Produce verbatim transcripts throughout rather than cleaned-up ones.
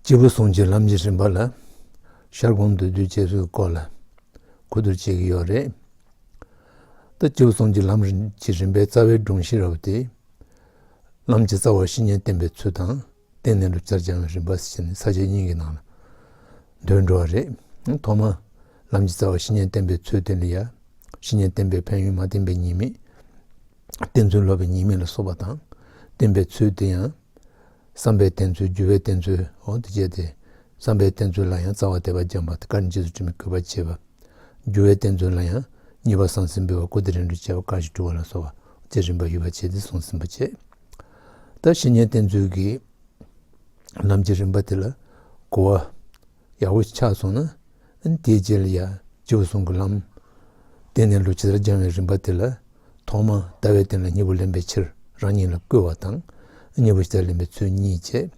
སྐྱེས་བུ་གསུམ་གྱི་ལམ་གྱི་རིམ་པ་ལ་ཤར་གོང་མདོར་བསྡུས་རྒྱས་བཤད་སྐོར་ལ་གོ་བསྡུར་བྱེད་ཀྱི་ཡོད་རེད། ད་སྐྱེས་བུ་གསུམ་གྱི་ལམ་གྱི་རིམ་པའི་རྩ་བའི་སྒྲོམ་གཞི་ར་བ་དེ། ལམ་གྱི་རྩ་བ་བཤེས་གཉེན་བསྟེན་པའི་ཚུལ་དང་། བསྟེན་ནས་བསླབ་བྱར་སྦྱང་བའི་རིམ་པ་ཟེར་ནས་ས་བཅད་གཉིས་ཀྱི་ནང་ལ་འདུས་འགྲོ་བ་རེད། ཐོག་མ་ལམ་གྱི་རྩ་བ་བཤེས་གཉེན་བསྟེན་པའི་ཚུལ་དེ་ལ་ཡ། བཤེས་གཉེན་བསྟེན་པའི་ཕན་ཡོན། མ་བསྟེན་པའི་ཉེས་དམིགས། བསྟེན་ཚུལ་སློབ་པའི་ཉེས་དམིགས་ལ་སོགས་པ་དང་། བསྟེན་པའི་ཚུལ་དེ་ཡང་། བསམ་པའི་བསྟེན་ཚུལ། འགྱུར་བའི་བསྟེན་ཚུལ། འོ་དེ་བྱས་ཏེ། བསམ་པའི་བསྟེན་ཚུལ་ལ་ཡང་རྩ་བ་དད་པ་སྦྱང་བ། དེ་ཀ་ནས་རྗེས་སུ་དྲན་པའི་གུས་པ་བྱེད་པ། འགྱུར་བའི་བསྟེན་ཚུལ་ལ་ཡང་། མཉེས་པ་ཟང་ཟིང་འབུལ་བ། སྐུར་སྟོན་རིམ་གྲོ་བྱ་བ། དཀར་ཕྱིར་བཀྲུ་བ་ལ་སོགས་པ་བཅས་རིམ་པ་ཡོད་པ་བྱས་ཏེ་གསུངས་ཟིན་པ་བྱས། ད་བཤེས་གཉེན་བསྟེན་ཚུལ་གྱི་ལམ་གྱི་རིམ་པ་དེ་ལ་གོ་བ་ཡག་པོ་ཆགས་སོང་ན། དེའི་རྗེས་ལ་ཡ་སྐྱེས་བུ་གསུམ་གྱི་ལམ། བསྟེན་ནས་བསླབ་བྱར་སྦྱང་བའི་རིམ་པ་དེ་ལ། ཐོག་མར་ལྟ་བའི་སྟེང་ལ་སྙིང་པོ་ལེན་པའི་ཕྱིར་རང་ཉིད་ལ་བསྐུལ་བ་དང་། གཉིས་པ་ཇི་ལྟར་ལེན་པའི་ཚུལ་གཉིས་བྱས།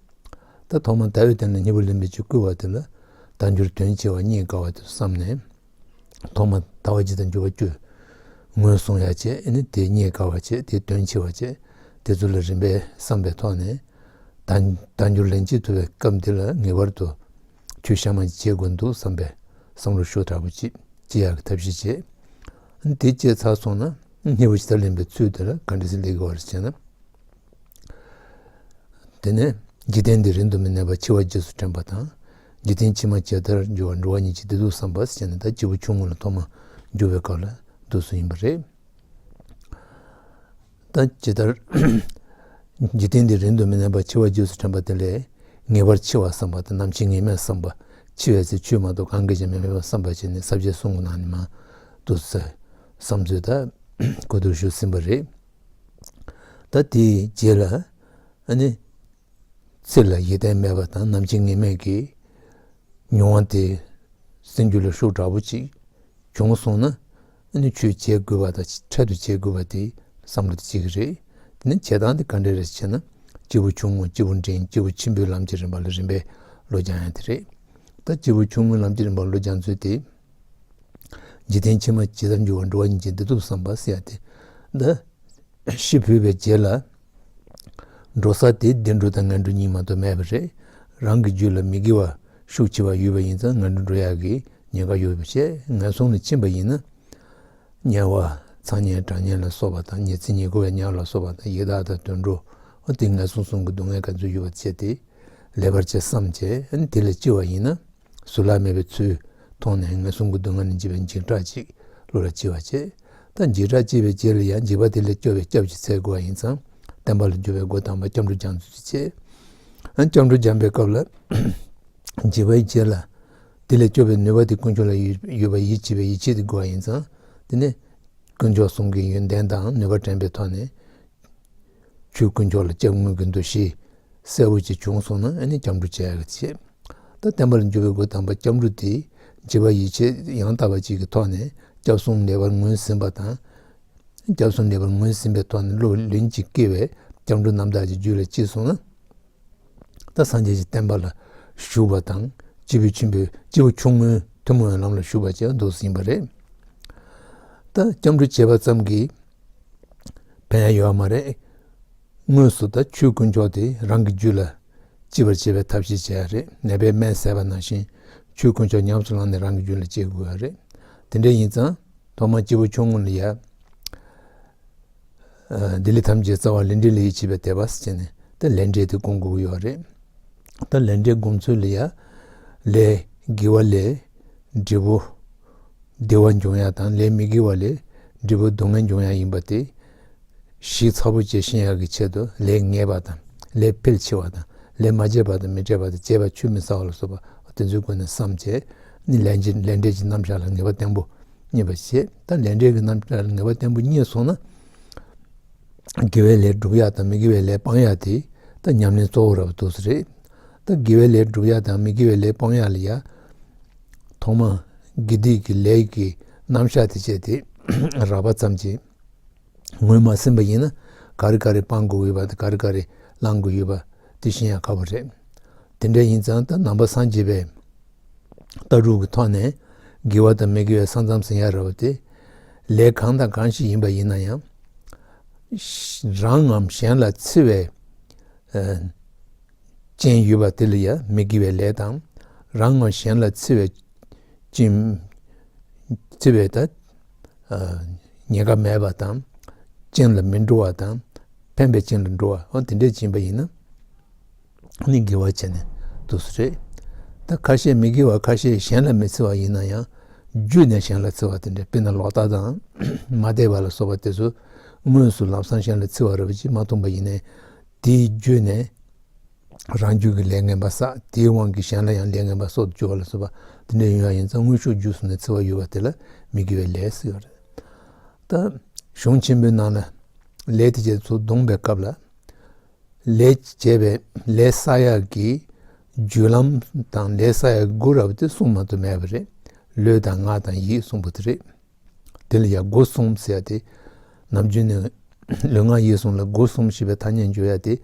ད་ཐོག་མར་ལྟ་བའི་སྟེང་ལ་སྙིང་པོ་ལེན་པའི་ཕྱིར་བསྐུལ་བ་དེ་ལ། དལ་འབྱོར་དོན་ཆེ་བ་རྙེད་དཀའ་བ་དེ་བསམ་ནས། ཐོག་མར་ལྟ་བ་ཇི་ལྟར་འབྱོར་བ་བཅུ་ངོས་བཟུང་ཡ་བྱས། ཨ་ནི་དེ་རྙེད་དཀའ་བ་བྱས། དེ་དོན་ཆེ་བ་བྱས། དེ་ཚོ་ལ་རིམ་པས་བསམ་པའི་ཐོག་ནས། དལ་དལ་འབྱོར་ལེན་བྱེད་ཐུབ་པའི་སྐབས་འདི་ལ་ངེས་པར་དུ་ཆོས་གཤའ་མ་ཅིག་བྱེད་དགོས་འདུག་བསམ་པའི་བསམ་བློ་ཤུགས་དྲག་པོ་ཅིག་སྐྱེ་ཡག་གི་ཐབས་ཤེས་བྱས། དེ་སྐྱེས་ཚར་སོང་ན། གཉིས་པ་ཇི་ལྟར་ལེན་པའི་ཚུལ་དེ་ལ་ག་འདྲ་སེ་སླེབས་དགོས་པ་རེད་ཟེར་ན། དེ་ནས་འཇིག་རྟེན་འདིར་རིང་དུ་མི་གནས་པ། འཆི་བ་རྗེས་སུ་དྲན་པ་དང་། འཇིག་རྟེན་ཕྱི་མ་ཇི་ལྟར་འགྱུར་བ། འགྲོ་བ་ཉིད་ཀྱི་བདེ་སྡུག་བསམ་པ་ཟེར་ནས། ད་སྐྱེས་བུ་ཆུང་ངུ་ལ་ཐོག་མ་འགྱུར་བའི་སྐབས་ལ་འདུག་སེ་ཡིན་པ་རེད། ད་ཇི་ལྟར་འཇིག་རྟེན་འདིར་རིང་དུ་མི་གནས་པ། འཆི་བ་རྗེས་སུ་དྲན་པ་དེ་ལས། ངེས་པར་འཆི་བ་བསམ་པ་དང་། ནམ་འཆི་ངེས་མེད་བསམ་པ། འཆི་བའི་ཚེ་ཆོས་མ་གཏོགས་གང་གིས་ཀྱང་མི་ཕན་པ་བསམ་པ་བྱས་ནས། ས་བཅད་གསུམ་གྱི་ནང་ནས་མར་འདུག་སེ་བསམ་ཚུལ་དང་གོ་བསྡུར་ཞུས་ཟིན་པ་རེད། ད་དེའི་རྗེས་ལ་ཨ་ནི། ཚེ་ལ་ཡིད་བརྟན་མེད་པ་དང་། ནམ་འཆི་ངེས་མེད་ཀྱི་མྱོང་བ་དེ་སེམས་རྒྱུད་ལ་ཤུགས་དྲག་པོ་ཅིག་བྱུང་སོང་ན། ཨ་ནི་ཆོས་བྱེད་དགོས་པ་དང་འཕྲལ་དུ་བྱེད་དགོས་པ་དེ་བསམ་བློ་དེ་གཅིག་རེད། དེ་ནས་བྱེད་སྟངས་དེ་ག་འདྲ་རེད་ཟེར་ན། སྐྱེས་བུ་ཆུང་ངུ། སྐྱེས་བུ་འབྲིང་། སྐྱེས་བུ་ཆེན་པོའི་ལམ་གྱི་རིམ་པ་ལ་རིམ་པས་བློ་སྦྱང་ཡ་དེ་རེད། ད་སྐྱེས་བུ་ཆུང་ངུའི་ལམ་གྱི་རིམ་པ་བློ་སྦྱང་ཚུལ་དེ། འཇིག་རྟེན་ཕྱི་མ་ཇི་ལྟར་འགྱུར་བ། འགྲོ་བ་ཉིད་ཀྱི་བདེ་སྡུག་བསམ་པ་ཟེར་ཡ་དེ། འདི་ཤི་འཕོས་པའི་རྗེས་ལ་འགྲོ་ས་དེ་བདེ་འགྲོ་དང་ངན་འགྲོ་གཉིས་མ་གཏོགས་མེད་པ་རེད། རང་གི་རྒྱུད་ལ་མི་དགེ་བ་ཤུགས་ཆེ་བ་ཡོད་པ་ཡིན་ཙང་། ངན་འགྲོ་འགྲོ་ཡག་གི་ཉེན་ཁ་ཡོད་པ་བྱས། ངན་སོང་ལ་ཕྱིན་པ་ཡིན་ན། དམྱལ་བ། ཚ་དམྱལ། གྲང་དམྱལ་ལ་སོགས་པ་དང་། ཉི་ཚེ་ཉེར་དགུ་པའི་དམྱལ་བ་ལ་སོགས་པ་དང་། ཡི་དྭགས་དང་དུད་འགྲོ། འོ་དེ་ངན་སོང་གསུམ་གྱི་སྡུག་བསྔལ་ག་ཚོད་ཡོད་པ་བྱས་ཏེ། ལེགས་པར་བྱས་བསམ་བྱས། ཨ་ནི་དེ་ལ་སྐྱེ་བ་ཡིན་ན། གཟུགས་ལ་མེད་པའི་ཚུལ་མཐོང་ནས། ངན་སོང་གི་སྡུག་བསྔལ་ལས་འཇིགས་པའི་འཇིགས་སྐྲག་ཅིག་བློ་ལ་སྐྱེ་བ་བྱས། ད་འཇིགས་སྐྲག་སྐྱེས་པའི་རྗེས་ལ་ཡང་འཇིགས་པ་དེ་ལས་སྐྱོབ་པའི་སྐྱབས་ཀྱི་ཚད་དགོས་པ་ཡིན་ཙང་། བསྟན་པ་ལ་འཇུག་པའི་སྒོ་དམ་པ་སྐྱབས་འགྲོ་སྦྱང་ཚུལ་དེ་བྱས། ཨ་སྐྱབས་འགྲོ་སྦྱང་པའི་སྐབས་ལ། འཇིགས་པའི་རྗེས་ལ་དེ་ལས་སྐྱོབ་པའི་ནུས་པ་དེ་དཀོན་མཆོག་ལ་ཡོད་ཡོད་པ་ཡིད་ཆེས་པའི་ཡིད་ཆེས་དེ་དགོས་པ་ཡིན་ཙང་། དེ་ནས་དཀོན་མཆོག་གསུམ་གྱི་ཡོན་ཏན་དང་ནུས་པ་དྲན་པའི་ཐོག་ནས། ཆོས་དཀོན་མཆོག་ལ་སྐྱབས་མངོན་གྱི་འདུ་ཤེས་གསལ་པོ་ཅིག་བྱུང་སོང་ན། ཨ་ནི་སྐྱབས་འགྲོ་བྱེད་ཡག་གི་བྱེད། ད་བསྟན་པ་ལ་འཇུག་པའི་སྒོ་དམ་པ་སྐྱབས་འགྲོ་དེ། འཇིགས་པ་ཡིད་ཆེས་ཡང་དག་པ་ཅིག་གི་ཐོག་ནས་སྐྱབས་གསུམ་ལེགས་པར་ངོས་ཟིན་པ་དང་། སྐྱབས་གསུམ་ལེགས་པར་ངོས་ཟིན་པའི་ཐོག་ནས་བློ་ལྷུན་གྱིས་སྐྱེས་པའི་སྐྱབས་འགྲོ་རྣམ་དག་ཅིག་རྒྱུད་ལ་སྐྱེས་སོང་ན། ད་སངས་རྒྱས་ཀྱི་བསྟན་པ་ལ་ཞུགས་པ་དང་། སྐྱེས་བུ་ཆེན་པོའི། སྐྱེས་བུ་ཆུང་ངུའི་ཐུན་མོང་བའི་ལམ་ལ་ཞུགས་པ་བཅས་འདུག་སེ་ཡིན་པ་རེད། ད་སྐྱབས་འགྲོ་བྱས་པ་ཙམ་གྱིས་ཕན་ཡ་ཡོད་མ་རེད། དངོས་སུ་ད་ཆོས་དཀོན་མཆོག་དེ་རང་གི་རྒྱུད་ལ་སྐྱེ་བར་བྱེད་པའི་ཐབས་ཤེས་བྱེད་ཡ་རེད། ནད་པས་སྨན་བཟས་པ་ནང་བཞིན་ཆོས་དཀོན་མཆོག་ཉམས་སུ་བླངས་ནས་རང་གི་རྒྱུད་ལ་སྐྱེ་དགོས་ཡ་རེད། དེ་འདྲ་ཡིན་ཙང་ཐོག་མར་སྐྱེས་བུ་ཆུང་ངུ་ལ་ཡ། ཨ་བདེ་ལེགས་ཐམས་ཅད་རྩ་བ་ལས་འབྲས་ལ་ཡིད་ཆེས་པའི་དད་པ་ཟེར་ནས། ད་ལས་འབྲས་དེ་སྒོམ་དགོས་ཀྱི་ཡོད་རེད། ད་ལས་འབྲས་སྒོམ་ཚུལ་ལ་ཡ། ལས་དགེ་བ་ལས་འབྲས་བུ་བདེ་བ་འབྱུང་ཡ་དང་། ལས་མི་དགེ་བ་ལས་འབྲས་བུ་སྡུག་བསྔལ་འབྱུང་ཡ་ཡིན་པ་དེ་ཞིབ་ཚགས་པོ་བྱས་ཤེས་ཡ་གི་ཆེད་དུ། ལས་ངེས་པ་དང་། ལས་འཕེལ་ཆེ་བ་དང་། ལས་མ་བྱས་པ་དང་མི་འཕྲད་པ་དང་། བྱས་པ་ཆུད་མི་ཟ་བ་ལ་སོགས་པ་དེ་ཚོའི་སྒོ་ནས་བསམ་བྱས། ནི་ལས་ཀྱི་ལས་འབྲས་ཀྱི་རྣམ་གཞག་ལ་ངེས་པ་བརྟན་པོ་རྙེད་པ་བྱས། ད་ལས་འབྲས་ཀྱི་རྣམ་གཞག་ལ་ངེས་པ་བརྟན་པོ་རྙེད་སོང་ན། དགེ་བའི་ལས་སྒྲུབ་ཡ་དང་མི་དགེ་བའི་ལས་སྤང་ཡ་དེ་ད་ཉམས་ལེན་གཙོ་བོ་ར་བ་འདུག་སེ་རེད། ད་དགེ་བའི་ལས་སྒྲུབ་ཡ་དང་མི་དགེ་བའི་ལས་སྤང་ཡ་ལ་ཡ། ཐོག་མ་དགེ་སྡིག་གི་ལས་ཀྱི་རྣམ་གཞག་དེ་བྱས་ཏེ་རགས་པ་ཙམ་གྱིས་ངོས་མ་ཟིན་པ་ཡིན་ན། ག་རེ་ག་རེ་སྤང་དགོས་ཡོད་པ་དང་། ག་རེ་ག་རེ་བླང་དགོས་ཡོད་པ་དེ་ཤེས་ཡ་ཁག་པོ་རེད། དེ་འདྲ་ཡིན་ཙང་ད་ནང་པ་སངས་རྒྱས་པའི་ལྟ་གྲུབ་ཀྱི་ཐོག་ནས་དགེ་བ་དང་མི་དགེ་བའི་ས་མཚམས་ཟིན་ཡ་ར་བ་དེ། ལས་གང་དང་གང་ཞིག་ཡིན་པ་ཡིན་ན་ཡང་། རང་ངམ་གཞན་ལ་འཚེ་བའི་ཨ་ ཅན་ཡོད་པ་དེ་ལ་ཡང་མི་དགེ་བའི་ལས་དང་། རང་ངམ་གཞན་ལ་འཚེ་བའི་སྦྱིན། འཚེ་བའི་ད་ཉེན་ཁ་མེད་པ་དང་། རྐྱེན་ལ་མི་འགྲོ་བ་དང་། ཕན་པའི་རྐྱེན་ལ་འགྲོ་བ། འོ་དེ་འདྲས་སྦྱིན་པ་ཡིན་ན་ནི་དགེ་བ་བྱས་ནས་འདུག་སེ་རེད། ད་ཁ་ཤས་མི་དགེ་བ་ཁ་ཤས་གཞན་ལ་མི་འཚེ་བ་ཡིན་ན་ཡང་། བརྒྱུད་ནས་གཞན་ལ་འཚེ་བ་དེ་འདྲས། དཔེར་ན་ལོག་ལྟ་དང་། མ་དད་པ་ལ་སོགས་པ་དེ་ཚོ་དངོས་སུ་ལམ་སང་གཞན་ལ་འཚེ་བ་རེད་པ་ཅིག་མ་མཐོང་པ་ཡིན་ནའི། དེའི་བརྒྱུད་ནས་རང་རྒྱུད་ཀྱི་ལས་ངན་པ་བསགས། དེའི་དབང་གིས་གཞན་ལ་ཡང་ལས་ངན་པ་གསོག་ཏུ་འགྱུར་བ་ལ་སོགས་པ་དེ་འདྲ་ཡོང་ཡ་ཡིན་ཙང་། དངོས་ཤུགས་བརྒྱུད་གསུམ་ནས་འཚེ་བ་ཡོད་པ་དེ་ལ་མི་དགེ་བའི་ལས་ཟེར་བ་རེད། ད་གཞུང་ཆེན་པོའི་ནང་ལ་ལས་དེ་བྱས་ཚུལ་བསྡོམས་པའི་སྐབས་ལ། ལས་བྱས་པའི་ལས་བསགས་ཡག་གི་རྒྱུ་ལམ་དང་ལས་བསགས་ཡག་གི་སྒོ་ར་བ་དེ་གསུམ་མ་གཏོགས་མེད་པ་རེད། ལུས་དང་ངག་དང་ཡིད་གསུམ་པོ་དེ་རེད། དེ་ལ་ཡང་སྒོ་གསུམ་ཟེར་ཡ་དེ། ནམ་རྒྱུན་ནས་ལུས་ངག་ཡིད་གསུམ་ལ་སྒོ་གསུམ་ཞེས་པའི་ཐ་སྙད་འཇོག་ཡ་དེ།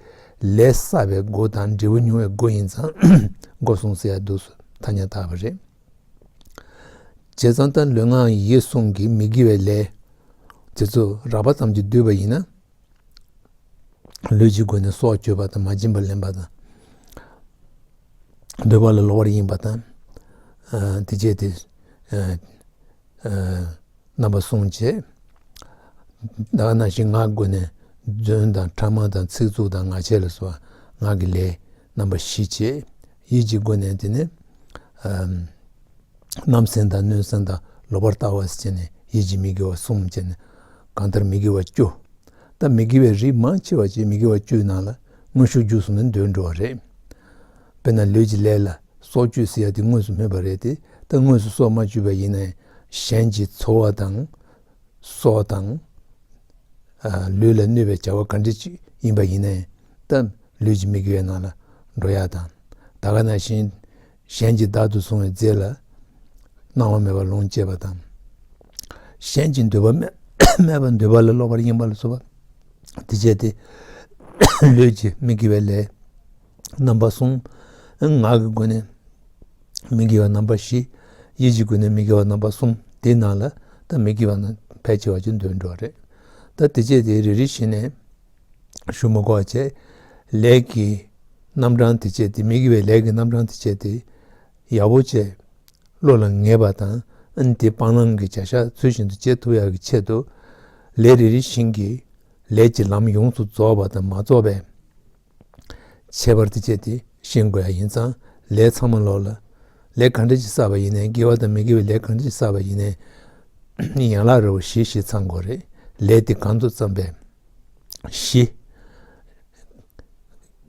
ལས་བསགས་པའི་སྒོ་དང་འབྲས་བུ་མྱོང་བའི་སྒོ་ཡིན་ཙང་། སྒོ་གསུམ་ཟེར་ཡ་འདུག་སེ་ཐ་སྙད་བཏགས་པ་རེད། བྱས་ཙང་ད་ལུས་ངག་ཡིད་གསུམ་གྱི་མི་དགེ་བའི་ལས་དེ་ཚོ་རགས་པ་ཙམ་གྱིས་བསྡུས་པ་ཡིན་ན། ལུས་ཀྱི་སྒོ་ནས་སྲོག་གཅོད་པ་དང་། མ་བྱིན་པར་ལེན་པ་དང་། འདོད་པ་ལ་ལོག་པར་གཡེམ་པ་དང་། ཨ་དེ་བཅས་ཏེ། ཨ་ཨ་རྣམ་པ་གསུམ་བྱས། ད་ག་ནང་བཞིན་ངག་སྒོ་ནས་རྫུན་དང་ཕྲ་མ་དང་ཚིག་རྩུབ་དང་ངག་འཁྱལ་ལ་སོགས་པ་ངག་གི་ལས་རྣམ་པ་བཞི་བྱས། ཡིད་ཀྱི་སྒོ་ནས་དེ་ནི་ཨ་བརྣབ་སེམས་དང་གནོད་སེམས་དང་ལོག་པར་ལྟ་བ་ཟེར་བྱས་ནས་ཡིད་ཀྱི་མི་དགེ་བ་གསུམ་བྱས་ནས་གང་ལྟར་མི་དགེ་བ་བཅུ། ད་མི་དགེ་བའི་རིགས་མང་ཆེ་བ་ཅིག་མི་དགེ་བ་བཅུའི་ནང་ལ་དངོས་ཤུགས་བརྒྱུད་གསུམ་ནས་འདུས་འགྲོ་བ་རེད། དཔེར་ན་ལུས་ཀྱི་ལས་ལ་སྲོག་གཅོད་ཟེར་ཡ་དེ་དངོས་སུ་སྨོས་པ་རེད་དེ། ད་དངོས་སུ་སྲོག་མ་གཅོད་པ་ཡིན་ནའི་གཞན་གྱི་འཚོ་བ་དང་། སྲོག་དང་། ཨ་ལུས་ལ་གནོད་པའི་བྱ་བ་ག་འདྲ་ཅིག་ཡིན་པ་ཡིན་ནའི། ད་ལུས་ཀྱི་མི་དགེ་བའི་ནང་ལ་འགྲོ་ཡ་དང་། ད་ག་ནང་བཞིན་གཞན་གྱིས་བདག་ཏུ་བཟུང་བའི་རྫས་ལ་སྣང་བ་མེད་པར་ལོངས་སྤྱད་པ་དང་། གཞན་གྱི་འདོད་པ་མེད་མེད་པར་འདོད་པ་ལ་ལོག་པར་གཡེམ་པ་ལ་སོགས་པ། དེ་བྱས་ཏེ་ལུས་ཀྱི་མི་དགེ་བའི་ལས་རྣམ་པ་གསུམ། ངག་གི་སྒོ་ནས་མི་དགེ་བ་རྣམ་པ་བཞི། ཡིད་ཀྱི་སྒོ་ནས་མི་དགེ་བ་རྣམ་པ་གསུམ། དེའི་ནང་ལ་ད་མི་དགེ་བ་རྣམ་ཕལ་ཆེ་བ་ཅིག་འདུས་འགྲོ་བ་རེད། ད་དེ་བྱས་ཏེ་རེ་རེ་བཞིན་ནས་ཞུ་མི་དགོས་པ་བྱས། ལས་ཀྱི་རྣམ་གྲངས་དེ་བྱས་ཏེ། མི་དགེ་བའི་ལས་ཀྱི་རྣམ་གྲངས་དེ་བྱས་ཏེ་ཡག་པོ་བྱས། བློ་ལ་ངེས་པ་དང་། ཨ་ནི་དེ་སྤང་བླང་གི་བྱ་བཞག་ཚུལ་བཞིན་དུ་བྱེད་ཐུབ་ཡག་གི་ཆེད་དུ། ལས་རེ་རེ་བཞིན་གྱི་ལས་ཀྱི་ལམ་ཡོངས་སུ་རྫོགས་པ་དང་མ་རྫོགས་པའི་ཁྱད་པར་དེ་བཅས་ཏེ་ཤེས་དགོས་ཡ་ཡིན་ཙང་། ལས་ཚང་མ་ལོག་ལ། ལས་ག་འདྲ་ཅིག་བསགས་པ་ཡིན་ནའི། དགེ་བ་དང་མི་དགེ་བའི་ལས་ག་འདྲ་ཅིག་བསགས་པ་ཡིན་ནའི། ཡན་ལག་ར་བ་བཞི་བཞི་ཚང་དགོས་རེད། ལས་དེ་གང་དུ་བརྩམས་པའི་གཞི།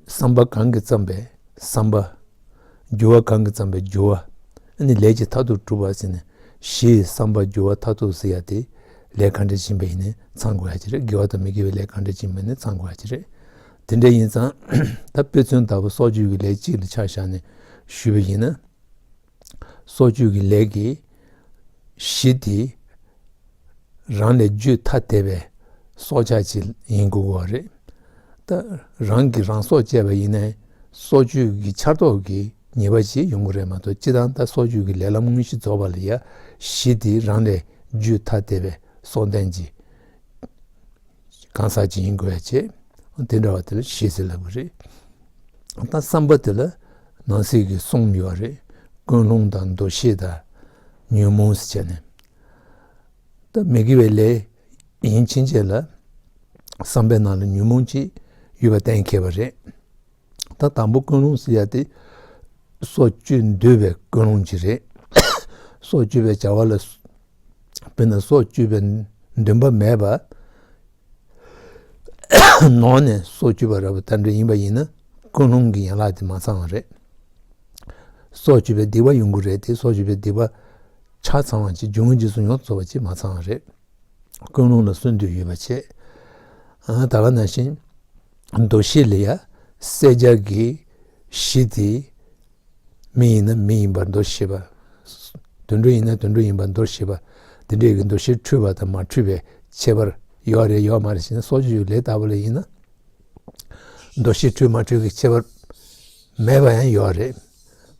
བསམ་པ་གང་གིས་བརྩམས་པའི་བསམ་པ། རྒྱུ་བ་གང་གིས་བརྩམས་པའི་རྒྱུ་བ། ཨ་ནི་ལས་ཀྱི་མཐར་ཐུག་གྲུབ་པ་ཟེར་ནས། གཞི་བསམ་པ་རྒྱུ་བ་མཐར་ཐུག་ཟེར་ཡ་དེ། ལས་ག་འདྲ་ཕྱིན་པ་ཡིན་ནའི་ཚང་དགོས་ཡ་ཅིག་རེད། དགེ་བ་དང་མི་དགེ་བའི་ལས་ག་འདྲ་ཕྱིན་པ་ཡིན་ནའི་ཚང་དགོས་ཡ་ཅིག་རེད། དེ་འདྲ་ཡིན་ཙང་། ད་དཔེ་མཚོན་ལྟ་བུ་སྲོག་གཅོད་ཀྱི་ལས་གཅིག་ལ་ཆ་བཞག་ནས་ཞུས་པ་ཡིན་ན། སྲོག་གཅོད་ཀྱི་ལས་ཀྱི་གཞི་དེ་རང་ལས་རྒྱུད་ཐ་དད་པའི་སྲོག་ཆགས་ཅིག་ཡིན་དགོས་པ་རེད། ད་རང་གིས་རང་སྲོག་བཅད་པ་ཡིན་ནའི་སྲོག་གཅོད་ཀྱི་ཆར་གཏོགས་ཀྱི་ཉེས་པ་ཞིག་ཡོང་གི་རེད་མ་གཏོགས། སྤྱིར་བཏང་ད་སྲོག་གཅོད་ཀྱི་ལས་ལམ་དངོས་གཞི་རྫོགས་པ་ལ་ཡ་གཞི་དེ་རང་ལས་རྒྱུད་ཐ་དད་པའི་སྲོག་ལྡན་གྱི་གང་ཟག་ཅིག་ཡིན་དགོས་ཡ་བྱས། དེ་འདྲ་བ་དེ་ལ་གཞི་ཟེར་ལབ་ཀྱི་རེད། ད་བསམ་པ་དེ་ལ་ནང་གསེས་ཀྱི་གསུམ་ཡོད་རེད། ཀུན་སློང་དང་། འདུ་ཤེས་དང་། ཉོན་མོངས་ཟེར་བྱས་ནས། ད་མི་དགེ་བའི་ལས་ཡིན་ཕྱིན་ཆད་ལ་བསམ་པའི་ནང་ལ་ཉོན་མོངས་ཅིག་ཡོད་པ་གཏན་འཁེལ་བ་རེད། ད་དང་པོ་ཀུན་སློང་ཟེར་ཡ་དེ་སྲོག་གཅོད་འདོད་པའི་ཀུན་སློང་ཅིག་རེད། སྲོག་གཅོད་པའི་བྱ་བ་ལ། དཔེར་ན་སྲོག་གཅོད་པའི་འདུན་པ་མེད་པ་ནང་ནས་སྲོག་གཅོད་པ་ར་བ་དེ་འདྲ་ཡིན་པ་ཡིན་ན། ཀུན་སློང་གི་ཡན་ལག་དེ་མ་ཚང་བ་རེད། སྲོག་གཅོད་པའི་སྡིག་པ་ཡོང་གི་རེད་དེ། སྲོག་གཅོད་པའི་སྡིག་པ་ཆ་ཚང་བ་ཅིག། འབྱུང་བའི་རྗེས་སུ་ཡོངས་སུ་རྫོགས་པ་ཅིག་མ་ཚང་བ་རེད། ཀུན་སློང་ལ་གསོན་འདོད་ཡོད་པ་བྱས། ཨ་ད་ག་ནང་བཞིན་འདུ་ཤེས་ལ་ཡ་བསད་བྱ་གི་གཞི་དེ། མི་ཡིན་ན་མི་ཡིན་པར་འདུ་ཤེས་པ། དུད་འགྲོ་ཡིན་ན་དུད་འགྲོ་ཡིན་པར་འདུ་ཤེས་པ། དེ་འདྲའི་གི་འདུ་ཤེས་འཁྲུལ་པ་དང་མ་འཁྲུལ་བའི་ཁྱད་པར་ཡོད་རེད་ཡོད་མ་རེད་ཟེར་ན། སྲོག་གཅོད་ཀྱི་ལས་ལྟ་བུ་ལ་ཡིན་ན། འདུ་ཤེས་འཁྲུལ་མ་འཁྲུལ་གྱི་ཁྱད་པར་མེད་པ་ཡང་ཡོད་རེད།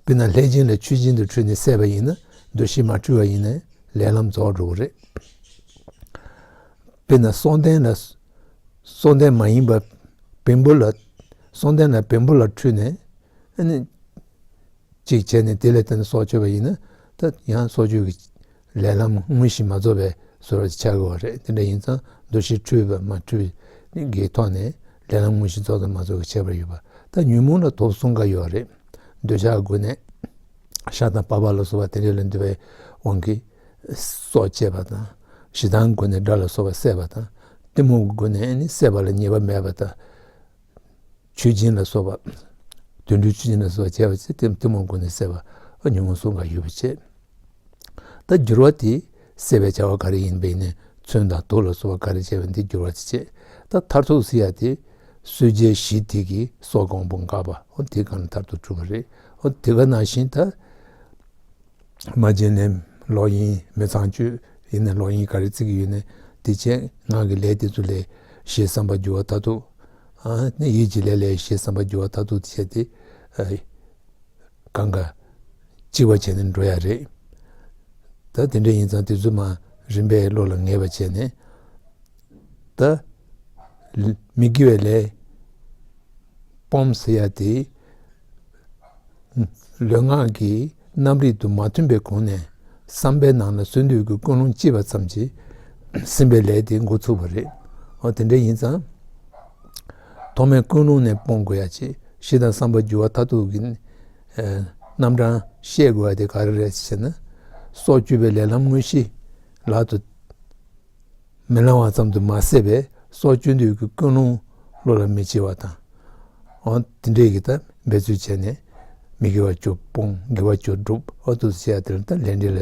དཔེར་ན་ལྷས་བྱིན་ལ་ཆོས་སྦྱིན་དུ་ཁྲོས་ནས་བསད་པ་ཡིན་ན། འདུ་ཤེས་མ་འཁྲུལ་བ་ཡིན་ནའི་ལས་ལམ་རྫོགས་འགྲོ་གི་རེད། དཔེར་ན་སྲོག་ལྡན་ལ། སྲོག་ལྡན་མ་ཡིན་པ་བེམ་པོ་ལ། སྲོག་ལྡན་ལ་བེམ་པོ་ལ་ཁྲོས་ནས་ ཨ་ནི་གཅིག་བྱས་ནས་དེ་ལ་བརྟེན་ནས་སྲོག་གཅོད་པ་ཡིན་ན། ད་ཡང་སྲོག་གཅོད་ཀྱི་ལས་ལམ་དངོས་གཞི་མ་རྫོགས་པའི་བཟོ་འདྲ་ཆགས་ཀྱི་ཡོད་རེད། དེ་འདྲ་ཡིན་ཙང་འདུ་ཤེས་འཁྲུལ་པ་མ་འཁྲུལ་གྱི་ཐོག་ནས་ལས་ལམ་དངོས་གཞི་རྫོགས་དང་མ་རྫོགས་ཀྱི་ཁྱད་པར་ཡོད་པ། ད་ཉོན་མོངས་ལ་དོགས་གསུམ་ཀ་ཡོད་རེད། འདོད་ཆགས་སྒོ་ནས་ཤ་དང་པགས་པ་ལ་སོགས་པ་དེ་འདྲ་ལ་འདུ་བའི་དབང་གིས་སྲོག་བཅད་པ་དང་། ཞེ་སྡང་སྒོ་ནས་དགྲ་ལ་སོགས་པ་བསད་པ་དང་། གཏི་མུག་སྒོ་ནས་ནི་བསད་པ་ལ་ཉེས་པ་མེད་པ་དང་། མཆོད་སྦྱིན་ལ་སོགས་པ། དུད་འགྲོའི་མཆོད་སྦྱིན་ལ་སོགས་པ་བྱས་པ་བྱས་ཏེ་གཏི་མུག་སྒོ་ནས་བསད་པ། ཉོན་མོངས་གསུམ་ཀ་ཡོད་པ་བྱས། ད་འགྱུར་བ་དེ་སྲེད་པའི་བྱ་བ་ག་རེ་ཡིན་པ་ཡིན་ནའི་མཚོན་དང་དུག་ལ་སོགས་པ་ག་རེ་བྱས་པ་འདི་འགྱུར་བ་དེ་བྱས། ད་མཐར་ཐུག་ཟེར་ཡ་དེ་གསོད་བྱེད་བཞི་དེ་གིས་སྲོག་གང་པོ་འགག་པ། འོ་དེ་གང་ལ་མཐར་ཐུག་གྲུབ་པ་རེད། འོ་དེ་ག་ནང་བཞིན་ད། མ་བྱིན་ལེན་ལོག་གཡེམ་མི་ཚངས་སྤྱོད་ཡིན་ན་ལོག་གཡེམ་ག་རེ་བརྩི་གི་ཡོད་ནའི་དེ་བྱས། ངག་གི་ལས་དེ་ཚོ་ལས་ཞེས་བསམ་པ་འགྱུར་བ་མཐར་ཐུག་ཨ་ནི་ཡིད་ཀྱི་ལས་ལས་ཞེས་བསམ་པ་འགྱུར་བ་མཐར་ཐུག་དེ་བྱས་ཏེ། ཨ་གང་ག་གཅིག་པ་བྱས་ནས་འགྲོ་ཡ་རེད། ད་དེ་འདྲ་ཡིན་ཙང་དེ་ཚོ་མ་རིམ་པས་བློ་ལ་ངེས་པ་བྱས་ནས། ད་མི་དགེ་བའི་ལས་སྤོང་ཟེར་ཡ་དེ། ལུས་ངག་གི་རྣམ་རིག་དང་མ་མཐུན་པའི་སྒོ་ནས་བསམ་པའི་ནང་ལ་གསོན་དུས་ཀྱི་ཀུན་སློང་སྐྱེས་པ་ཙམ་གྱིས་ཟིན་པའི་ལས་དེ་འགོ་ཚུགས་པ་རེད། འོ་དེ་འདྲ་ཡིན་ཙང་། ཐོག་མའི་ཀུན་སློང་ནས་སྤོང་དགོས་ཡ་ཅིག་ཞེ་སྡང་བསམ་པ་འགྱུར་བ་མཐར་ཐུག་གི་ཨ་རྣམ་གྲངས་ཤེས་དགོས་ཡ་དེ་ག་རེ་རེད་ཟེར་ན། སྲོག་གཅོད་པའི་ལས་ལམ་དངོས་གཞི་ལག་ཏུ་མི་བླང་བ་ཙམ་དུ་མ་ཟད་པའི་སྲོག་གཅོད་འདོད་ཀྱི་ཀུན་སློང་བློ་ལ་མི་སྐྱེ་བ་དང་། འོ་དེ་འདྲའི་གི་ད་འབད་རྩོལ་བྱས་ནས་མི་དགེ་བ་བཅུ་སྤོང་། དགེ་བ་བཅུ་སྒྲུབ། འོ་འདུག་སེ་བྱས་ཡ་དེ་ལ་ད་ལས་འབྲས་ལ་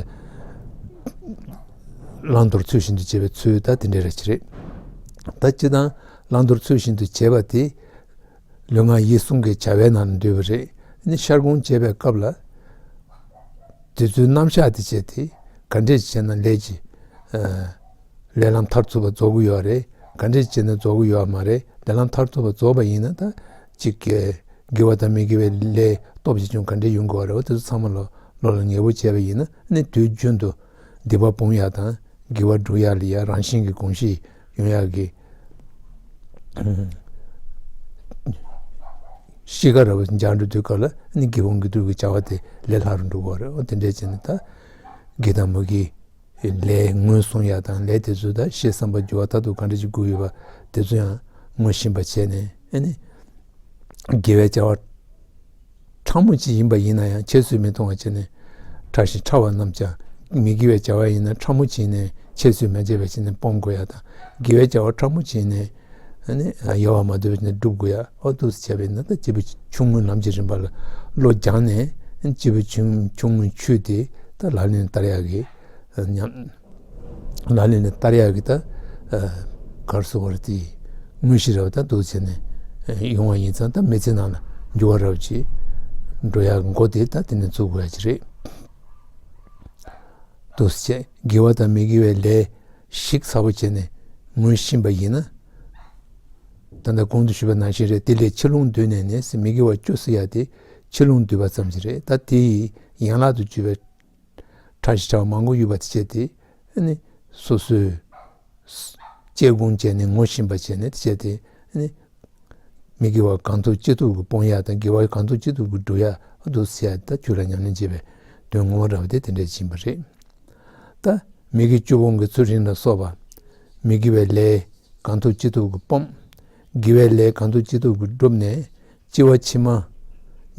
བླང་དོར་ཚུལ་བཞིན་དུ་བྱེད་པའི་ཚུལ་ད་དེ་འདྲ་རེད་ཅི་རེད། ད་སྤྱིར་བཏང་བླང་དོར་ཚུལ་བཞིན་དུ་བྱེད་པ་དེ། ལུས་ངག་ཡིད་གསུམ་གྱི་བྱ་བའི་ནང་ལ་འདུས་པ་རེད། ནི་ཤར་སྒོམ་བྱེད་པའི་སྐབས་ལ། དེ་ཚོའི་རྣམ་གཞག་དེ་བྱས་ཏེ་ག་འདྲས་བྱས་ན་ལས་ཀྱི་ཨ་ལས་ལམ་མཐར་ཐུག་པ་རྫོགས་ཀྱི་ཡོད་རེད། ག་འདྲས་བྱས་ན་རྫོགས་ཀྱི་ཡོད་མ་རེད། ལས་ལམ་མཐར་ཐུག་པ་རྫོགས་པ་ཡིན་ན་ད་ཅིག་གི་དགེ་བ་དང་མི་དགེ་བའི་ལས་སྟོབས་ཆེ་ཆུང་ག་འདྲས་ཡོང་གི་ཡོད་རེད། འོ་དེ་ཚོ་ཚང་མ་ལོ་ལོ་ལ་ངེས་པོ་བྱས་པ་ཡིན་ན་ནི་དུས་རྒྱུན་དུ་སྡིག་པ་སྤོང་ཡག་དང་དགེ་བ་སྒྲུབ་ཡག་ལ་ཡ་རང་བཞིན་གྱི་དགོངས་གཞི་ཡོང་ཡག་གི་གཤིས་ཀ་ར་བ་འཇགས་འགྲོ་དུས་སྐབས་ལ་ནི་དགེ་སློང་གི་དུས་ཀྱི་བྱ་བ་དེ་ལས་སླ་རུ་འགྲོ་གི་ཡོད་རེད། འོ་དེ་འདྲས་བྱས་ནས་ད་དགེ་དང་མི་དགེ་ལས་ངོས་བཟུང་ཡག་དང་ལས་དེ་ཚོ་ད་ཞེས་བསམ་པ་འགྱུར་བ་མཐར་ཐུག་ག་འདྲ་ཞིག་དགོས་ཡོད་པ་དེ་ཚོ་ཡང་ངོ་ཤེས་པ་བྱས་ནས་ཨ་ནི་དགེ་བའི་བྱ་བ་ཕྲ་མོ་ཅིག་ཡིན་པ་ཡིན་ན་ཡང་ཁྱད་གསོད་མི་གཏོང་བ་བྱས་ནས་ཕྲ་ཞིང་ཕྲ་བ་རྣམས་ཀྱང་མི་དགེ་བའི་བྱ་བ་ཡིན་ན་ཕྲ་མོ་ཅིག་ནས་ཁྱད་གསོད་མ་བྱས་པ་བྱས་ནས་སྤོང་དགོས་ཡག་དང་དགེ་བའི་བྱ་བ་ཕྲ་མོ་ཅིག་ནས་ཨ་ནི་ཡལ་བ་མ་དོར་བ་བྱས་ནས་སྒྲུབ་དགོས་ཡག་འོ་འདུག་སེ་བྱས་པ་ཡིན་ན་ད་སྐྱེས་བུ་ཆུང་ངུའི་ལམ་གྱི་རིམ་པ་ལ་བློ་སྦྱངས་ནས་སྐྱེས་བུ་ཆུང་ཆུང་ངུའི་ཆོས་དེ་ད་ལག་ལེན་བསྟར་ཡག་གི་ཉམས། ལག་ལེན་ལ་བསྟར་ཡག་གི་ད་ག་རེ་ཟེར་དགོས་རེད། དེ་དངོས་གཞི་ར་བ་ད་འདུག་བྱས་ནས་ཡོང་བ་ཡིན་ཙང་ད་མི་ཚེ་ནང་ལ་འགྱུར་བ་ར་བ་ཅིག་འགྲོ་ཡག་མགོ་དེ་ད་དེ་ནས་འཛུགས་དགོས་ཡག་ཅིག་རེད། འདུག་སེ་བྱས་དགེ་བ་དང་མི་དགེ་བའི་ལས་ཞིབ་ཚགས་པོ་བྱས་ནས་ངོས་ཤེས་པ་ཡིན་ན། ད་ལྟ་གོང་དུ་ཞུས་པ་ནང་བཞིན་རེད། དེ་ལས་ཕྱི་ལོགས་འདུས་ནས་ནི་མི་དགེ་བ་བཅུ་ཟེར་ཡག་དེ་ཕྱི་ལོགས་འདུས་པ་ཙམ་ཞིག་རེད། ད་དེ་ཡི་ཡན་ལག་ཏུ་གྱུར་པའི་ཕྲ་ཞིང་ཕྲ་བ་མང་པོ་ཡོད་པ་དེ་བྱས་ཏེ་ནི་སོ་སོས་དཔྱད་སྒོམ་བྱས་ནས་ངོ་ཤེས་པ་བྱས་ནས་དེ་བྱས་ཏེ་ནི་མི་དགེ་བ་གང་ཐུབ་ཅི་ཐུབ་ཀྱིས་སྤོང་ཡག་དང་དགེ་བ་གང་ཐུབ་ཅི་ཐུབ་ཀྱིས་སྒྲུབ་ཡག་འདུག་ཟེར་ཡག་ད་ཆོས་ལ་ཉམས་ལེན་བྱེད་པའི་དོན་ངོ་མ་འདྲ་བ་དེ་དེ་འདྲ་ཡིན་པ་རེད། ད་མི་དགེ་བཅུ་སྤོང་གི་ཚུལ་ཁྲིམས་ལ་སོགས་པ་མི་དགེ་བའི་ལས་གང་ཐུབ་ཅི་ཐུབ་ཀྱིས་སྤོང་། དགེ་བའི་ལས་གང་ཐུབ་ཅི་ཐུབ་ཀྱིས་བསྒྲུབས་ནས་སྐྱེ་བ་ཕྱི་མ་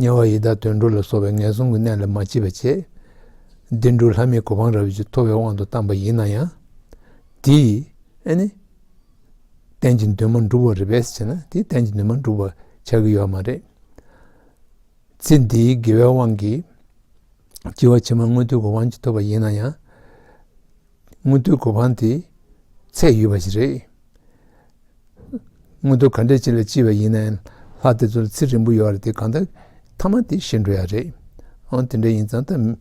དམྱལ་བ་ཡི་དྭགས་དུད་འགྲོ་ལ་སོགས་པའི་ངན་སོང་གི་གནས་ལ་མ་སྐྱེས་པ་བྱས། བདེ་འགྲོ་ལྷ་མིའི་གོ་འཕང་རབ་ཏུ་ཐོབ་པའི་དབང་དུ་བཏང་པ་ཡིན་ན་ཡང་། དེ་ཡིས་ཨ་ནི་གཏན་གྱི་འདུན་མ་འགྲུབ་པ་རེད་པས་ཟེར་ན་དེ་གཏན་གྱི་འདུན་མ་འགྲུབ་པ་ཆགས་ཀྱི་ཡོད་མ་རེད། ཚེ་འདིའི་དགེ་བའི་དབང་གིས་སྐྱེ་བ་ཕྱི་མ་མངོན་མཐོའི་གོ་འཕང་ཅིག་ཐོབ་པ་ཡིན་ན་ཡང་། མངོན་མཐོའི་གོ་འཕང་དེ་ཚད་ཡོད་པ་ཞིག་རེད། མངོན་མཐོ་ག་འདྲས་ཅིག་ལ་སྐྱེས་པ་ཡིན་ན་ཡང་ལྷ་དེ་ཚོ་ལ་ཚེ་རིང་པོ་ཡོད་རེད་དེ་གང་ལྟར་མཐའ་མ་དེ་ཤི་འགྲོ་ཡ་རེད། འོ་དེ་འདྲ་ཡིན་ཙང་ད་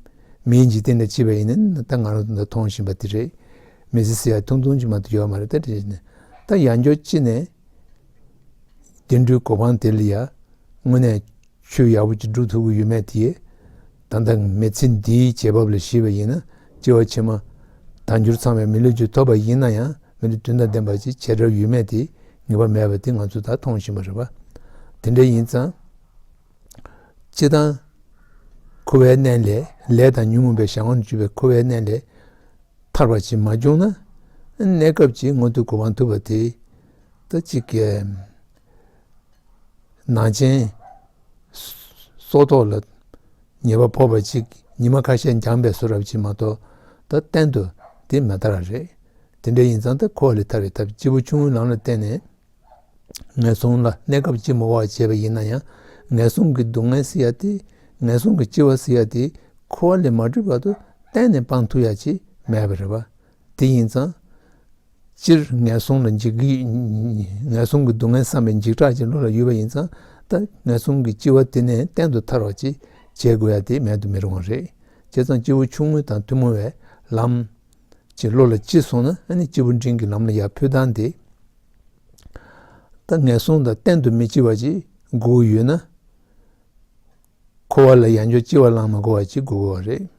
མིའི་འཇིག་རྟེན་ལ་སྐྱེས་པ་ཡིན་ན་ད་ང་རང་ཚོ་མཐོང་བཞིན་པ་དེ་རེད། མི་ཚེ་ཟེར་ཡ་ཐུང་ཐུང་ཅིག་མ་གཏོགས་ཡོད་མ་རེད། ད་དེ་ནས་ད་ཡང་བསྐྱར་ཅི་ནས་བདེ་འགྲོའི་གོ་འཕང་དེ་ལ་ཡ་དངོས་གནས་ཆོས་ཡག་པོ་ཅིག་སྒྲུབ་ཐུབ་ཀྱི་ཡོད་མེད་དེ། ད་ལྟ་མི་ཚེ་འདིའི་རྗེས་བབ་ལ་གཞིགས་པ་ཡིན་ན་སྐྱེ་བ་ཕྱི་མ་དལ་འབྱོར་ཚང་བའི་མི་ལུས་ཅིག་ཐོབ་པ་ཡིན་ན་ཡང་མི་ལུས་དོན་དང་ལྡན་པ་ཅིག་བྱེད་གྲབས་ཡོད་མེད་དེ་ངེས་པ་མེད་པ་དེ་ང་ཚོས་ད་མཐོང་བཞིན་པ་རེད་པ། དེ་འདྲ་ཡིན་ཙང་ སྤྱིར་བཏང་འཁོར་བའི་གནས་ལས། ལས་དང་ཉོན་མོངས་པའི་གཞན་དབང་དུ་གྱུར་པའི་འཁོར་བའི་གནས་ལས་ཐར་བ་ཅིག་མ་བྱུང་ན། གནས་སྐབས་ཀྱི་མངོན་མཐོའི་གོ་འཕང་ཐོབ་པ་དེ་ད་ཅིག་གི་ནང་ཆེན་སྲོག་ཐོག་ལ་ཉེས་པ་ཕོག་པ་ཅིག་ཉི་མ་ཁ་ཤས་འགྱངས་པའི་བཟོ་འདྲ་ཅིག་མ་གཏོགས། ད་གཏན་དུ་དེ་མ་ཐར་བ་རེད། དེ་འདྲ་ཡིན་ཙང་ད་འཁོར་བ་ལས་ཐར་བའི་ཐབས། སྐྱེས་བུ་ཆུང་ངུའི་ལམ་ལ་བརྟེན་ནས་ངན་སོང་ལ་གནས་སྐབས་ཅིག་མ་འགོར་བ་བྱས་པ་ཡིན་ན་ཡང་། ངན་སོང་གི་སྡུག་བསྔལ་ཟེར་ཡ་དེ། ངན་སོང་གི་སྐྱེ་བ་ཟེར་ཡ་དེ་འཁོར་བ་ལས་མ་གྲོལ་བར་དུ་གཏན་ནས་སྤང་ཐུབ་ཡ་ཅིག་མེད་པ་རེད་པ། དེ་ཡིན་ཙང་། སྤྱིར་ངན་སོང་ལ་འཇིགས་ཀྱི། ངན་སོང་གི་སྡུག་བསྔལ་བསམ་པའི་འཇིགས་སྐྲག་ཅིག་བློ་ལ་ཡོད་པ་ཡིན་ཙང་། ད་ངན་སོང་གི་སྐྱེ་བ་དེ་ནས་གཏན་དུ་ཐར་བ་ཅིག་བྱེད་དགོས་ཡ་དེ་མེད་དུ་མི་རུང་བ་རེད། བྱས་ཙང་སྐྱེས་བུ་ཆུང་ངུ་དང་ཐུན་མོང་བའི་ལམ་ཅིག་བློ་ལ་སྐྱེས་སོང་ན། ཨ་ནི་སྐྱེས་བུ་འབྲིང་གི་ལམ་ལ་ཡར་འཕོས་སྟངས་དེ། ད་ངན་སོང་དང་གཏན་དུ་མི་སྐྱེ་བ་ཅིག་དགོས་ཡོད་ན། འཁོར་བ་ལ་ཡང་བསྐྱར་སྐྱེ་བ་བླངས་མ་དགོས་པ་ཅིག་དགོས་དགོས་པ་རེད།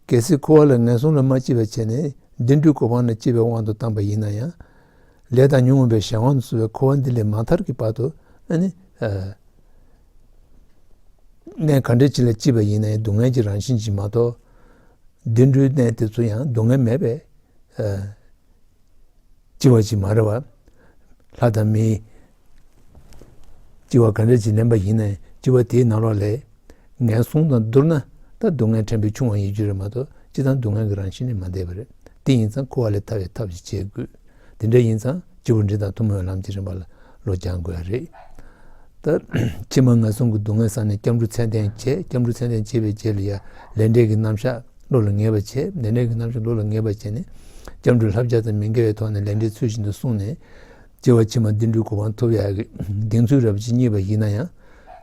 གལ་སྲིད་འཁོར་བ་ལ་ངན་སོང་ལ་མ་སྐྱེས་པ་བྱས་ནས་བདེ་འགྲོའི་གོ་འཕང་ལ་སྐྱེས་པའི་དབང་དུ་བཏང་པ་ཡིན་ན་ཡང་། ལས་དང་ཉོན་མོངས་པའི་གཞན་དབང་དུ་སོང་བའི་འཁོར་བ་འདི་ལས་མ་ཐར་གྱི་བར་དུ། ཨ་ནི། ཨ། གནས་ག་འདྲ་ཅིག་ལ་སྐྱེས་པ་ཡིན་ན་ཡང་སྡུག་བསྔལ་གྱི་རང་བཞིན་ཅིག་མ་གཏོགས། བདེ་འགྲོའི་གནས་དེ་ཚོ་ཡང་སྡུག་བསྔལ་མེད་པའི། ཨ། སྐྱེ་བ་ཅིག་མ་རེད་པ། ལྷ་དང་མིའི་སྐྱེ་བ་ག་འདྲ་ཅིག་ལེན་པ་ཡིན་ནའི་སྐྱེ་བ་དེའི་ནང་ལོགས་ལས་ངན་སོང་དང་བསྡུར་ན་ད་སྡུག་བསྔལ་ཕྲན་བུ་ཆུང་བ་ཡིན་རྒྱུ་རེད་མ་གཏོགས། སྤྱིར་བཏང་སྡུག་བསྔལ་གྱི་རང་བཞིན་ནི་མ་འདས་པ་རེད། དེ་ཡིན་ཙང་འཁོར་བ་ལས་ཐར་བའི་ཐབས་ཤིག་བྱེད་དགོས། དེ་འདྲ་ཡིན་ཙང་སྐྱེས་བུ་འབྲིང་དང་ཐུན་མོང་བའི་ལམ་གྱི་རིམ་པ་ལ་བློ་སྦྱང་དགོས་ཡ་རེད། ད་ཕྱི་མ་ངན་སོང་གི་སྡུག་བསྔལ་བསམ་ནས་སྐྱབས་འགྲོ་ཚད་ལྡན་བྱས། སྐྱབས་འགྲོ་ཚད་ལྡན་བྱས་པའི་རྗེས་ལ་ཡ་ལས་འབྲས་ཀྱི་རྣམ་གཞག་བློ་ལ་ངེས་པ་བྱས། ལས་འབྲས་ཀྱི་རྣམ་གཞག་བློ་ལ་ངེས་པ་བྱས་ནས། སྐྱབས་འགྲོའི་བསླབ་བྱ་དང་མི་འགལ་བའི་ཐོག་ནས་ལས་འབྲས་ཚུལ་བཞིན་དུ་བསྲུངས་ནས། སྐྱེ་བ་ཕྱི་མ་བདེ་འགྲོའི་གོ་འཕང་ཐོབ་ཡག་གི་གདེང་ཚོད་རབ་ཅིག་རྙེད་པ་ཡིན་ན་ཡང་།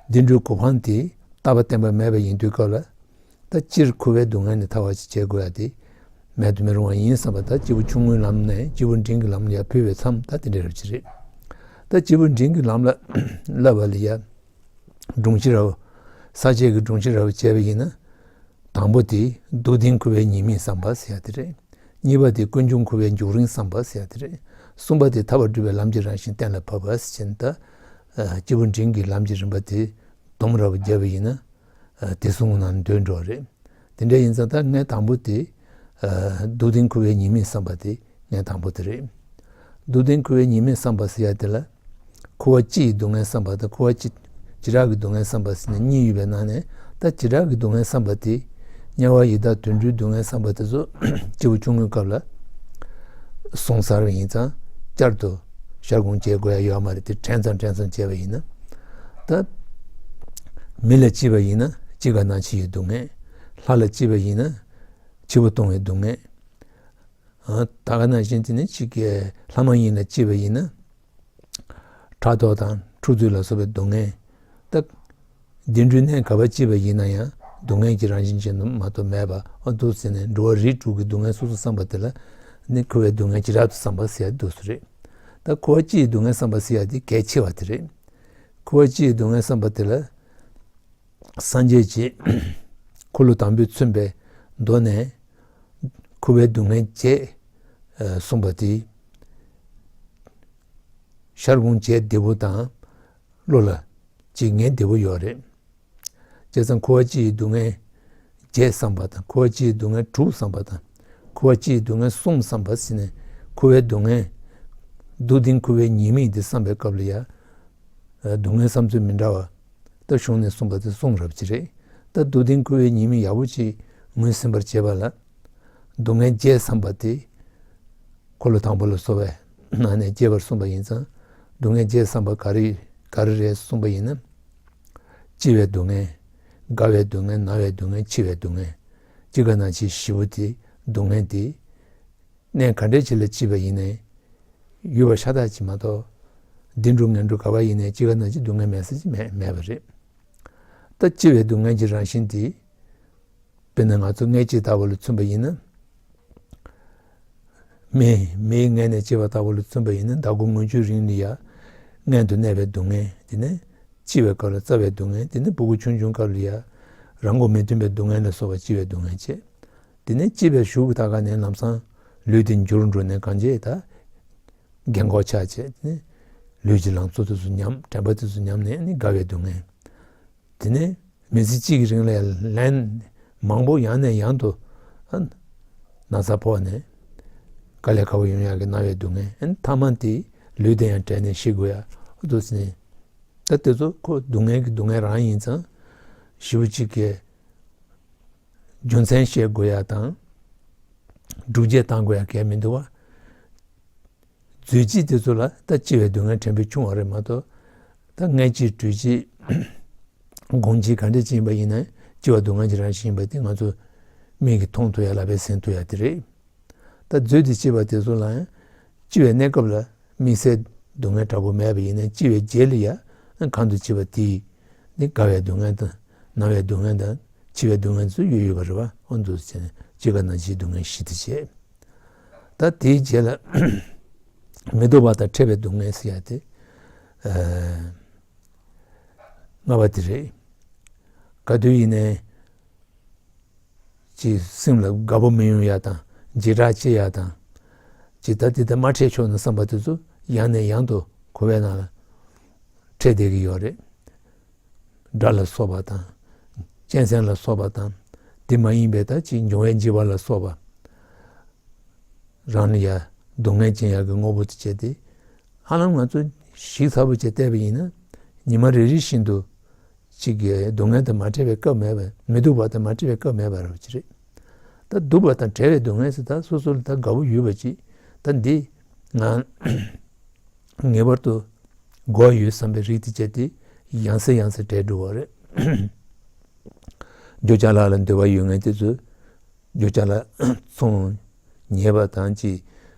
བདེ་འགྲོའི་གོ་འཕང་དེ་རྟག་པ་བརྟན་པ་མེད་པ་ཡིན་དུས་སྐབས་ལ། ད་སྤྱིར་འཁོར་བའི་སྡུག་བསྔལ་ནས་ཐར་བ་ཞིག་བྱེད་དགོས་ཡ་དེ་མེད་དུ་མི་རུང་བ་ཡིན་བསམ་པ། ད་སྐྱེས་བུ་ཆུང་ངུའི་ལམ་ནས་སྐྱེས་བུ་འབྲིང་གི་ལམ་ལ་ཡར་འཕོས་པའི་མཚམས་ད་དེ་འདྲ་རབ་ཅིག་རེད། ད་སྐྱེས་བུ་འབྲིང་གི་ལམ་ལ་བསླབ་པ་ལ་ཡ། སྒྲུང་ཆེ་རབ། ས་བཅད་ཀྱི་སྒྲུང་ཆེ་རབ་བྱས་པ་ཡིན་ན། དང་པོ་དེ་སྡུག་བདེན་འཁོར་བའི་ཉེས་དམིགས་བསམ་པ་ཟེར་ཡ་དེ་རེད། གཉིས་པ་དེ་ཀུན་འབྱུང་འཁོར་བའི་འགྱུར་རིམ་བསམ་པ་ཟེར་ཡ་དེ་རེད། གསུམ་པ་དེ་ཐར་པ་སྒྲུབ་པའི་ལམ་གྱི་རང་བཞིན་གཏན་ལ་ཕབ་པ་ཟེར་བྱས་ནས། ད་སྐྱེས་བུ་འབྲིང་གི་ལམ་གྱི་རིམ་པ་དེ་སྡོམ་རབ་བརྒྱབ་པ་ཡིན་ན། དེ་གསུམ་ནང་འདུས་འགྲོ་བ་རེད། དེ་འདྲ་ཡིན་ཙང་ད་ངས་དང་པོ་དེ། སྡུག་བདེན་འཁོར་བའི་ཉེས་དམིགས་བསམ་པ་དེ་ངས་དང་པོ་དེ་རེད། སྡུག་བདེན་འཁོར་བའི་ཉེས་དམིགས་བསམ་པ་ཟེར་ཡ་དེ་ལ། འཁོར་བ་སྤྱི་ཡི་སྡུག་བསྔལ་བསམ་པ་དང་། འཁོར་བ་སྤྱི། བྱེ་བྲག་གི་སྡུག་བསྔལ་བསམ་པ་ཟེར་ནས་གཉིས་ཡོད་པའི་ནང་ནས། ད་བྱེ་བྲག་གི་སྡུག་བསྔལ་བསམ་པ་དེ། དམྱལ་བ་ཡི་དྭགས་དུད་འགྲོའི་སྡུག་བསྔལ་བསམ་པ་དེ་ཚོ་སྐྱེས་བུ་ཆུང་ངུའི་སྐབས་ལ་བསྲུང་ཚར་བ་ཡིན་ཙང་། བསྐྱར་དུ་ཤར་སྒོམ་བྱེད་དགོས་ཡ་ཡོད་མ་རེད། དེ་དྲན་ཙམ་དྲན་ཙམ་བྱས་པ་ཡིན་ན། ད་མི་ལ་སྐྱེས་པ་ཡིན་ན་སྐྱེ་རྒ་ན་འཆི་ཡི་སྡུག་བསྔལ། ལྷ་ལ་སྐྱེས་པ་ཡིན་ན་འཆི་བ་གཏོང་བའི་སྡུག་བསྔལ། ད་ག་ནང་བཞིན་དེ་ནི་གཅིག་གི་ལྷ་མ་ཡིན་ལ་སྐྱེས་པ་ཡིན་ན། ཕྲག་དོག་དང་འཁྲུག་རྩོད་ལ་སོགས་པའི་སྡུག་བསྔལ། ད་བདེ་འགྲོའི་གནས་ག་པར་སྐྱེས་པ་ཡིན་ན་ཡང་སྡུག་བསྔལ་གྱི་རང་བཞིན་ཅན་དུ་མ་གཏོགས་མེད་པ། ཨ། འདུག་ཟེར་ནས་འགྲོ་བ་རིགས་དྲུག་གི་སྡུག་བསྔལ་སོ་སོ་བསམ་པ་དེ་ལ་ནི་འཁོར་བའི་སྡུག་བསྔལ་བྱེ་བྲག་ཏུ་བསམ་པ་ཟེར་ཡ་འདུག་སེ་རེད། ད་འཁོར་བ་སྤྱི་ཡི་སྡུག་བསྔལ་བསམ་པ་ཟེར་ཡ་དེ་གལ་ཆེ་བ་དེ་རེད། འཁོར་བ་སྤྱི་ཡི་སྡུག་བསྔལ་བསམ་པ་དེ་ལ། སངས་རྒྱས་ཀྱིས་འཁོར་ལོ་དང་པོས་མཚོན་པའི་མདོ་ནས་འཁོར་བའི་སྡུག་བསྔལ་བརྒྱད་གསུངས་པ་དེ། ཤར་སྒོམ་བྱས་བདེ་པོ་དང་བློ་ལ་ཅིག་ངེས་བདེ་པོ་ཡོད་རེད། བྱས་ཙང་འཁོར་བ་སྤྱི་ཡི་སྡུག་བསྔལ་བརྒྱད་བསམ་པ་དང་། འཁོར་བ་སྤྱི་ཡི་སྡུག་བསྔལ་དྲུག་བསམ་པ་དང་། འཁོར་བ་སྤྱི་ཡི་སྡུག་བསྔལ་གསུམ་བསམ་པ་ཟེར་ནས། འཁོར་བའི་སྡུག་བསྔལ། སྡུག་བདེན་འཁོར་བའི་ཉེས་དམིགས་འདི་བསམ་པའི་སྐབས་ལ་ཡ། སྡུག་བསྔལ་བསམ་ཚུལ་མི་འདྲ་བ། ད་གཞུང་ནས་གསུངས་པ་དེ་གསུམ་རབ་ཅིག་རེད། ད་སྡུག་བདེན་འཁོར་བའི་ཉེས་དམིགས་ཡག་པོ་ཅིག་ངོས་ཟིན་པར་བྱེད་པ་ལ། སྡུག་བསྔལ་བརྒྱད་བསམ་པ་དེ། འཁོར་ལོ་དང་པོ་ལ་སོགས་པའི་ནང་ནས་རྒྱས་པར་གསུངས་པ་ཡིན་ཙང་། སྡུག་བསྔལ་བརྒྱད་བསམ་པ་ག་རེ་ག་རེ་རེད་གསུངས་པ་ཡིན་ན། སྐྱེ་བའི་སྡུག་བསྔལ། རྒ་བའི་སྡུག་བསྔལ། ན་བའི་སྡུག་བསྔལ། འཆི་བའི་སྡུག་བསྔལ། སྐྱེ་རྒ་ན་འཆིའི་བཞི་པོ་དེ། སྡུག་བསྔལ་དེ། གནས་ག་འདྲ་ཅིག་ལ་སྐྱེས་པ་ཡིན་ནའི་ཡོད་པ་ཤ་སྟག་ཅིག་མ་གཏོགས། བདེ་འགྲོ་ངན་འགྲོ་ག་པར་ཡིན་ནའི་སྐྱེ་རྒ་ན་འཆི་སྡུག་བསྔལ་མེད་ས་ཅིག་མེད་མེད་པ་རེད། ད་སྐྱེ་བའི་སྡུག་བསྔལ་གྱི་རང་བཞིན་དེ། དཔེར་ན་ང་ཚོ་མངལ་སྐྱེས་ལྟ་བུ་ལ་མཚོན་པ་ཡིན་ན། མི་མིའི་མངལ་ནས་སྐྱེས་པ་ལྟ་བུ་ལ་མཚོན་པ་ཡིན་ན། ཟླ་སྒོར་ལྔ་བཅུ་རིང་ལ་ཡ་མངལ་དུ་གནས་པའི་སྡུག་བསྔལ། དེ་ནས་སྐྱེ་བའི་སྐབས་ལ་བཙའ་བའི་སྡུག་བསྔལ། དེ་ནས་སྤུ་གུ་ཆུང་ཆུང་སྐབས་ལ་ཡ་རང་མགོ་མི་ཐོན་པའི་སྡུག་བསྔལ་ལ་སོགས་པ་སྐྱེ་བའི་སྡུག་བསྔལ་བྱས། དེ་ནས་སྐྱེས་པའི་གཞུག་གུ་ད་ག་ནས་ལམ་སང་ལུས་དེ་འགྱུར་འགྲོ་ནས་གང་བྱས་ད་རྒན་གོག་ཆགས་བྱས། དེ་ནས་ལུས་ཀྱི་ལང་ཚོ་དེ་ཚོ་ཉམས། དྲན་པ་དེ་ཚོ་ཉམས་ནས་ནི་རྒ་བའི་སྡུག་བསྔལ། དེ་ནས་ མི་ཚེ་གཅིག་གི་རིང་ལ་ལན་མང་པོ་ཡང་ནས་ཡང་དུ་ཨ་ན་ཚ་ཕོག་ནས་དཀའ་ལས་ཁག་པོ་ཡོང་ཡག་གི་ན་བའི་སྡུག་བསྔལ། ཨ་ནི་མཐའ་མ་དེ་ལུས་དེ་ཡང་བྲལ་ནས་ཤི་དགོས་ཡ་འདུག་ཟེར་ནས། ད་དེ་ཚོ་ཁོ་སྡུག་བསྔལ་གྱི་སྡུག་བསྔལ་རང་ཡིན་ཙང་ཞེ་པོ་ཅིག་གི་རྒྱུ་མཚན་ཤེས་དགོས་ཡ་དང་སྒྲུབ་བྱེད་བཏང་དགོས་ཡ་གལ་མི་འདུག་བ། རྫུས་སྐྱེས་དེ་ཚོ་ལ་ད་སྐྱེ་བའི་སྡུག་བསྔལ་ཕྲན་བུ་ཆུང་བ་རེད་མ་གཏོགས། ད་མངལ་སྐྱེས་སྦྲུལ་སྐྱེས་སྒོང་སྐྱེས་ག་འདྲ་ཅིག་ཡིན་པ་ཡིན་ན་སྐྱེ་བ་སྡུག་བསྔལ་གྱི་རང་བཞིན་ཡིན་པ་དེ་ང་ཚོ་མིག་གིས་མཐོང་ཐུབ་ཡ་ལག་པས་ཟིན་ཐུབ་ཡ་དེ་རེད། ད་རྫུས་ཏེ་སྐྱེས་པ་དེ་ཚོ་ལ་ཡང་སྐྱེ་བའི་གནས་སྐབས་ལ་དམིགས་བསལ་སྡུག་བསྔལ་དྲག་པོ་མེད་པ་ཡིན་ན་སྐྱེ་བའི་རྗེས་ལ་ཡང་གང་དུ་སྐྱེ་བ་དེ་ནི་རྒ་བའི་སྡུག་བསྔལ་དང་ན་བའི་སྡུག་བསྔལ་དང་འཆི་བའི་སྡུག་བསྔལ་ཚོ་ཡོད་ཡོད་པ་རེད་བ། འོ་འདུག་ཟེར་ནས་སྐྱེ་རྒ་ན་འཆིའི་སྡུག་བསྔལ་བཞི་དེ་བྱས། ད་དེའི་རྗེས་ལ་མི་སྡུག་པ་དང་ཕྲད་པའི་སྡུག་བསྔལ་ཟེར་ཡ་དེ་ཨ་ལྔ་པ་དེ་རེད། ག་དུས་ཡིན་ནའི་ཅིག་སེམས་ལ་དགའ་པོ་མི་ཡོང་ཡ་དང་འཇིགས་སྐྲག་སྐྱེ་ཡ་དང་། ཅིག་ད་དེ་ད་མ་འཕྲད་ཆོག་ན་བསམ་པ་དེ་ཚོ་ཡང་ནས་ཡང་དུ་འཁོར་བའི་ནང་ལ་འཕྲད་བསྡད་ཀྱི་ཡོད་རེད། དགྲ་ལ་སོགས་པ་དང་། གཅན་གཟན་ལ་སོགས་པ་དང་། དེ་མ་ཡིན་པའི་ད་ཅིག་འབྱུང་བའི་འཇིགས་པ་ལ་སོགས་པ། རང་ལ་ཡ་སྡུག་བསྔལ་ཅན་ཡག་གི་དངོས་པོ་དེ་བྱས་ཏེ། ཧ་ལམ་ང་ཚོ་ཞིབ་ཚགས་པོ་བྱས་བལྟས་པ་ཡིན་ན་ཉི་མ་རེ་རེ་བཞིན་དུ་ཅིག་གི་སྡུག་བསྔལ་དང་མ་བྲལ་བའི་སྐབས་མེད་པ། མི་སྡུག་པ་དང་མ་བྲལ་བའི་སྐབས་མེད་པ་རེད་པ་ཅིག་རེད། ད་སྡུག་པ་དང་བྲལ་བའི་སྡུག་བསྔལ་ཟེར་ད་སོ་སོ་ལ་ད་དགའ་པོ་ཡོད་པ་ཅིག་ད་འདི་ང་ངེས་པར་དུ་དགོས་ཡོད་བསམ་པའི་རིགས་དེ་བྱས་ཏེ་ཡང་སེ་ཡང་སེ་བྲལ་འགྲོ་བ་རེད། འགྱོད་བྱ་ལ་ལ་འདོད་པ་ཡོད་མཁན་དེ་ཚོས། འགྱོད་བྱ་ལ་ཚོང་ཉེས་པ་དང་ཅིག་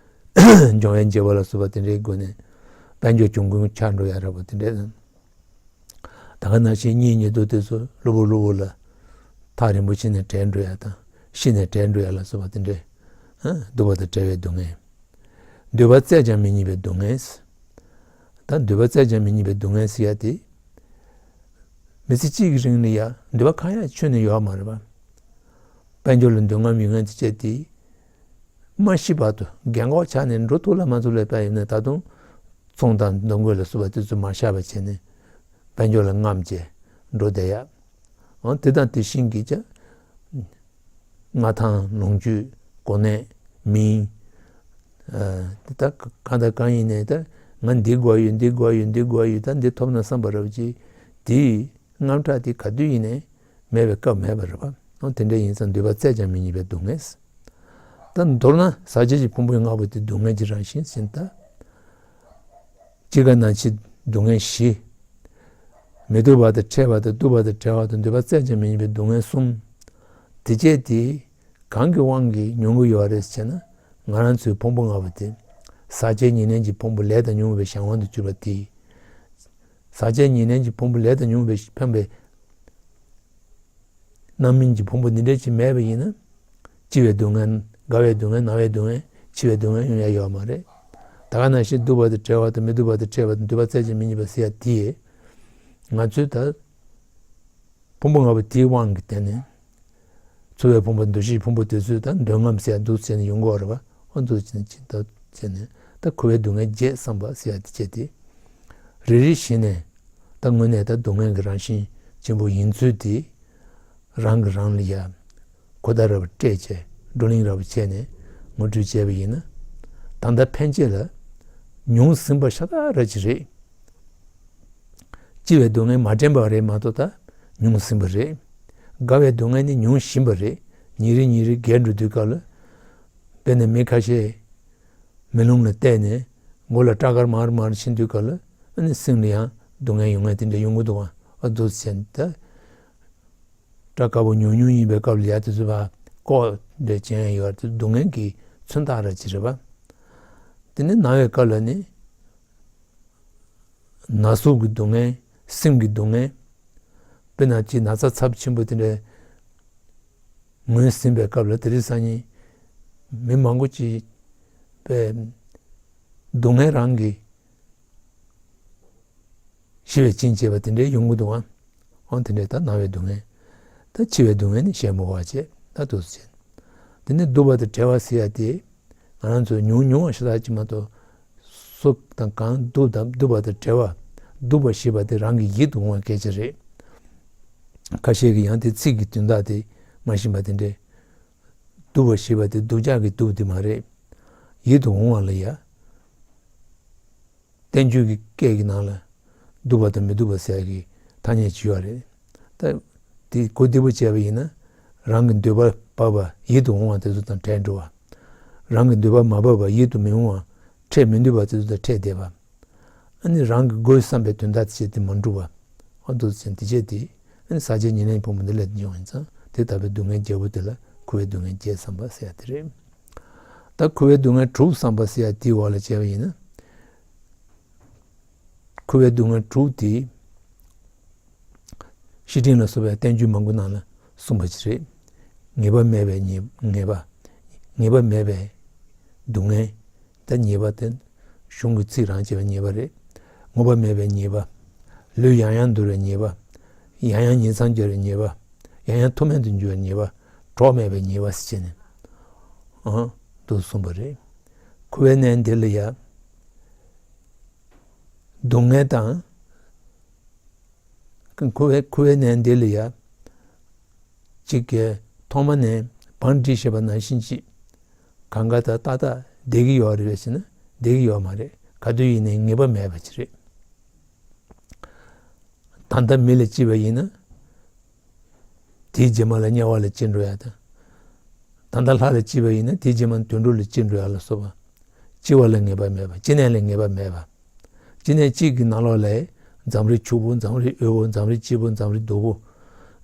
འབྱུང་བའི་འཇིགས་པ་ལ་སོགས་པ་དེ་འདྲའི་སྒོ་ནས་དཔལ་འབྱོར་གྱོང་གུན་ཆགས་འགྲོ་ཡ་ར་བ་དེ་འདྲ་དང་། ད་ག་ནང་བཞིན་གཉེན་ཉེ་དུ་དེ་ཚོ་གློ་བུར་གློ་བུར་ལ་ཐག་རིང་པོ་ཕྱིན་ནས་བྲལ་འགྲོ་ཡ་དང་ཤི་ནས་བྲལ་འགྲོ་ཡ་ལ་སོགས་པ་དེ་འདྲའི་སྡུག་པ་དང་བྲལ་བའི་སྡུག་བསྔལ། འདོད་པ་བཙལ་ཀྱང་མི་རྙེད་པའི་སྡུག་བསྔལ། ད་འདོད་པ་བཙལ་ཀྱང་མི་རྙེད་པའི་སྡུག་བསྔལ་ཟེར་ཡ་དེ། མི་ཚེ་གཅིག་གི་རིང་ལ་ཡ་འདོད་པ་གང་ཡང་ཁྱོན་ནས་ཡོད་མ་རེད་པ། དཔལ་འབྱོར་ལ་འདོད་རྔམ་ཡོད་མཁན་དེ་བྱས་ཏེ། མ་ཤི་བར་དུ་རྒན་གོག་ཆགས་ནས་འགྲོ་ཐུབ་ལ་མ་ཐུབ་ལ་དཔེ་ཡིན་ན་ད་དུང་ཚོང་དང་འདོམ་གོས་ལ་སོགས་པ་དེ་ཚོ་མ་བཞག་པ་བྱས་ནས་དཔལ་འབྱོར་ལ་རྔམ་བྱས་འགྲོ་བསྡད་ཡ། འོ་དེ་དང་དེ་བཞིན་གྱི་ཅག་མངའ་ཐང་ལོངས་སྤྱོད་གོ་གནས་མིང་། ཨ་དེ་ད་གང་དང་གང་ཡིན་ནའི་ད་ང་འདི་དགོས་ཡོད་འདི་དགོས་ཡོད་འདི་དགོས་ཡོད་ད་འདི་ཐོབ་ན་བསམ་པ་རབ་ཅིག་དེའི་དངངས་སྐྲག་དེ་ག་དུས་ཡིན་ནའི་མེད་པའི་སྐབས་མེད་པ་རེད་པ། འོ་དེ་འདྲ་ཡིན་ཙང་འདོད་པ་བཙལ་ཀྱང་མི་རྙེད་པའི་སྡུག་བསྔལ། ད་མདོར་ན་ཟག་བཅས་ཀྱི་ཕུང་པོའི་ལྔ་པོ་དེ་སྡུག་བསྔལ་གྱི་རང་བཞིན་ཟིན་ད། སྐྱེ་རྒ་ན་འཆི་སྡུག་བསྔལ་བཞི། མི་སྡུག་པ་དང་ཕྲད་པ་དང་སྡུག་པ་དང་བྲལ་བ་དང་འདོད་པ་བཙལ་ཀྱང་མི་རྙེད་པའི་སྡུག་བསྔལ་གསུམ། དེ་བཅས་དེ་གང་གི་དབང་གིས་མྱོང་གི་ཡོད་རེད་ཟེར་ན། ང་རང་ཚོའི་ཕུང་པོ་ལྔ་པོ་དེ། ཟག་བཅས་ཉེར་ལེན་གྱི་ཕུང་པོ་ལས་དང་ཉོན་མོངས་པའི་གཞན་དབང་དུ་གྱུར་པ་དེ། ཟག་བཅས་ཉེར་ལེན་གྱི་ཕུང་པོ་ལས་དང་ཉོན་མོངས་པའི་འཕེན་པའི་རྣམ་སྨིན་གྱི་ཕུང་པོ་འདི་འདྲ་ཅིག་མེད་པ་ཡིན་ན། སྐྱེ་བའི་སྡུག་བསྔལ་རྒ་བའི་སྡུག་བསྔལ་ན་བའི་སྡུག་བསྔལ་འཆི་བའི་སྡུག་བསྔལ་ཡོང་ཡ་ཡོད་མ་རེད། ད་ག་ནང་བཞིན་སྡུག་པ་དང་བྲལ་བ་དང་མི་སྡུག་པ་དང་ཕྲད་པ་དང་འདོད་པ་བཙལ་ཀྱང་མི་རྙེད་པ་ཟེར་ཡ་དེ། ང་ཚོས་ད་ཕུང་པོ་ལྔ་པོ་དེའི་དབང་གིས་བརྟེན་ནས། ཚོར་བའི་ཕུང་པོ་འདུ་ཤེས་ཕུང་པོ་དེ་ཚོས་ད་འདོད་རྔམ་ཟེར་ཡ་འདུག་ཟེར་ནས་ཡོང་གི་ཡོད་རེད་པ། ཨོ་འདུག་ཟེར་ནས་ཅི་ལྟ་བྱས་ནས་ད་འཁོར་བའི་སྡུག་བསྔལ་བརྒྱད་བསམ་པ་ཟེར་ཡ་དེ་བྱས་ཏེ། རེ་རེ་བཞིན་ནས་ད་དངོས་གནས་ད་སྡུག་བསྔལ་གྱི་རང་བཞིན་ཆེན་པོ་ཡིན་ཚུལ་དེ། རང་གིས་རང་ལ་ཡ་གོ་བརྡ་ར་བ་སྤྲད་བྱས་བགྲོ་གླེང་ར་བ་བྱས་ནས་ངོ་སྤྲོད་བྱས་པ་ཡིན་ན། ད་ལྟ་ཕན་ཆད་ལ་མྱོང་ཟིན་པ་ཤ་སྟག་ར་ཅིག་རེད། སྐྱེ་བའི་སྡུག་བསྔལ་མ་དྲན་པ་རེད་མ་གཏོགས་ད་མྱོང་ཟིན་པ་རེད། རྒ་བའི་སྡུག་བསྔལ་ནི་མྱོང་བཞིན་པ་རེད། ཉིན་རེ་ཉིན་རེ་རྒས་འགྲོ་དུས་སྐབས་ལ། དཔེར་ན་མི་ཁ་ཤས་མེ་རླུང་ལ་བལྟས་ནས་མགོ་ལ་སྐྲ་དཀར་མར་མར་ཕྱིན་དུས་སྐབས་ལ་ཨ་ནི་སེམས་ལ་ཡང་སྡུག་བསྔལ་ཡོང་ངེས་དེ་འདྲ་ཡོང་གི་འདུག་ཨ། ཨ་འདུག་ཟེར་ད། སྐྲ་དཀར་པོ་ཉུང་ཉུང་ཡིན་པའི་སྐབས་ལ་ཡ་དེ་ཚོ་ཕར་ལྐོག་འདྲ་བྱས་ཡོད་དེ་སྡུག་བསྔལ་གྱི་མཚོན་རྟགས་ར་ཅིག་རེད་པ། དེ་ནས་ན་བའི་སྐབས་ལ་ནི། ན་ཟུག་གི་སྡུག་བསྔལ། སེམས་ཀྱི་སྡུག་བསྔལ། དཔེར་ན་ཅིག་ན་ཚ་ཚབས་ཆེན་པོ་དེ་འདྲ་ངོས་ཟིན་པའི་སྐབས་ལ་དེ་རིང་སང་ཉིན་མི་མང་པོ་ཅིག་པའི་སྡུག་བསྔལ་རང་གིས་ཤི་བའི་རྐྱེན་བྱེད་པ་དེ་འདྲའི་ཡོང་གི་འདུག་ཨ། འོ་དེ་འདྲའི་ད་ན་བའི་སྡུག་བསྔལ། ད་འཆི་བའི་སྡུག་བསྔལ་ནི་བཤད་མི་དགོས་པ་བྱས་ད་འདུག་ཟེར། དེ་ནས་སྡུག་པ་དང་བྲལ་བ་ཟེར་ཡ་དེ། ང་རང་ཚོས་མྱོང་མྱོང་བ་ཤ་སྟག་ཅིག་མ་གཏོགས། སུ་དང་གང་སྡུག་དང་སྡུག་པ་དང་བྲལ་བ། སྡུག་པ་ཞི་བ་དེ་རང་གི་ཡིད་དུ་འོང་བ་སྐད་ཆ་རེད། ཁ་ཤས་ཀྱིས་ཡང་དེ་ཚིག་གི་དོན་དག་དེ་མ་ཤེས་པ་དེ་འདྲས། སྡུག་པ་ཞེས་པ་དེ་སྡུག་ཅག་གི་སྡུག་དེ་མ་རེད། ཡིད་དུ་འོང་བ་ལ་ཡ། བསྟན་བཅོས་ཀྱི་སྐད་ཀྱི་ནང་ལ་སྡུག་པ་དང་མི་སྡུག་པ་ཟེར་ཡག་གི་ཐ་སྙད་ཅིག་ཡོད་རེད། ད་དེ་གོ་བདེ་པོ་བྱས་པ་ཡིན་ན། རང་གི་འདོད་པ་བབ་པ་ཡིད་དུ་འོང་བ་དེ་ཚོ་དང་བྲལ་འགྲོ་བ། རང་གི་འདོད་པ་མ་བབ་པ་ཡིད་དུ་མི་འོང་བ། འཕྲད་མི་ནུས་པ་དེ་ཚོ་དང་འཕྲད་བསྡད་པ། ཨ་ནི་རང་གི་དགོས་བསམ་པའི་དོན་དག་དེ་བྱས་ཏེ་མ་འགྲུབ་པ། ཨ་འདུག་ཟེར་དེ་བྱས་ཏེ། ཨ་ནི་ཟག་བཅས་ཉེར་ལེན་ཕུང་པོ་འདི་ལས་འབྱུང་བ་ཡིན་ཙང་དེ་ལྟ་བུའི་སྡུག་བསྔལ་བརྒྱད་པོ་དེ་ལ་འཁོར་བའི་སྡུག་བསྔལ་བརྒྱད་བསམ་པ་ཟེར་ཡ་དེ་རེད། ད་འཁོར་བའི་སྡུག་བསྔལ་དྲུག་བསམ་པ་ཟེར་ཡ་དེའི་འོག་ལ་བྱས་པ་ཡིན་ན། འཁོར་བའི་སྡུག་བསྔལ་དྲུག་དེ། བཤེས་སྤྲིང་ལ་སོགས་པའི་བསྟན་བཅོས་མང་པོ་ནང་ལ་གསུངས་པ་ཅིག་རེད། ངེས་པ་མེད་པའི་ཉེས་ངེས་པ། ངེས་པ་མེད་པའི་སྡུག་བསྔལ། ད་ཉེས་པ་དེ་གཞུང་གི་ཚིག་རང་བྱས་པའི་ཉེས་པ་རེད། ངོམས་པ་མེད་པའི་ཉེས་པ། ལུས་ཡང་ཡང་འདུལ་བའི་ཉེས་པ། ཡང་ཡང་ཉིང་མཚམས་སྦྱར་བའི་ཉེས་པ། ཡང་ཡང་མཐོ་དམན་དུ་འགྱུར་བའི་ཉེས་པ། གྲོགས་མེད་པའི་ཉེས་པ་ཟེར་བྱས་ནས། ཨང་། འདུག་གསུངས་པ་རེད། འཁོར་བའི་གནས་འདི་ལ་ཡ། སྡུག་བསྔལ་དང་། འཁོར་བའི་འཁོར་བའི་གནས་འདི་ལ་ཡ། གཅིག་གིས་ཐོག་མ་ནས་བང་བསྒྲིགས་བྱས་པ་ནང་བཞིན་གཅིག་གང་ག་ད་ཏག་ཏག་བསྡད་ཀྱི་ཡོད་རེད་པས་ཟེར་ན་བསྡད་ཀྱི་ཡོད་མ་རེད། ག་དུས་ཡིན་ནའི་ངེས་པ་མེད་པ་ཅིག་རེད། ད་ལྟ་མི་ལ་སྐྱེས་པ་ཡིན་ན། དེའི་རྗེས་མ་ལ་དམྱལ་བ་ལ་སྐྱེ་འགྲོ་ཡ་དང་། ད་ལྟ་ལྷ་ལ་སྐྱེས་པ་ཡིན་ན་དེའི་རྗེས་མ་དུད་འགྲོ་ལ་སྐྱེ་འགྲོ་ཡ་ལ་སོགས་པ། སྐྱེ་བ་ལ་ངེས་པ་མེད་པ། སྐྱེ་གནས་ལ་ངེས་པ་མེད་པ། སྐྱེ་གནས་གཅིག་གི་ནང་ལོགས་ལ། འཛམ་རིགས་ཕྱུག་པོ། འཛམ་རིགས་དབུལ་པོ། འཛམ་རིགས་སྐྱིད་པོ། འཛམ་རིགས་སྡུག་པོ།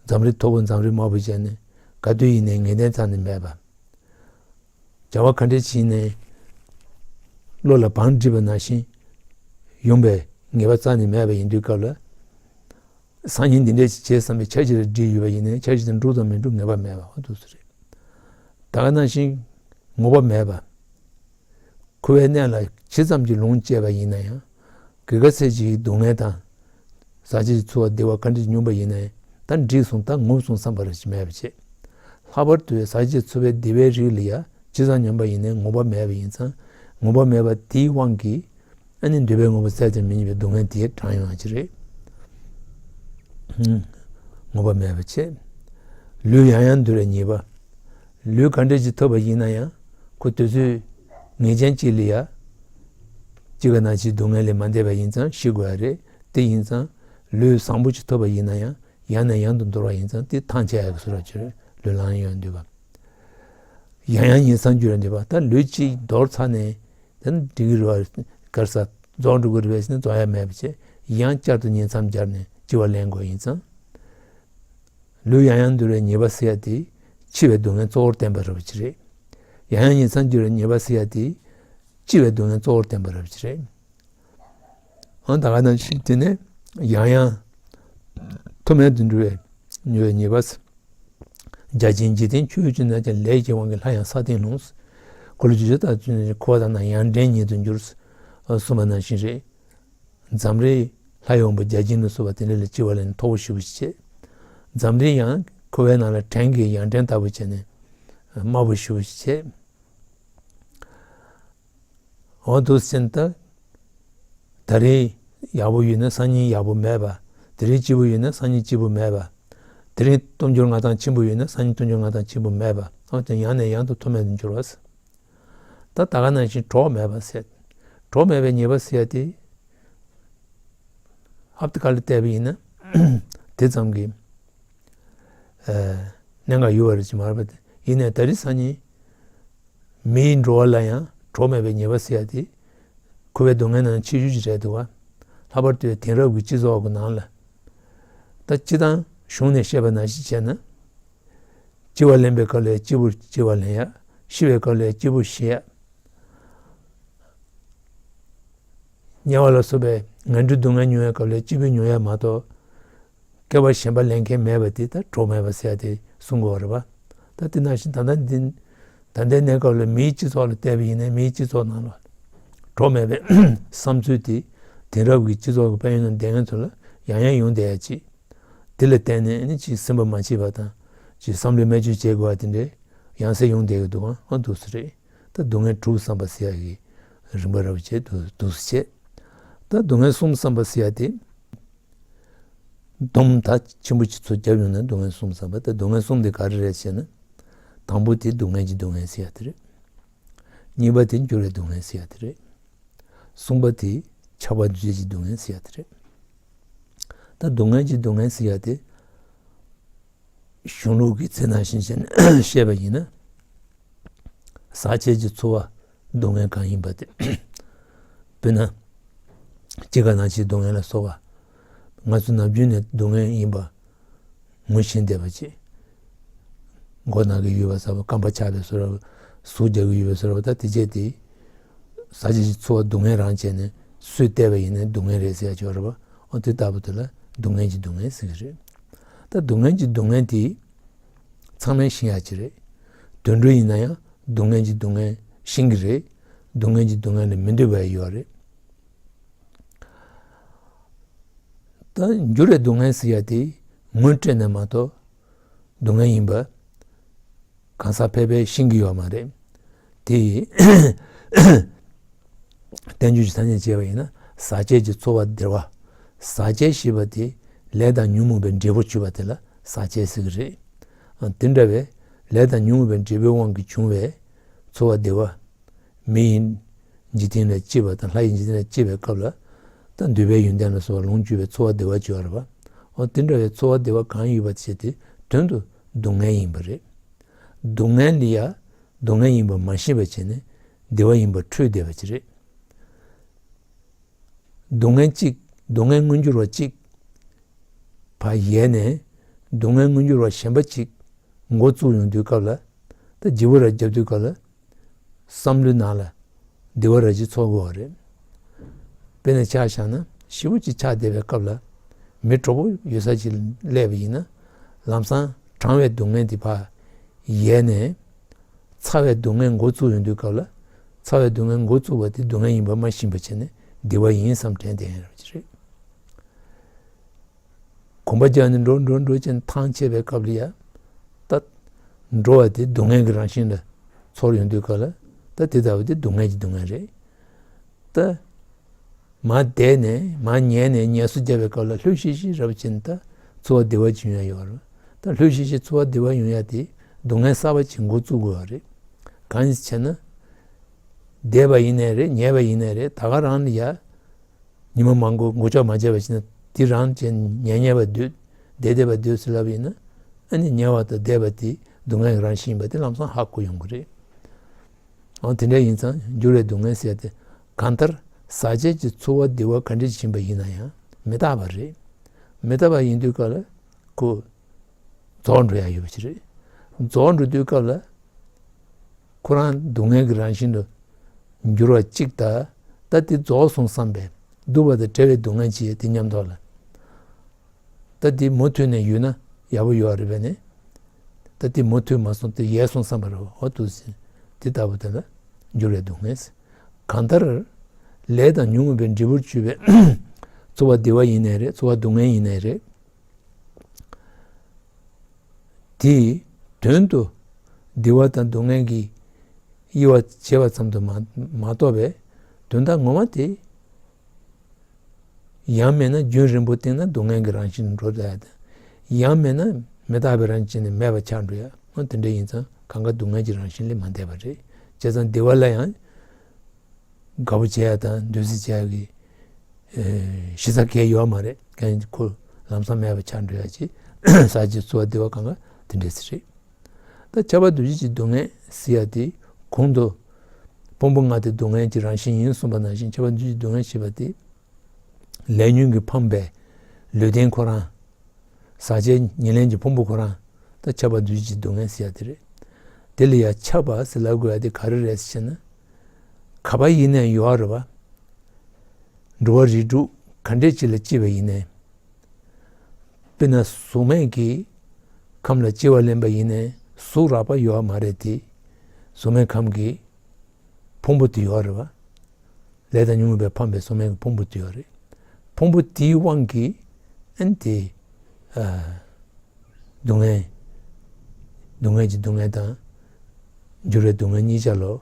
འཛམ་རིགས་མཐོ་པོ། འཛམ་རིགས་དམའ་པོ་བྱས་ནས། ག་དུས་ཡིན་ནའི་ངེས་གཏན་རྩ་ནས་མེད་པ། བྱ་བ་ག་འདྲ་ཞིག་ནས་བློ་ལ་བང་བསྒྲིགས་པ་ནང་བཞིན་ཡོང་བའི་ངེས་པ་རྩ་ནས་མེད་པ་ཡིན་དུས་སྐབས་ལ། སང་ཉིན་འདི་འདྲ་ཞིག་བྱེད་བསམ་པའི་འཆར་གཞི་ལ་བསྒྲིགས་ཡོད་པ་ཡིན་ནའི་འཆར་གཞི་དེ་འགྲུབ་དང་མི་འགྲུབ་ངེས་པ་མེད་པ་འདུག་ས་རེད། ད་ག་ནང་བཞིན་ངོམས་པ་མེད་པ། འཁོར་བའི་གནས་ལ་ཇི་ཙམ་གྱིས་ལོངས་སྤྱད་པ་ཡིན་ན་ཡང་། ག་ཚད་ཅིག་སྡུག་བསྔལ་དང་། ཟག་བཅས་ཀྱི་ཚོར་བ་བདེ་བ་ག་འདྲ་ཅིག་མྱོང་པ་ཡིན་ན་ཡང་ད་འགྲིག་སོང་ད་ངོམས་སོང་བསམ་པ་རེ་ཞིག་མེད་པ་བྱེད། ལྷག་པར་དུ་ཟག་བཅས་ཀྱི་ཚོར་བའི་བདེ་བའི་རིགས་ལ་ཡང་ཇི་ཙམ་མྱོང་པ་ཡིན་ནའི་ངོམས་པ་མེད་པ་ཡིན་ཙང་ངོམས་པ་མེད་པ་དེའི་དབང་གིས། ཨ་ནི་འདོད་པའི་ངོམས་པ་བསལ་ཀྱང་མི་ཉན་པའི་སྡུག་བསྔལ་དེ་དྲག་ཡོང་ཡ་ཅིག་རེད། ངོམས་པ་མེད་པ་བྱེད། ལུས་ཡང་ཡང་འདུལ་བའི་ཉེས་པ། ལུས་ག་འདྲ་ཅིག་ཐོབ་པ་ཡིན་ན་ཡང་ཁོ་དུས་ཚོད་ངེས་ཅན་གཅིག་ལ་ཡ། གཅིག་ག་ནང་བཞིན་སྡུག་བསྔལ་ལས་མ་འདས་པ་ཡིན་ཙང་ཤི་དགོས་ཡ་རེད། དེ་ཡིན་ཙང་ལུས་བཟང་པོ་ཅིག་ཐོབ་པ་ཡིན་ན་ཡང་ཡང་ནས་ཡང་དུ་འདོར་བ་ཡིན་ཙང་དེ་ཐང་ཆད་ཡ་གི་བཟོ་འདྲ་ཅིག་རེད། ལུས་ལང་ཡང་འདུལ་བ། ཡང་ཡང་ཉིང་མཚམས་སྦྱར་བའི་ཉེས་པ། ད་ལུས་གཅིག་འདོར་ཚར་ནས་ད་འགྲིག་གི་རེད་བ། ག་རེ་ཟ། རྫོགས་འགྲོ་གི་རེད་བས་ཟེར་ན་རྫོགས་ཡ་མེད་པ་བྱས་ཡང་བསྐྱར་དུ་ཉིང་མཚམས་སྦྱར་ནས་འཆི་བ་ལེན་དགོས་ཡིན་ཙང་། ལུས་ཡང་ཡང་འདུལ་བའི་ཉེས་པ་ཟེར་ཡ་དེ་འཆི་བའི་སྡུག་བསྔལ་གཙོ་བོར་བསྟན་པ་རེད་པ་ཅིག་རེད། ཡང་ཡང་ཉིང་མཚམས་སྦྱར་བའི་ཉེས་པ་ཟེར་ཡ་དེ་འཆི་བའི་སྡུག་བསྔལ་གཙོ་བོར་བསྟན་པ་རེད་པ་ཅིག་རེད། འོ་ད་ག་ནང་བཞིན་དེ་ནས་ཡང་ཡང་མཐོ་དམན་དུ་འགྲོ་བའི་ཉེས་པ། བརྒྱ་བྱིན་འཇིག་རྟེན་ཆོས་སྤྱོད་ན་ཀྱང་ལས་ཀྱི་དབང་གིས་སླར་ཡང་ས་སྟེང་ལྷུང་། འཁོར་ལོས་སྒྱུར་བྱེད་ལྟར་བྱས་ནས་འཁོར་བ་དག་ན་ཡང་བྲན་ཉིད་དུ་འགྱུར། གསུངས་པ་ནང་བཞིན་རེད། འཛམ་རིགས་ལྷ་ཡི་དབང་པོ་བརྒྱ་བྱིན་ལ་སོགས་པ་དེ་འདྲ་ལས་སྐྱེ་བ་ལེན་མཐོ་པོ་ཞེ་པོ་ཞིག་བྱེད། འཛམ་རིགས་ཡང་འཁོར་བའི་ནང་ལ་བྲན་གྱི་ཡང་བྲན་ལྟ་བུ་བྱས་ནས་དམའ་པོ་ཞེ་པོ་ཞིག་བྱེད། འོ་འདུག་ཟེར་ན་ད། ད་རེས་ཡག་པོ་ཡོད་ན་སང་ཉིན་ཡག་པོ་མེད་པ། དེ་རིང་སྐྱིད་པོ་ཡོད་ན་སང་ཉིན་སྐྱིད་པོ་མེད་པ། དེ་རིང་སྟོབས་འབྱོར་མངའ་ཐང་ཆེན་པོ་ཡོད་ན་སང་ཉིན་སྟོབས་འབྱོར་མངའ་ཐང་ཆེན་པོ་མེད་པ། འོ་དེ་ཡང་ནས་ཡང་དུ་མཐོ་དམན་དུ་འགྱུར་བ། ད་ད་ག་ནང་བཞིན་གྲོགས་མེད་པ་ཟེར། གྲོགས་མེད་པའི་ཉེས་པ་ཟེར་ཡ་དེ། ཧབ་ཏེ་ཁ་ལ་བལྟས་པ་ཡིན་ན། དེ་ཙམ་གྱིས། གནད་འགག་ཡོད་པ་རེད་ཅེས་མ་རེད་པ། ཡིན་ནའི་ད་རེས་སང་ཉིན། མིའི་འགྲོ་བ་ལ་ཡང་གྲོགས་མེད་པའི་ཉེས་པ་ཟེར་ཡ་དེ། འཁོར་བའི་སྡུག་བསྔལ་ནང་ཆེ་ཤོས་ཅིག་རེད་འདུག་ག། ལྷག་པར་དུ་དེང་རབས་ཀྱི་སྤྱི་ཚོགས་ཀྱི་ནང་ལ། ད་སྤྱི་བཏང་གཞུང་ནས་བཤད་པ་ནང་བཞིན་བྱས་ན། སྐྱེ་བ་ལེན་པའི་སྐབས་ལ་སྐྱིད་པོར་སྐྱེ་བ་ལེན་ཡ། ཤི་བའི་སྐབས་ལ་སྐྱིད་པོར་ཤི་ཡ། དམྱལ་བ་ལ་སོགས་པའི་ངན་འགྲོའི་སྡུག་བསྔལ་མྱོང་བའི་སྐབས་ལ་སྐྱིད་པོ་མྱོང་ཡ་མ་གཏོགས། སྐྱེ་བ་གཞན་པ་ལེན་མཁན་མེད་པ་དེ་ད་གྲོགས་མེད་པ་ཟེར་ཡ་དེ་གསུང་དགོས་པ་རེད་པ། ད་དེ་ནང་བཞིན་ད་ལྟ་འདི། ད་ལྟའི་གནས་སྐབས་ལ་མིའི་སྤྱི་ཚོགས་ལ་བལྟས་པ་ཡིན་ན་མིའི་སྤྱི་ཚོགས་ནང་ལ། གྲོགས་མེད་པའི་བསམ་ཚུལ་དེ། དེང་རབས་ཀྱི་སྤྱི་ཚོགས་ཀྱི་དཔལ་ཡོན་ནང་བསྡད་མཁན་ཚོ་ལ་ཡང་ཡང་ཡོང་བསྡད་ཡ་ཅིག་དེ་ལ་བརྟེན་ནས་ནི་ཅིག་སེམས་པ་མ་སྐྱིད་པ་དང་། ཅིག་བསམ་བློ་རྨད་བྱུང་བྱེད་དགོས་པ་དེ་འདྲའི་ཡང་སེ་ཡོང་བསྡད་ཀྱི་འདུག་ཨང་། འདུག་སེ་རེད། ད་སྡུག་བསྔལ་དྲུག་བསམ་པ་ཟེར་ཡ་གི་རིམ་པ་རབ་བྱས་འདུག་འདུག་སེ་བྱས། ད་སྡུག་བསྔལ་གསུམ་བསམ་པ་ཟེར་ཡ་དེ། སྡོམ་ད་ཆེན་པོ་ཅིག་ཚུར་བརྒྱབ་ཡོང་ན་སྡུག་བསྔལ་གསུམ་ཟེར་བ། ད་སྡུག་བསྔལ་གསུམ་དེ་ག་རེ་རེད་ཟེར་ན། དང་པོ་དེ་སྡུག་བསྔལ་གྱི་སྡུག་བསྔལ་ཟེར་ཡ་དེ་རེད། གཉིས་པ་དེ་འགྱུར་བའི་སྡུག་བསྔལ་ཟེར་ཡ་དེ་རེད། གསུམ་པ་དེ་ཁྱབ་པ་འདུ་བྱེད་ཀྱི་སྡུག་བསྔལ་ཟེར་ཡ་དེ་རེད། ད་སྡུག་བསྔལ་གྱི་སྡུག་བསྔལ་ཟེར་ཡ་དེ། གཞུང་ལུགས་ཀྱི་ཚིག་ནང་བཞིན་བྱས་ནས་བཤད་པ་ཡིན་ན། ཟག་བཅས་ཀྱི་ཚོར་བ་སྡུག་བསྔལ་གང་ཡིན་པ་དེ། དཔེར་ན། སྐྱེ་རྒ་ན་འཆིའི་སྡུག་བསྔལ་ལ་སོགས་པ། ང་ཚོ་ནམ་རྒྱུན་ནས་སྡུག་བསྔལ་ཡིན་པ་ངོས་བཞིན་བསྡད་པ་ཅིག་མགོ་ན་གི་ཡོད་པ་ཟེར་བ། རྐང་པ་ཆག་པའི་བཟོ་འདྲ་བ། ཟུག་རྒྱག་གི་ཡོད་པའི་བཟོ་འདྲ་བ། ད་དེ་བྱས་ཏེ། ཟག་བཅས་ཀྱི་ཚོར་བ་སྡུག་བསྔལ་རང་བྱས་ནས་སུས་བལྟས་པ་ཡིན་ནའི་སྡུག་བསྔལ་རེད་ཟེར་ཡ་ཅིག་ཡོད་རེད་པ། འོ་དེ་ལྟ་བུ་དེ་ལ་སྡུག་བསྔལ་གྱི་སྡུག་བསྔལ་ཟེར་གྱི་རེད། ད་སྡུག་བསྔལ་གྱི་སྡུག་བསྔལ་དེ་ཚང་མས་ཤེས་ཡ་ཅིག་རེད། དུད་འགྲོ་ཡིན་ན་ཡང་སྡུག་བསྔལ་གྱི་སྡུག་བསྔལ་ཤེས་ཀྱི་རེད། སྡུག་བསྔལ་གྱི་སྡུག་བསྔལ་ལས་མི་འདོད་པ་ཡོད་རེད། ད་འགྱུར་བའི་སྡུག་བསྔལ་ཟེར་ཡ་དེ་ངོ་སྤྲད་ནས་མ་གཏོགས་སྡུག་བསྔལ་ཡིན་པ་གང་ཟག་ཕལ་པས་ཤེས་ཀྱི་ཡོད་མ་རེད། དེ་ཡིས་བསྟན་བཅོས་ཀྱི་ཐ་སྙད་བྱས་པ་ཡིན་ན། ཟག་བཅས་ཀྱི་ཚོར་བ་བདེ་བ། ཟག་བཅས་ཞེས་པ་དེ་ལས་དང་ཉོན་མོངས་པའི་འབྲས་བུར་གྱུར་པ་དེ་ལ་ཟག་བཅས་ཟེར་གྱི་རེད། ཨ། དེ་འདྲ་བའི་ལས་དང་ཉོན་མོངས་པའི་འབྲས་བུའི་དབང་གིས་བྱུང་བའི་ཚོར་བ་བདེ་བ། མི་ཡི་འཇིག་རྟེན་ལ་སྐྱེས་པ་དང་ལྷ་ཡི་འཇིག་རྟེན་ལ་སྐྱེས་པའི་སྐབས་ལ། ད་འདོད་པའི་ཡོན་ཏན་ལ་སོགས་པ་ལོངས་སྤྱོད་པའི་ཚོར་བ་བདེ་བ་ཅིག་ཡོད་རེད་པ། འོ་དེ་འདྲ་བའི་ཚོར་བ་བདེ་བ་གང་ཡོད་པ་དེ་དེ་དོན་དུ་སྡུག་བསྔལ་ཡིན་པ་རེད། སྡུག་བསྔལ་ལ་ཡ་སྡུག་བསྔལ་ཡིན་པ་མ་ཤེས་པ་བྱས་ནས་བདེ་བ་ཡིན་པར་འཁྲུལ་བསྡད་པ་ཅིག་རེད། སྡུག་བསྔལ་གཅིག་སྡུག་བསྔལ་མངོན་གྱུར་བ་གཅིག་ཕར་ཡལ་ནས། སྡུག་བསྔལ་མངོན་གྱུར་བ་གཞན་པ་གཅིག་འགོ་བཙུགས་ཡོང་དུས་སྐབས་ལ། ད་བརྗེ་པོ་ར་རྒྱབ་དུས་སྐབས་ལ། བསམ་བློའི་ནང་ལ་བདེ་བ་ར་ཅིག་ཚོར་དགོས་པ་རེད། དཔེར་ན་ཆ་བཞག་ན་ཞེ་པོ་ཅིག་ཆགས་བསྡད་པའི་སྐབས་ལ། མི་གྲོགས་པོ་ཡོད་ས་ཅིག་སླེབས་པ་ཡིན་ན། ལམ་སང་གྲང་བའི་སྡུག་བསྔལ་དེ་ཕར་ཡལ་ནས། ཚ་བའི་སྡུག་བསྔལ་འགོ་བཙུགས་ཡོང་དུས་སྐབས་ལ། ཚ་བའི་སྡུག་བསྔལ་འགོ་བཙུགས་པ་དེ་སྡུག་བསྔལ་ཡིན་པ་མ་ཤེས་པ་བྱས་ནས་བདེ་བ་ཡིན་བསམ་དྲན་བསྡད་ཡོད་པ་ཅིག་རེད། གོམ་པ་རྒྱག་ནས་འགྲོ་འགྲོ་འགྲོ་བྱས་ནས་ཐང་ཆད་པའི་སྐབས་ལ་ཡ། ད་འགྲོ་བ་དེ་སྡུག་བསྔལ་གྱི་རང་བཞིན་ལ་ཚོར་ཡོང་དུས་སྐབས་ལ། ད་དེ་ལྟ་བུ་དེ་སྡུག་བསྔལ་གྱི་སྡུག་བསྔལ་རེད། ད་མར་བསྡད་ནས་མར་ཉལ་ནས་ངལ་གསོ་རྒྱག་པའི་སྐབས་ལ་ལྷོད་ཤིག་ཤིག་ར་བ་བྱས་ནས་ད་ཚོར་བ་བདེ་བ་ཅིག་ཡོང་ཡ་ཡོད་རེད། ད་ལྷོད་ཤིག་ཤིག་ཚོར་བ་བདེ་བ་ཡོང་ཡ་དེ་སྡུག་བསྔལ་གསར་པ་ཅིག་འགོ་བཙུགས་དགོས་པ་རེད། གང་ཡིན་ཟེར་ན། བསྡད་པ་ཡིན་ནའི་རེད། ཉལ་བ་ཡིན་ནའི་རེད། ད་ག་རང་ལ་ཡ། ཉི་མ་མང་པོ་མགོ་ལྕོག་མ་བརྗེས་པ་ཞིག་ན་དེ་རང་བྱས་ཉལ་ཉལ་བ་འདོད། བསྡད་བསྡད་པ་འདོད་ཟེར་ལབ་ཡིན་ན། ཨ་ནི་ཉལ་བ་དང་བསྡད་པ་དེ་སྡུག་བསྔལ་གྱི་རང་བཞིན་ཡིན་པ་དེ་ལམ་སང་ཧ་གོ་ཡོང་གི་རེད། འོ་དེ་འདྲ་ཡིན་ཙང་འགྱུར་བའི་སྡུག་བསྔལ་ཟེར་ཏེ། གང་ལྟར་ཟག་བཅས་ཀྱི་ཚོར་བ་བདེ་བ་ག་འདྲ་ཞིག་ཡིན་པ་ཡིན་ན་ཡང་མི་རྟག་པ་རེད། མི་རྟག་པ་ཡིན་དུས་སྐབས་ལ་ཁོ་རྫོགས་འགྲོ་ཡ་ཡོད་པ་ཞིག་རེད། རྫོགས་འགྲོ་དུས་སྐབས་ལ། ཁོ་རང་སྡུག་བསྔལ་གྱི་རང་བཞིན་དུ་འགྱུར་བ་གཅིག་དང་། ད་དེ་རྫོགས་སོང་བསམ་པའི་སྡུག་པ་དང་བྲལ་བའི་སྡུག་བསྔལ་ཅིག་དེ་མཉམ་དུ་ལ། ད་དེ་མུ་མཐུད་ནས་ཡོད་ན་ཡག་པོ་ཡོད་རེད་པས་ནི། ད་དེ་མུ་མཐུད་མ་སོང་དེ་ཡལ་སོང་བསམ་པ་རེད། འོ་འདུག་སེ། དེ་ལྟ་བུ་དེ་ལ་འགྱུར་བའི་སྡུག་བསྔལ་ཟེར། གང་ལྟར། ལས་དང་ཉོན་མོངས་པའི་འབྲས་བུར་གྱུར་པའི་ཚོར་བ་བདེ་བ་ཡིན་ནའི་རེད། ཚོར་བ་སྡུག་བསྔལ་ཡིན་ནའི་རེད། དེའི་དོན་དུ་བདེ་བ་དང་སྡུག་བསྔལ་གྱི་དབྱེ་བ་འབྱེད་པ་ཙམ་དུ་མ་མ་གཏོགས་པའི་དོན་དག་ངོ་མ་དེ། ཡང་མིན་ན་རྒྱུན་རིང་པོ་བསྟེན་ན་སྡུག་བསྔལ་གྱི་རང་བཞིན་འགྲོ་ཡ་དང་། ཡང་མིན་ན་མི་རྟག་པའི་རང་བཞིན་ནི་མེད་པ་ཆགས་འགྲོ་ཡ། འོ་དེ་འདྲ་ཡིན་ཙང་གང་ག་སྡུག་བསྔལ་གྱི་རང་བཞིན་ལས་མ་འདས་པ་རེད། བྱས་ཙང་བདེ་བ་ལ་ཡང་། དགའ་པོ་བྱེད་ཡ་དང་འདོད་སྲེད་བྱེད་ཡ་གི་ཨེ་གཞི་རྩ་གང་ཡང་ཡོད་མ་རེད། གང་ཁོ་ལམ་སང་མེད་པ་ཆགས་འགྲོ་ཡ་ཅིག་ཟག་བཅས་ཚོར་བ་བདེ་བ་གང་ག་དེ་འདྲས་རེད། ད་ཁྱབ་པ་འདུ་བྱེད་ཀྱི་སྡུག་བསྔལ་ཟེར་ཡ་དེ་གོང་དུ་ཕུང་པོ་ལྔ་དེ་སྡུག་བསྔལ་གྱི་རང་བཞིན་ཡིན་གསུངས་པ་ནང་བཞིན། ཁྱབ་པ་འདུ་བྱེད་ཀྱི་སྡུག་བསྔལ་ཞེས་པ་དེ་ལས་ཉོན་གྱིས་ཕམ་པའི་ལུས་རྟེན་ཁོ་རང་། ཟག་བཅས་ཉེར་ལེན་གྱི་ཕུང་པོ་ཁོ་རང་། ད་ཁྱབ་པ་འདུ་བྱེད་ཀྱི་སྡུག་བསྔལ་ཟེར་ཡ་དེ་རེད། དེ་ལ་ཡང་ཁྱབ་པ་ཟེར་ལབ་དགོས་ཡ་དེ་ག་རེ་རེད་ཟེར་ན། ག་པར་ཡིན་ནའི་ཡོད་རེད་པ། འགྲོ་བ་རིགས་དྲུག་ག་འདྲས་ཅིག་ལ་སྐྱེས་པ་ཡིན་ནའི། དཔེར་ན་གཟུགས་མེད་ཀྱི་ཁམས་ལ་སྐྱེ་བ་ལེན་པ་ཡིན་ནའི་གཟུགས་རགས་པ་ཡོད་མ་རེད་དེ། གཟུགས་མེད་ཁམས་ཀྱི་ཕུང་པོ་དེ་ཡོད་རེད་པ། ལས་དང་ཉོན་མོངས་པས་ཕམ་པའི་གཟུགས་མེད་ཀྱི་ཕུང་པོ་དེ་ཡོད་རེད། ཕུང་པོ་དེའི་དབང་གིས་ཨན་དེ། ཨ། སྡུག་བསྔལ། སྡུག་བསྔལ་གྱི་སྡུག་བསྔལ་དང་། འགྱུར་བའི་སྡུག་བསྔལ་གཉིས་ཆ་ལོ།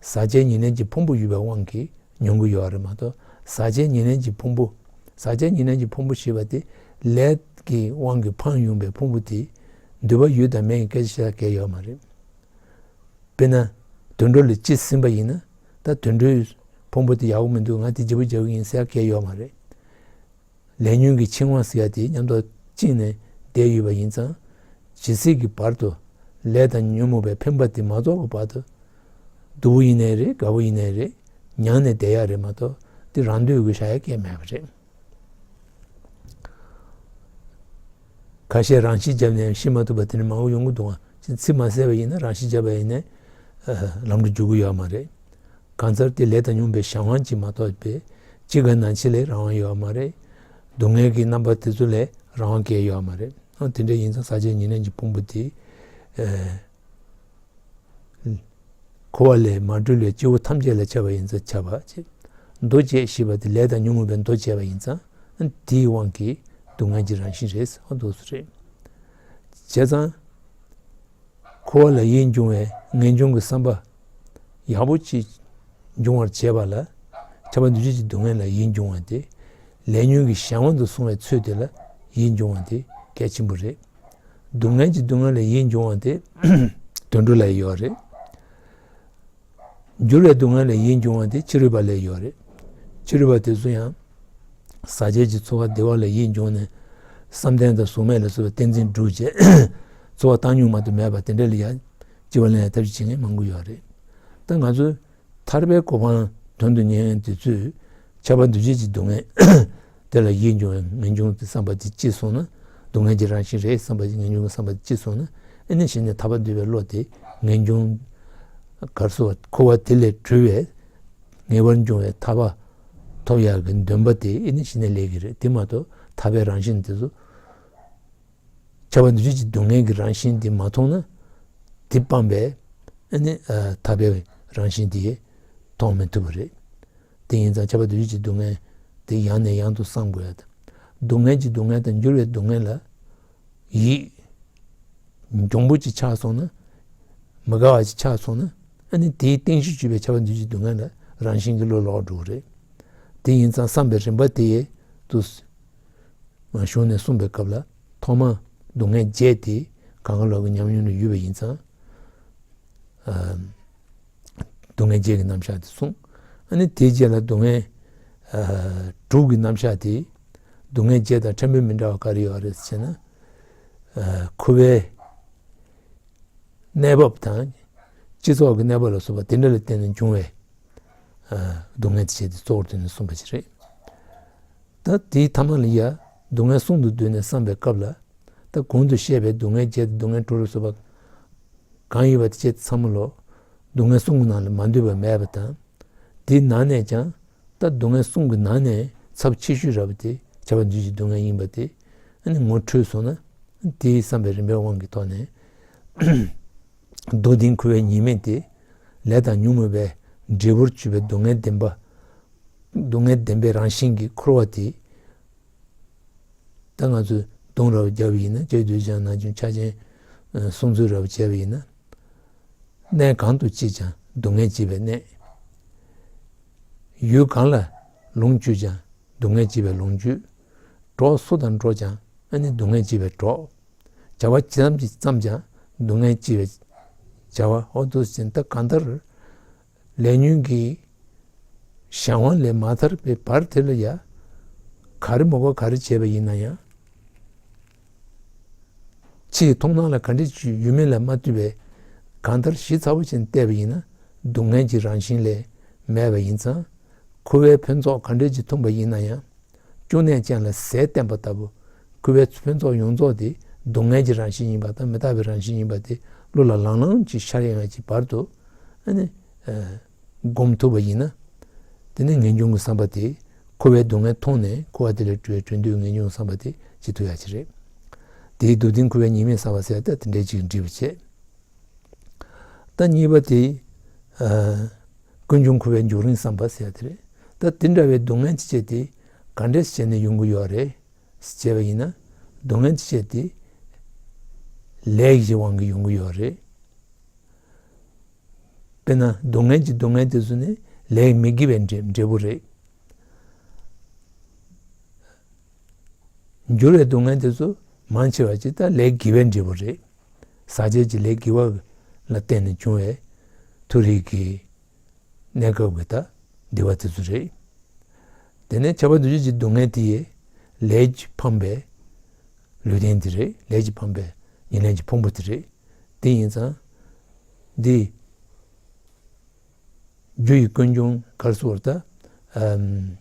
ཟག་བཅས་ཉེར་ལེན་གྱི་ཕུང་པོ་ཡོད་པའི་དབང་གིས་མྱོང་གི་ཡོད་རེད་མ་གཏོགས། ཟག་བཅས་ཉེར་ལེན་གྱི་ཕུང་པོ། ཟག་བཅས་ཉེར་ལེན་གྱི་ཕུང་པོ་ཞེས་པ་དེ་ ལས་ཀྱི་དབང་གིས་འཕངས་ཡོང་བའི་ཕུང་པོ་དེ་འདོད་པ་ཡོད་དང་མེད་ཀྱི་སྐད་ཆ་བཤད་གལ་ཡོད་མ་རེད། དཔེར་ན། དུད་འགྲོ་ལ་སྐྱེས་ཟིན་པ་ཡིན་ན། ད་དུད་འགྲོའི་ཕུང་པོ་དེ་ཡག་པོ་མི་འདུག་ང་དེ་བརྗེ་པོ་རྒྱག་གི་ཡིན་ཟེར་གལ་ཡོད་མ་རེད། ལས་ཉོན་གྱི་འཆིང་བ་ཟེར་ཡ་དེ་མཉམ་དུ་བཅིངས་ནས་བསྡད་ཡོད་པ་ཡིན་ཙང་། ཇི་སྲིད་ཀྱི་བར་དུ་ལས་དང་ཉོན་མོངས་པའི་འཕེན་པ་དེ་མ་རྫོགས་ཀྱི་བར་དུ། སྡུག་པོ་ཡིན་ནའི་རེད། དགའ་པོ་ཡིན་ནའི་རེད། མྱངས་ནས་བསྡད་ཡ་རེད་མ་གཏོགས་དེ་རང་འདོད་ཀྱིས་བཞག་ཡ་གང་ཡང་མེད་པ་རེད། ཁ་ཤས་རང་ཤི་བརྒྱབ་ནས་ཤི་མ་ཐུབ་པ་དེ་འདྲ་མང་པོ་ཡོང་གི་འདུག་ཨ། ཚིག་མ་གསལ་བ་ཡིན་ན་རང་ཤི་བརྒྱབ་པ་ཡིན་ནའི་ལམ་འགྲོ་འཇུག་གི་ཡོད་མ་རེད། གང་ལྟར་དེ་ལས་དང་ཉོན་མོངས་པའི་གཞན་དབང་གིས་མ་གཏོགས་པའི་ཅི་ག་ནང་བཞིན་ལས་རང་དབང་ཡོད་མ་རེད། སྡུག་བསྔལ་གྱི་རྣམ་པ་དེ་ཚོ་ལས་རང་དབང་གང་ཡང་ཡོད་མ་རེད། ཨ། དེ་འདྲ་ཡིན་ཙང་ཟག་བཅས་ཉེར་ལེན་གྱི་ཕུང་པོ་དེ། འཁོར་བ་ལས་མ་གྲོལ་བའི་སྐྱེ་བོ་ཐམས་ཅད་ལ་ཁྱབ་པ་ཡིན་ཙང་ཁྱབ་པ་བྱེད། འདུ་བྱེད་ཞེས་པ་དེ་ལས་དང་ཉོན་མོངས་པའི་འདུ་བྱེད་པ་ཡིན་ཙང་། དེའི་དབང་གིས་སྡུག་བསྔལ་གྱི་རང་བཞིན་རེད། འདུག་སེ་རེད། བྱས་ཙང་། འཁོར་བ་ལ་ཡིད་འབྱུང་བའི་ངེས་འབྱུང་གི་བསམ་པ་ཡག་པོ་ཅིག་འབྱུང་བར་བྱེད་པ་ལ། ཁྱབ་པ་འདུ་བྱེད་ཀྱི་སྡུག་བསྔལ་ལ་ཡིད་འབྱུང་བ་དེ། ལས་ཉོན་གྱི་གཞན་དབང་དུ་སོང་བའི་ཚུལ་དེ་ལ་ཡིད་འབྱུང་བ་དེ་གལ་ཆེན་པོ་རེད། སྡུག་བསྔལ་གྱི་སྡུག་བསྔལ་ལ་ཡིད་འབྱུང་བ་དེ་དུད་འགྲོ་ལ་ཡོད་རེད། འགྱུར་བའི་སྡུག་བསྔལ་ལ་ཡིད་འབྱུང་བ་དེ་ཕྱི་རོལ་པ་ལ་ཡོད་རེད། ཕྱི་རོལ་པ་དེ་ཚོ་ཡང་ཟག་བཅས་ཀྱི་ཚོར་བ་བདེ་བ་ལ་ཡིད་འབྱུང་ནས། བསམ་གཏན་དང་གཟུགས་མེད་ལ་སོགས་པའི་བསྟན་འཛིན་སྒྲུབ་བྱས། ཚོར་བ་བཏང་སྙོམས་མ་གཏོགས་མེད་པ་དེ་འདྲ་ལ་ཡང་སྐྱེ་བ་ལེན་ཡ་ཐབས་ཤེས་བྱེད་མཁན་མང་པོ་ཡོད་རེད། ད་ང་ཚོས་ཐར་པའི་གོ་འཕང་དོན་དུ་གཉེར་མཁན་དེ་ཚོས་ཁྱབ་པ་འདུ་བྱེད་ཀྱི་སྡུག་བསྔལ་དེ་ལ་ཡིད་འབྱུང་བའི་ངེས་འབྱུང་དེ་བསམ་པ་དེ་སྐྱེས་སོང་ན། སྡུག་བསྔལ་གྱི་རང་བཞིན་རེད་བསམ་པ་དེ་ངེས་འབྱུང་གི་བསམ་པ་དེ་སྐྱེས་སོང་ན། ཨ་ནི་གཞི་ནས་ཐར་པ་འདོད་པའི་བློ་དེ་ངེས་འབྱུང་། གར་སོགས་འཁོར་བ་དེ་ལས་གྲོལ་བའི་ངེས་པར་འབྱུང་བའི་ཐར་པ་ཐོབ་ཡག་གི་འདུན་པ་དེ་ཨ་ནི་གཞི་ནས་སླེབས་ཀྱི་རེད། དེ་མ་གཏོགས་ཐར་པའི་རང་བཞིན་དེ་ཚོ། ཁྱབ་པ་འདུ་བྱེད་ཀྱི་སྡུག་བསྔལ་གྱི་རང་བཞིན་དེ་མ་མཐོང་ན། དེ་སྤངས་པས་ཨ་ནི་ཐར་པའི་རང་བཞིན་དེ་མཐོང་མི་ཐུབ་པ་རེད། དེ་ཡིན་ཙང་ཁྱབ་པ་འདུ་བྱེད་ཀྱི་སྡུག་བསྔལ་དེ་ཡང་ནས་ཡང་དུ་བསམ་དགོས་ཡ་དང་། སྡུག་བསྔལ་གྱི་སྡུག་བསྔལ་དང་འགྱུར་བའི་སྡུག་བསྔལ་ལ་ཡིད་འབྱུང་པོ་ཅིག་ཆགས་སོང་ན། མི་དགའ་བ་ཅིག་ཆགས་སོང་ན། ཨ་ནི་དེའི་རྟེན་གཞི་བྱས་པའི་ཁྱབ་པ་འདུ་བྱེད་ཀྱི་སྡུག་བསྔལ་ལ་རང་བཞིན་གྱིས་བློ་ལོག་འགྲོ་གི་རེད། དེ་ཡིན་ཙང་བསམ་པའི་རིམ་པ་དེ་ཡས་དུས། མ་གཞུང་ནས་གསུངས་པའི་སྐབས་ལ་ཐོག་མ་སྡུག་བསྔལ་བརྒྱད་དེ་གང་ག་ལོག་གི་ཉམས་མྱོང་ལ་ཡོད་པ་ཡིན་ཙང་། ཨ། སྡུག་བསྔལ་བརྒྱད་ཀྱི་རྣམ་གཞག་དེ་གསུངས། ཨ་ནི་དེའི་རྗེས་ལ་སྡུག་བསྔལ། ཨ། དྲུག་གི་རྣམ་གཞག་དེ། སྡུག་བསྔལ་བརྒྱད་དང་ཕྲན་བུ་མི་འདྲ་བ་ག་རེ་ཡོད་རེད་ཟེར་ན། ཨ། འཁོར་བའི་གནས་བབ་དང་། སྤྱི་ཚོགས་ཀྱི་གནས་བབ་ལ་སོགས་པ་དེ་འདྲ་ལ་བརྟེན་ནས་འབྱུང་བའི། ཨ། སྡུག་བསྔལ་དེ་བྱས་ཏེ་གཙོ་བོར་བཏོན་ནས་གསུངས་པ་ཞིག་རེད། ད་དེའི་ཐ་མ་ལ་ཡ། སྡུག་བསྔལ་གསུམ་དུ་བསྡུས་ནས་བསམ་པའི་སྐབས་ལ། ད་གོང་དུ་བཤད་པའི་སྡུག་བསྔལ་བརྒྱད་དང་སྡུག་བསྔལ་དྲུག་ལ་སོགས་པ་གང་ཡོད་པ་དེ་བཅས་ཚང་མ་ལོ། སྡུག་བསྔལ་གསུམ་གྱི་ནང་ལ་མ་འདུས་པ་མེད་པ་དང་། དེའི་ནང་ནས་ཀྱང་། ད་སྡུག་བསྔལ་གསུམ་གྱི་ནང་ནས་ཚབས་ཆེ་ཤོས་ར་བ་དེ་ཁྱབ་པ་འདུ་བྱེད་ཀྱི་སྡུག་བསྔལ་ཡིན་པ་དེ་ཨ་ནི་ངོ་འཕྲོད་སོང་ན། དེའི་བསམ་པའི་རིམ་པའི་དབང་གི་ཐོག་ནས། སྡུག་བདེན་འཁོར་བའི་ཉེས་དམིགས་དེ། ལས་དང་ཉོན་མོངས་པའི་འབྲས་བུར་གྱུར་པའི་སྡུག་བསྔལ་བདེན་པ། སྡུག་བསྔལ་བདེན་པའི་རང་བཞིན་གྱི་འཁོར་བ་དེ། ད་ང་ཚོས་སྡོམ་ར་བ་བརྒྱབ་པ་ཡིན་ན། ཅེས་འདོད་ཀྱང་ན་ཀྱང་ཆགས་ཅན། སྲུང་ཚུལ་ར་བ་བྱས་པ་ཡིན་ན། གནས་གང་དུ་སྐྱེས་ཀྱང་སྡུག་བསྔལ་སྐྱེས་པའི་གནས། ཡུལ་གང་ལ་ལོངས་སྤྱོད་ཀྱང་སྡུག་བསྔལ་སྐྱེས་པའི་ལོངས་སྤྱོད། གྲོགས་སུ་དང་འགྲོགས་ཀྱང་ཨ་ནི་སྡུག་བསྔལ་སྐྱེས་པའི་གྲོགས། བྱ་བ་ཇི་ཙམ་གྱིས་བརྩམས་ཀྱང་སྡུག་བསྔལ་སྐྱེས་པའི་བྱ་བ། འོ་འདུག་ཟེར་ན་ད་གང་ལྟར་ལས་ཉོན་གྱི་གཞན་དབང་ལས་མ་ཐར་བའི་བར་དེ་ལ་ཡ། ག་རེ་མ་དགོས་ག་རེ་བྱས་པ་ཡིན་ན་ཡང་། ཕྱིའི་མཐོང་སྣང་ལ་ག་འདྲ་ཅིག་ཡོད་མེད་ལ་མ་ལྟོས་པའི་གང་ལྟར་ཞིབ་ཚགས་པོ་བྱས་ནས་བལྟས་པ་ཡིན་ན། སྡུག་བསྔལ་གྱི་རང་བཞིན་ལས་མེད་པ་ཡིན་ཙང་། འཁོར་བའི་ཕུན་ཚོགས་ག་འདྲ་ཅིག་འཐུང་པ་ཡིན་ན་ཡང་། སྐྱོ་གནས་ཅན་ལ་ཟས་བསྟེན་པ་ལྟ་བུ། འཁོར་བའི་ཕུན་ཚོགས་ཡོངས་རྫོགས་དེ་སྡུག་བསྔལ་གྱི་རང་བཞིན་ཡིན་པ་དང་མི་རྟག་པའི་རང་བཞིན་ཡིན་པ་དེ་བློ་ལ་ལང་ལང་ཅིག་ཤར་ཡོང་ཡ་གི་བར་དུ། ཨ་ནི། ཨ། སྒོམ་ཐུབ་པ་ཡིན་ན། དེ་ནི་ངེས་འབྱུང་གི་བསམ་པ་དེ། འཁོར་བའི་སྡུག་བསྔལ་མཐོང་ནས་འཁོར་བ་དེ་ལས་གྲོལ་བའི་གྲོལ་འདོད་ངེས་འབྱུང་གི་བསམ་པ་དེ་སྐྱེ་ཐུབ་ཡ་ཅིག་རེད། དེའི་སྡུག་བདེན་འཁོར་བའི་ཉེས་དམིགས་བསམ་པ་ཟེར་ཡ་ད་དེ་འདྲའི་ཅིག་འགྲིག་པ་བྱས། ད་གཉིས་པ་དེ། ཨ། ཀུན་འབྱུང་འཁོར་བའི་འགྱུར་རིམ་བསམ་པ་ཟེར་ཡ་དེ་རེད། ད་དེ་འདྲ་བའི་སྡུག་བསྔལ་ཅིག་བྱས་ཏེ་ག་འདྲས་བྱས་ནས་ཡོང་གི་ཡོད་རེད་ཅེས་པ་ཡིན་ན། སྡུག་བསྔལ་ཅིག་བྱས་ཏེ་ལས་ཀྱི་དབང་གིས་ཡོང་གི་ཡོད་རེད། དཔེར་ན་སྡུག་བསྔལ་གྱི་སྡུག་བསྔལ་དེ་ཚོ་ནི་ལས་མི་དགེ་བའི་འབྲས་འབྲས་བུ་རེད། འགྱུར་བའི་སྡུག་བསྔལ་དེ་ཚོ་མང་ཆེ་བ་ཅིག་ད་ལས་དགེ་བའི་འབྲས་བུ་རེད། ཟག་བཅས་ཀྱི་ལས་དགེ་བ་ལ་བརྟེན་ནས་བྱུང་བའི་མཐོ་རིས་ཀྱི་གནས་སྐབས་ཀྱི་ད་བདེ་བ་དེ་ཚོ་རེད། དེ་ནས་ཁྱབ་པ་འདུ་བྱེད་ཀྱི་སྡུག་བསྔལ་དེ་ཡི་ལས་ཀྱིས་འཕངས་པའི་ལུས་རྟེན་དེ་རེད། ལས་ཀྱིས་འཕངས་པའི་ཉེར་ལེན་གྱི་ཕུང་པོ་དེ་རེད། དེ་ཡིན་ཙང་འདི་རྒྱུ་ཡི་ཀུན་འབྱུང་ག་རེ་ཟེར་བ་ད། ཨམ།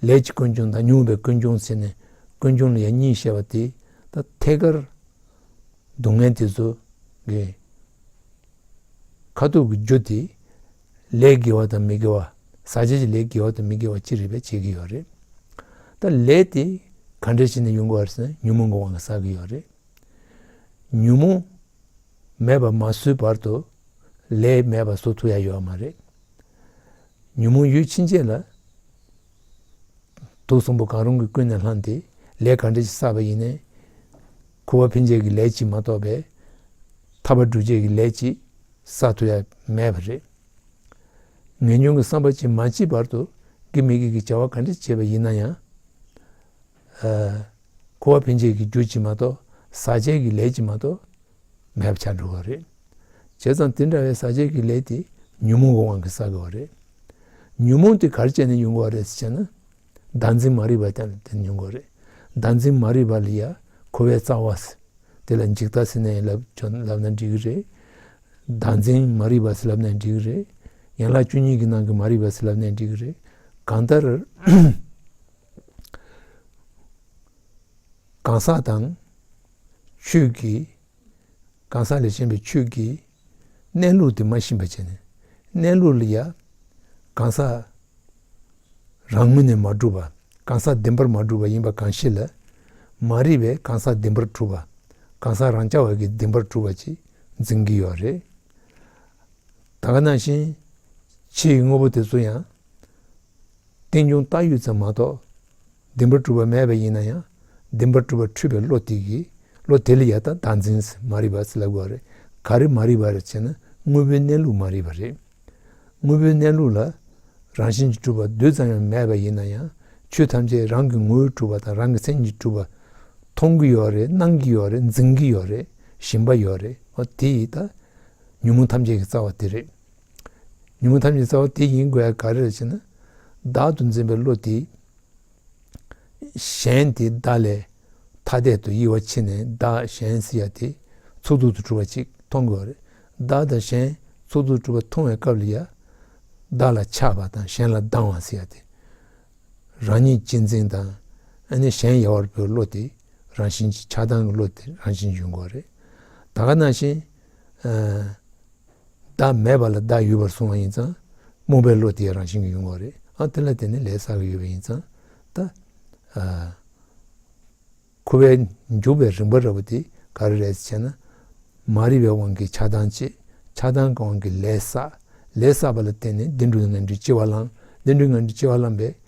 ལས་ཀྱི་ཀུན་འབྱུང་དང་མྱོང་བའི་ཀུན་འབྱུང་ཟེར་ནས་ཀུན་འབྱུང་ལ་ཡང་གཉིས་བཤད་པ་དེ་ད་ཐད་ཀར་སྡུག་བསྔལ་དེ་ཚོ་གི་ཁ་ཐུག་གི་རྒྱུ་དེ་ལས་དགེ་བ་དང་མི་དགེ་བ། ཟག་བཅས་ཀྱི་ལས་དགེ་བ་དང་མི་དགེ་བ་ཅི་རིགས་པས་བྱེད་ཀྱི་ཡོད་རེད། ད་ལས་དེ་ག་འདྲ་བྱས་ནས་ཡོང་གི་ཡོད་རེད་ཟེར་ན་ཉོན་མོངས་ཀྱི་དབང་གིས་བསགས་ཀྱི་ཡོད་རེད། ཉོན་མོངས་མེད་པ་མ་བཟོས་བར་དུ་ལས་མེད་པ་བཟོ་ཐུབ་ཡ་ཡོད་མ་རེད། ཉོན་མོངས་ཡོད་ཕྱིན་ཆད་ལ་དུག་གསུམ་པོ་གང་རུང་གིས་ཀུན་ནས་བསླངས་ཏེ་ལས་ག་འདྲ་ཞིག་བསགས་པ་ཡིན་ནའི་འཁོར་བ་འཕེན་བྱེད་ཀྱི་ལས་ཅིག་མ་གཏོགས་པའི་ཐར་པ་སྒྲུབ་བྱེད་ཀྱི་ལས་ཅིག་བསགས་ཐུབ་ཡ་མེད་པ་རེད། ངེས་འབྱུང་གི་བསམ་པ་ཅིག་མ་སྐྱེས་བར་དུ་དགེ་མི་དགེ་གི་བྱ་བ་ག་འདྲ་བྱས་པ་ཡིན་ན་ཡང་། ཨ། འཁོར་བ་འཕེན་བྱེད་ཀྱི་རྒྱུ་ཅིག་མ་གཏོགས་ཟག་བཅས་ཀྱི་ལས་ཅིག་མ་གཏོགས་མེད་པ་ཆགས་འགྲོ་གི་རེད། བྱས་ཙང་དེ་འདྲ་བའི་ཟག་བཅས་ཀྱི་ལས་དེ་ཉོན་མོངས་ཀྱི་དབང་གིས་བསགས་དགོས་པ་རེད། ཉོན་མོངས་དེ་ག་རེ་བྱས་ནས་ཡོང་གི་ཡོད་རེད་ཟེར་ན། བདག་འཛིན་མ་རིག་པ་དེ་ནས་ཡོང་གི་ཡོད་རེད། བདག་འཛིན་མ་རིག་པ་ལ་ཡ་འཁོར་བའི་རྩ་བ་ཟེར། དེ་ལ་འཇིག་ལྟ་ཟེར་ནའི་ལབ་ལབ་ན་འགྲིག་གི་རེད། བདག་འཛིན་མ་རིག་པ་ཟེར་ལབ་ནའི་འགྲིག་གི་རེད། ཡན་ལག་བཅུ་གཉིས་ཀྱི་ནང་གི་མ་རིག་པ་ཟེར་ལབ་ནའི་འགྲིག་གི་རེད། གང་ལྟར་གང་ཟག་དང་ཆོས་ཀྱི། གང་ཟག་ལས་གཞན་པའི་ཆོས་ཀྱི་གནས་ལུགས་དེ་མ་ཤེས་པ་བྱས་ནས། གནས་ལུགས་ལ་ཡ་གང་ཟག་རང་ངོས་ནས་མ་གྲུབ་པ། གང་ཟག་བདེན་པར་མ་གྲུབ་པ་ཡིན་པ་གང་ཞིག་ལ། མ་རིག་པས་གང་ཟག་བདེན་པར་གྲུབ་པ། གང་ཟག་རང་རྐྱ་བ་གིས་བདེན་པར་གྲུབ་པ་ཅིག་འཛིན་གྱི་ཡོད་རེད། ད་ག་ནང་བཞིན་ཕྱི་ཡི་དངོས་པོ་དེ་ཚོ་ཡང་རྟེན་འབྱུང་བཏགས་ཡོད་ཙམ་མ་གཏོགས་བདེན་པར་གྲུབ་པ་མེད་པ་ཡིན་ན་ཡང་། བདེན་པར་གྲུབ་པ་འཁྲུལ་པའི་བློ་དེ་གིས། བློ་དེ་ལ་ཡ་ད་བདག་འཛིན་མ་རིག་པ་ཟེར་ལབ་དགོས་རེད། ག་རེ་མ་རིག་པ་རེད་ཟེར་ན་དངོས་པོའི་གནས་ལུགས་མ་རིག་པ་རེད། དངོས་པོའི་གནས་ལུགས་ལ་རང་བཞིན་གྱིས་གྲུབ་པ་རྡུལ་ཙམ་ཡང་མེད་པ་ཡིན་ན་ཡང་། ཆོས་ཐམས་ཅད་རང་གི་ངོ་བོས་གྲུབ་པ་དང་རང་གི་མཚན་ཉིད་གྲུབ་པ་མཐོང་གི་ཡོད་རེད། སྣང་གི་ཡོད་རེད། འཛིན་གྱི་ཡོད་རེད། ཞེན་པ་ཡོད་རེད། འོ་དེ་ཡི་ད་ཉོན་མོངས་ཐམས་ཅད་ཀྱི་རྩ་བ་དེ་རེད། ཉོན་མོངས་ཐམས་ཅད་རྩ་བ་དེ་ཡིན་དགོས་ཡ་ག་རེ་རེད་ཟེར་ན། བདག་ཏུ་འཛིན་པའི་བློ་དེ། གཞན་དེ་བདག་ལས་ཐ་དད་དུ་དབྱེ་བ་ཕྱེ་ནས་བདག་གཞན་ཟེར་ཡ་དེ་ཚོགས་རྫོགས་སུ་གྲུབ་པ་ཅིག་མཐོང་དགོས་པ་རེད། བདག་དང་གཞན་ཚོགས་རྫོགས་སུ་གྲུབ་པ་མཐོང་བའི་སྐབས་ལ་ཡ། བདག་ལ་ཆགས་པ་དང་གཞན་ལ་སྡང་བ་ཟེར་ཡ་དེ། རང་ཉིད་གཅེས་འཛིན་དང་། ཨ་ནི་གཞན་ཡལ་བར་འབོད་བློ་དེ་རང་བཞིན་གྱིས། ཆགས་སྡང་གི་བློ་དེ་རང་བཞིན་གྱིས་ཡོང་གི་ཡོད་རེད། ད་ག་ནང་བཞིན། ཨ། བདག་མེད་པ་ལ་བདག་ཡོད་པར་སོང་བ་ཡིན་ཙང་རྨོངས་པའི་བློ་དེ་རང་བཞིན་གྱིས་ཡོང་གི་ཡོད་རེད། ཨ། དེ་ལ་བརྟེན་ནས་ལས་བསགས་ཀྱི་ཡོད་པ་ཡིན་ཙང་། ད། ཨ། འཁོར་བའི་འཇུག་པའི་རིམ་པ་འདྲ་པོ་དེ་ག་རེ་རེད་ཟེར་ན། མ་རིག་པའི་དབང་གིས་ཆགས་སྡང་སྐྱེ། ཆགས་སྡང་གི་དབང་གིས་ལས་བསགས། ལས་བསགས་པ་ལ་བརྟེན་ནས་བདེ་འགྲོ་ངན་འགྲོའི་སྐྱེ་བ་བླངས། བདེ་འགྲོ་ངན་འགྲོའི་སྐྱེ་བ་བླངས་པས།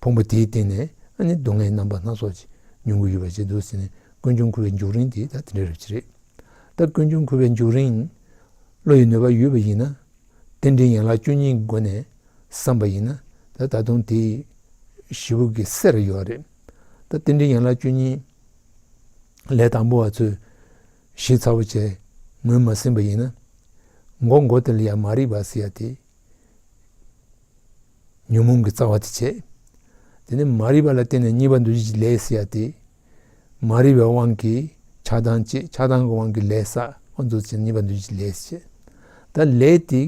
ཕུང་པོ་དེའི་སྟེང་ནས་ཨ་ནི་སྡུག་བསྔལ་རྣམ་པ་སྣ་ཚོགས་ཅིག་མྱོང་གི་ཡོད་པ་ཅིག་འདུག་ཟེར་ནས། ཀུན་འབྱུང་འཁོར་བའི་འཇུག་རིམ་དེ་ད་དེ་འདྲ་རེད་ཅེས་རེད། ད་ཀུན་འབྱུང་འཁོར་བའི་འཇུག་རིམ་བློ་ཡི་ནུས་པ་ཡོད་པ་ཡིན་ན། རྟེན་འབྲེལ་ཡན་ལག་བཅུ་གཉིས་ཀྱི་སྒོ་ནས་བསམ་པ་ཡིན་ན། ད་ད་དུང་དེ་ཞེ་པོ་གི་གསལ་རུ་ཡོད་རེད། ད་རྟེན་འབྲེལ་ཡན་ལག་བཅུ་གཉིས་ལས་དང་པོ་བ་ཚོས་ཞིབ་ཚགས་པོ་བྱས་ངོས་མ་ཟིན་པ་ཡིན་ན། མགོ་མགོ་དེ་ལ་ཡང་མ་རིག་པ་ཟེར་ཡ་དེ། ཉོན་མོངས་ཀྱི་རྩ་བ་དེ་བྱས། དེ་ནས་མ་རིག་པ་ལ་བརྟེན་ནས་གཉིས་པ་འདུ་བྱེད་ཀྱི་ལས་ཟེར་ཡ་དེ། མ་རིག་པའི་དབང་གིས་ཆགས་སྡང་སྐྱེ། ཆགས་སྡང་གི་དབང་གིས་ལས་བསགས། འོ་འདུག་ཅེས་གཉིས་པ་འདུ་བྱེད་ཀྱི་ལས་ཟེར། ད་ལས་དེ་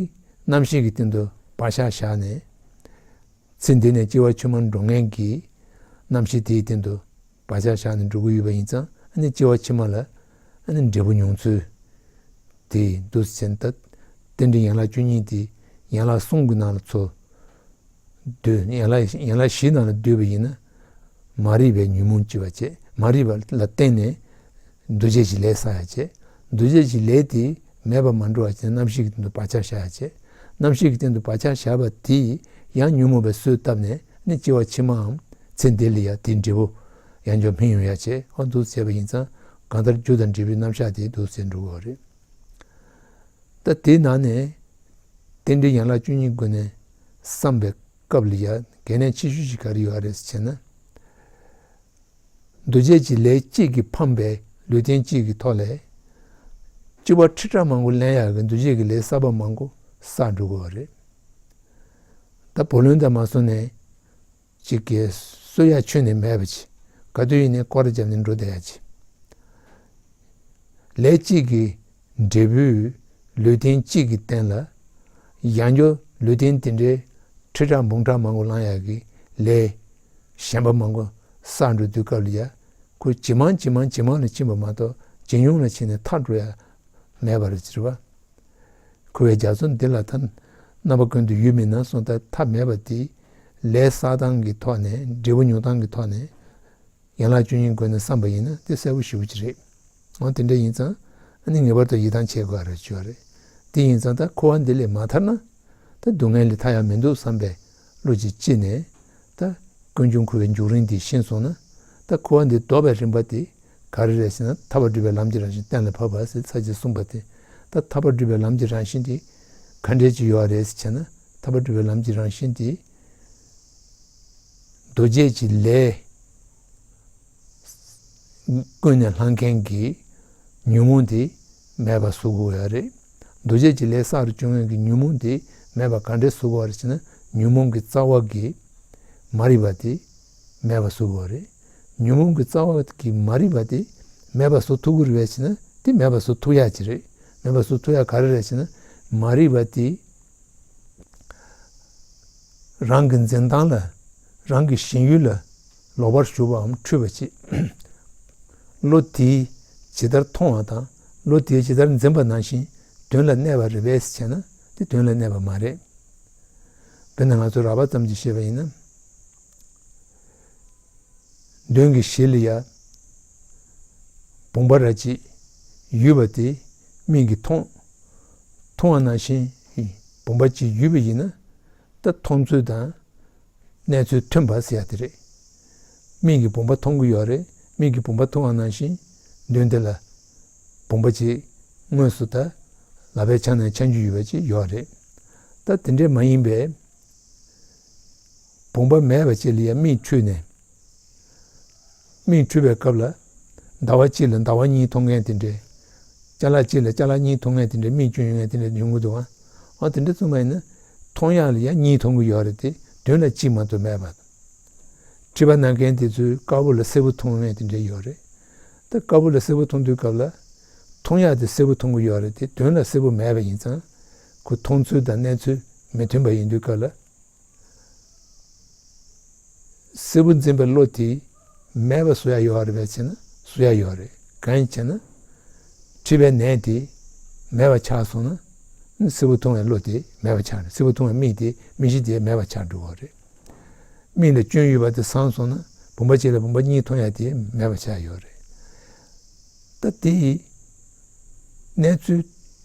རྣམ་ཤེས་ཀྱི་སྟེང་དུ་བག་ཆགས་བཞག་ནས། ཚེ་འདི་ནས་སྐྱེ་བ་ཕྱི་མར་འགྲོ་མཁན་གྱི་རྣམ་ཤེས་དེའི་སྟེང་དུ་བག་ཆགས་བཞག་ནས་འགྲོ་གི་ཡོད་པ་ཡིན་ཙང་། ཨ་ནི་སྐྱེ་བ་ཕྱི་མ་ལ་ཨ་ནི་འབྲས་བུ་མྱོང་ཚུལ་དེ་འདུག་ཟེར་ན། ད་རྟེན་འབྲེལ་ཡན་ལག་བཅུ་གཉིས་དེ་ཡན་ལག་གསུམ་གྱི་ནང་ལ་ཚུད། སྡོད། ཡན་ལག་ཡན་ལག་བཞིའི་ནང་ལ་སྡོད་པ་ཡིན་ན། མ་རིག་པའི་ཉོན་མོངས་སྐྱེ་བ་བྱེད། མ་རིག་པ་ལ་བརྟེན་ནས་འདུ་བྱེད་ཀྱི་ལས་བསགས་ཡ་བྱེད། འདུ་བྱེད་ཀྱི་ལས་དེ་མེད་པར་མ་འགྲོ་བ་བྱས་ནས་རྣམ་ཤེས་ཀྱི་སྟེང་དུ་བག་ཆགས་བཞག་ཡ་བྱེད། རྣམ་ཤེས་ཀྱི་སྟེང་དུ་བག་ཆགས་བཞག་པ་དེས་ཡང་ཉོན་མོངས་པའི་གསོས་བཏབ་ནས་ནི་སྐྱེ་བ་ཕྱི་མའམ་ཚེ་འདི་ལ་ཡང་དེའི་འབྲས་བུ་ཡང་བསྐྱར་སྨིན་ཡོང་ཡ་བྱེད། འོ་འདུག་བྱས་པ་ཡིན་ཙང་། གང་ལྟར་རྒྱུ་དང་འབྲས་བུའི་རྣམ་གཞག་དེ་འདུག་ཟེར་འགྲོ་གི་ཡོད་རེད། ད་དེའི་ནང་ནས་རྟེན་འབྲེལ་ཡན་ལག་བཅུ་གཉིས་སྒོ་ནས་བསམ་པའི་སྐབས་ལ་ཡ་གལ་གནད་ཆེ་ཤོས་ཤིག་ག་རེ་ཡོད་རེད་ཟེར་ན། འདུ་བྱེད་ཀྱི་ལས་གཅིག་གིས་འཕངས་པའི་ལུས་རྟེན་གཅིག་གི་ཐོག་ལས། སྤྱི་བོར་ཁྲི་ཕྲག་མང་པོ་ལེན་ཡག་གི་འདུ་བྱེད་ཀྱི་ལས་གསར་པ་མང་པོ་བསགས་འགྲོ་དགོས་པ་རེད། ད་བུ་ལོན་དང་མ་སོང་ནས་ཅིག་གིས་གསོ་ཡག་ཁྱོན་ནས་མེད་པ་ཅིག་ག་དུས་ཡིན་ནའི་སྐོར་ར་བརྒྱབ་ནས་འགྲོ་བསྡད་ཡག་ཅིག་ལས་གཅིག་གི་འབྲས་བུས་ལུས་རྟེན་གཅིག་གི་སྟེང་ལ་ཡང་བསྐྱར་ལུས་རྟེན་དེ་འདྲའི་ཁྲི་ཕྲག་འབུམ་ཕྲག་མང་པོ་ལེན་ཡག་གི་ལས་གཞན་པ་མང་པོ་བསགས་འགྲོ་དུས་སྐབས་ལ་ཡ། ཁོ་ཇེ་མང་ཇེ་མང་ཇེ་མང་ལ་ཕྱིན་པ་མ་གཏོགས་ཇེ་ཉུང་ལ་ཕྱིན་ནས་མཐར་འགྲོ་ཡ་མེད་པ་རེད་ཟེར་བ། འཁོར་བའི་རྒྱ་མཚོ་འདི་ལ་ད་རྣམ་པ་ཀུན་ཏུ་ཡུལ་མིན་ན་གསུངས། ད་ཐབས་མེད་པ་དེ་ལས་བསགས་སྟངས་ཀྱི་ཐོག་ནས་འབྲས་བུ་མྱོང་སྟངས་ཀྱི་ཐོག་ནས། ཡན་ལག་བཅུ་གཉིས་སྒོ་ནས་བསམ་པ་ཡིན་ན་དེ་གསལ་པོ་ཞེ་པོ་ཅིག་རེད། འོ་དེ་འདྲ་ཡིན་ཙང་ཨ་ནི་ངེས་པར་དུ་ཡིད་ཐང་ཆད་དགོས་རེད་བརྗོད་རེད། དེ་ཡིན་ཙང་ད་འཁོར་བ་འདི་ལས་མ་ཐར་ན་ད་སྡུག་བསྔལ་ལས་ཐར་ཡ་མི་འདུག་བསམ་པའི་བློ་ཅིག་སྐྱེས་ནས། ད་ཀུན་འབྱུང་འཁོར་བའི་འཇུག་རིམ་འདི་ཤེས་སོང་ན། ད་འཁོར་བ་འདི་ལྡོག་པའི་རིམ་པ་དེ་ག་རེ་རེད་ཟེར་ན། ཐར་པ་སྒྲུབ་པའི་ལམ་གྱི་རང་བཞིན་གཏན་ལ་ཕབ་པ་ཟེར་ཚར་གཅིག་གསུངས་པ་དེ། ད་ཐར་པ་སྒྲུབ་པའི་ལམ་གྱི་རང་བཞིན་དེ་ག་འདྲས་ཅིག་ཡོད་རེད་ཟེར་བྱས་ན། ཐར་པ་སྒྲུབ་པའི་ལམ་གྱི་རང་བཞིན་དེ། འདུ་བྱེད་ཀྱི་ལས་ཀུན་ནས་བསླང་མཁན་གྱི་ཉོན་མོངས་དེ་མེད་པར་བཟོ་དགོས་ཡ་རེད། འདུ་བྱེད་ཀྱི་ལས་བསགས་རུ་བཅུག་མཁན་གྱི་ཉོན་མོངས་དེ་མེད་པར་ག་འདྲས་བཟོ་དགོས་རེད་ཟེར་ན། ཉོན་མོངས་ཀྱི་རྩ་བ་གི་མ་རིག་པ་དེ་མེད་པར་བཟོ་དགོས་རེད། ཉོན་མོངས་ཀྱི་རྩ་བ་གི་མ་རིག་པ་དེ་མེད་པར་བཟོ་ཐུབ་ཀྱི་རེད་ཟེར་ན། དེ་མེད་པར་བཟོ་ཐུབ་ཡ་ཅིག་རེད། མེད་པར་བཟོ་ཐུབ་ཡ་ག་རེ་རེད་ཟེར་ན། མ་རིག་པ་དེ། རང་གི་འཛིན་སྟངས་ལ། རང་གི་ཞེན་ཡུལ་ལ་ལོག་པར་ཞུགས་པའམ་འཁྲུལ་པ་བྱེད། བློ་དེས་ཇི་ལྟར་མཐོང་བ་དང་། བློ་དེས་ཇི་ལྟར་འཛིན་པ་ནང་བཞིན་དོན་ལ་གནས་པ་རེད་པས་ཟེར་ན། དེ་དོན་ལ་གནས་པ་མ་རེད། དཔེར་ན་ང་ཚོ་རགས་པ་ཙམ་གྱིས་བཤད་པ་ཡིན་ན། མདུན་གྱི་གཞི་ལ་ཡ་བུམ་པ་ར་གཅིག་ཡོད་པ་དེ་མིག་གིས་མཐོང་། མཐོང་བ་ནང་བཞིན་བུམ་པ་གཅིག་ཡོད་པ་ཡིན་ན། ད་མཐོང་ཚུལ་དང་གནས་ཚུལ་མཐུན་པ་ཟེར་ཡ་དེ་རེད། མིག་གིས་བུམ་པ་མཐོང་གི་ཡོད་རེད། མིག་གིས་བུམ་པ་མཐོང་བ་ནང་བཞིན་མདུན་དེ་ལ་བུམ་པ་གཅིག་དངོས་སུ་ད་ལག་པའི་ཆ་ནས་འཆང་རྒྱུ་ཡོད་པ་ཅིག་ཡོད་རེད། ད་དེ་འདྲས་མ་ཡིན་པའི་བུམ་པ་མེད་པ་ཅིག་ལ་ཡ་མིག་འཁྲུལ་ནས། མིག་འཁྲུལ་བའི་སྐབས་ལ་ཟླ་བ་གཅིག་ལ་ཟླ་བ་གཉིས་མཐོང་མཁན་དེ་འདྲས། ཅ་ལག་གཅིག་ལ་ཅ་ལག་གཉིས་མཐོང་མཁན་དེ་འདྲས། མིག་སྐྱོན་ཡོད་མཁན་དེ་འདྲས་ཡོང་གི་འདུག་ཨ། ཨ་དེ་འདྲས་གསུངས་པ་ཡིན་ན། མཐོང་ཡག་ལ་ཡ་གཉིས་མཐོང་གི་ཡོད་རེད་དེ། དོན་ལ་གཅིག་མ་གཏོགས་མེད་པ། མཁྲིས་པ་ན་མཁན་དེ་ཚོས་དཀར་པོ་ལ་སེར་པོ་མཐོང་མཁན་དེ་འདྲས་ཡོད་རེད། ད་དཀར་པོ་ལ་སེར་པོ་མཐོང་དུས་སྐབས་ལ། མཐོང་ཡག་དེ་སེར་པོ་མཐོང་གི་ཡོད་རེད་དེ། དོན་ལ་སེར་པོ་མེད་པ་ཡིན་ཙང་། ཁོ་མཐོང་ཚུལ་དང་གནས་ཚུལ་མི་མཐུན་པ་ཡིན་དུས་སྐབས་ལ། སེར་པོ་འཛིན་པའི་བློ་དེ་མེད་པ་བཟོ་ཡ་ཡོད་རེད་པས་ཟེར་ན། བཟོ་ཡ་ཡོད་རེད། གང་ཡིན་ཟེར་ན། མཁྲིས་པའི་ནད་དེ་མེད་པ་ཆགས་སོང་ན། སེར་པོ་མཐོང་བའི་བློ་དེ་མེད་པ་ཆགས་རེད། སེར་པོ་མཐོང་བའི་མིག་དེ། མིག་ཤེས་དེ་མེད་པ་ཆགས་འགྲོ་གི་རེད། མིག་ལ་སྐྱོན་ཡོད་པ་དེ་སངས་སོང་ན། བུམ་པ་གཅིག་ལ་བུམ་པ་གཉིས་མཐོང་ཡ་དེ་མེད་པ་ཆགས་ཡོད་རེད། ད་དེ་ཡི་གནས་ཚུལ་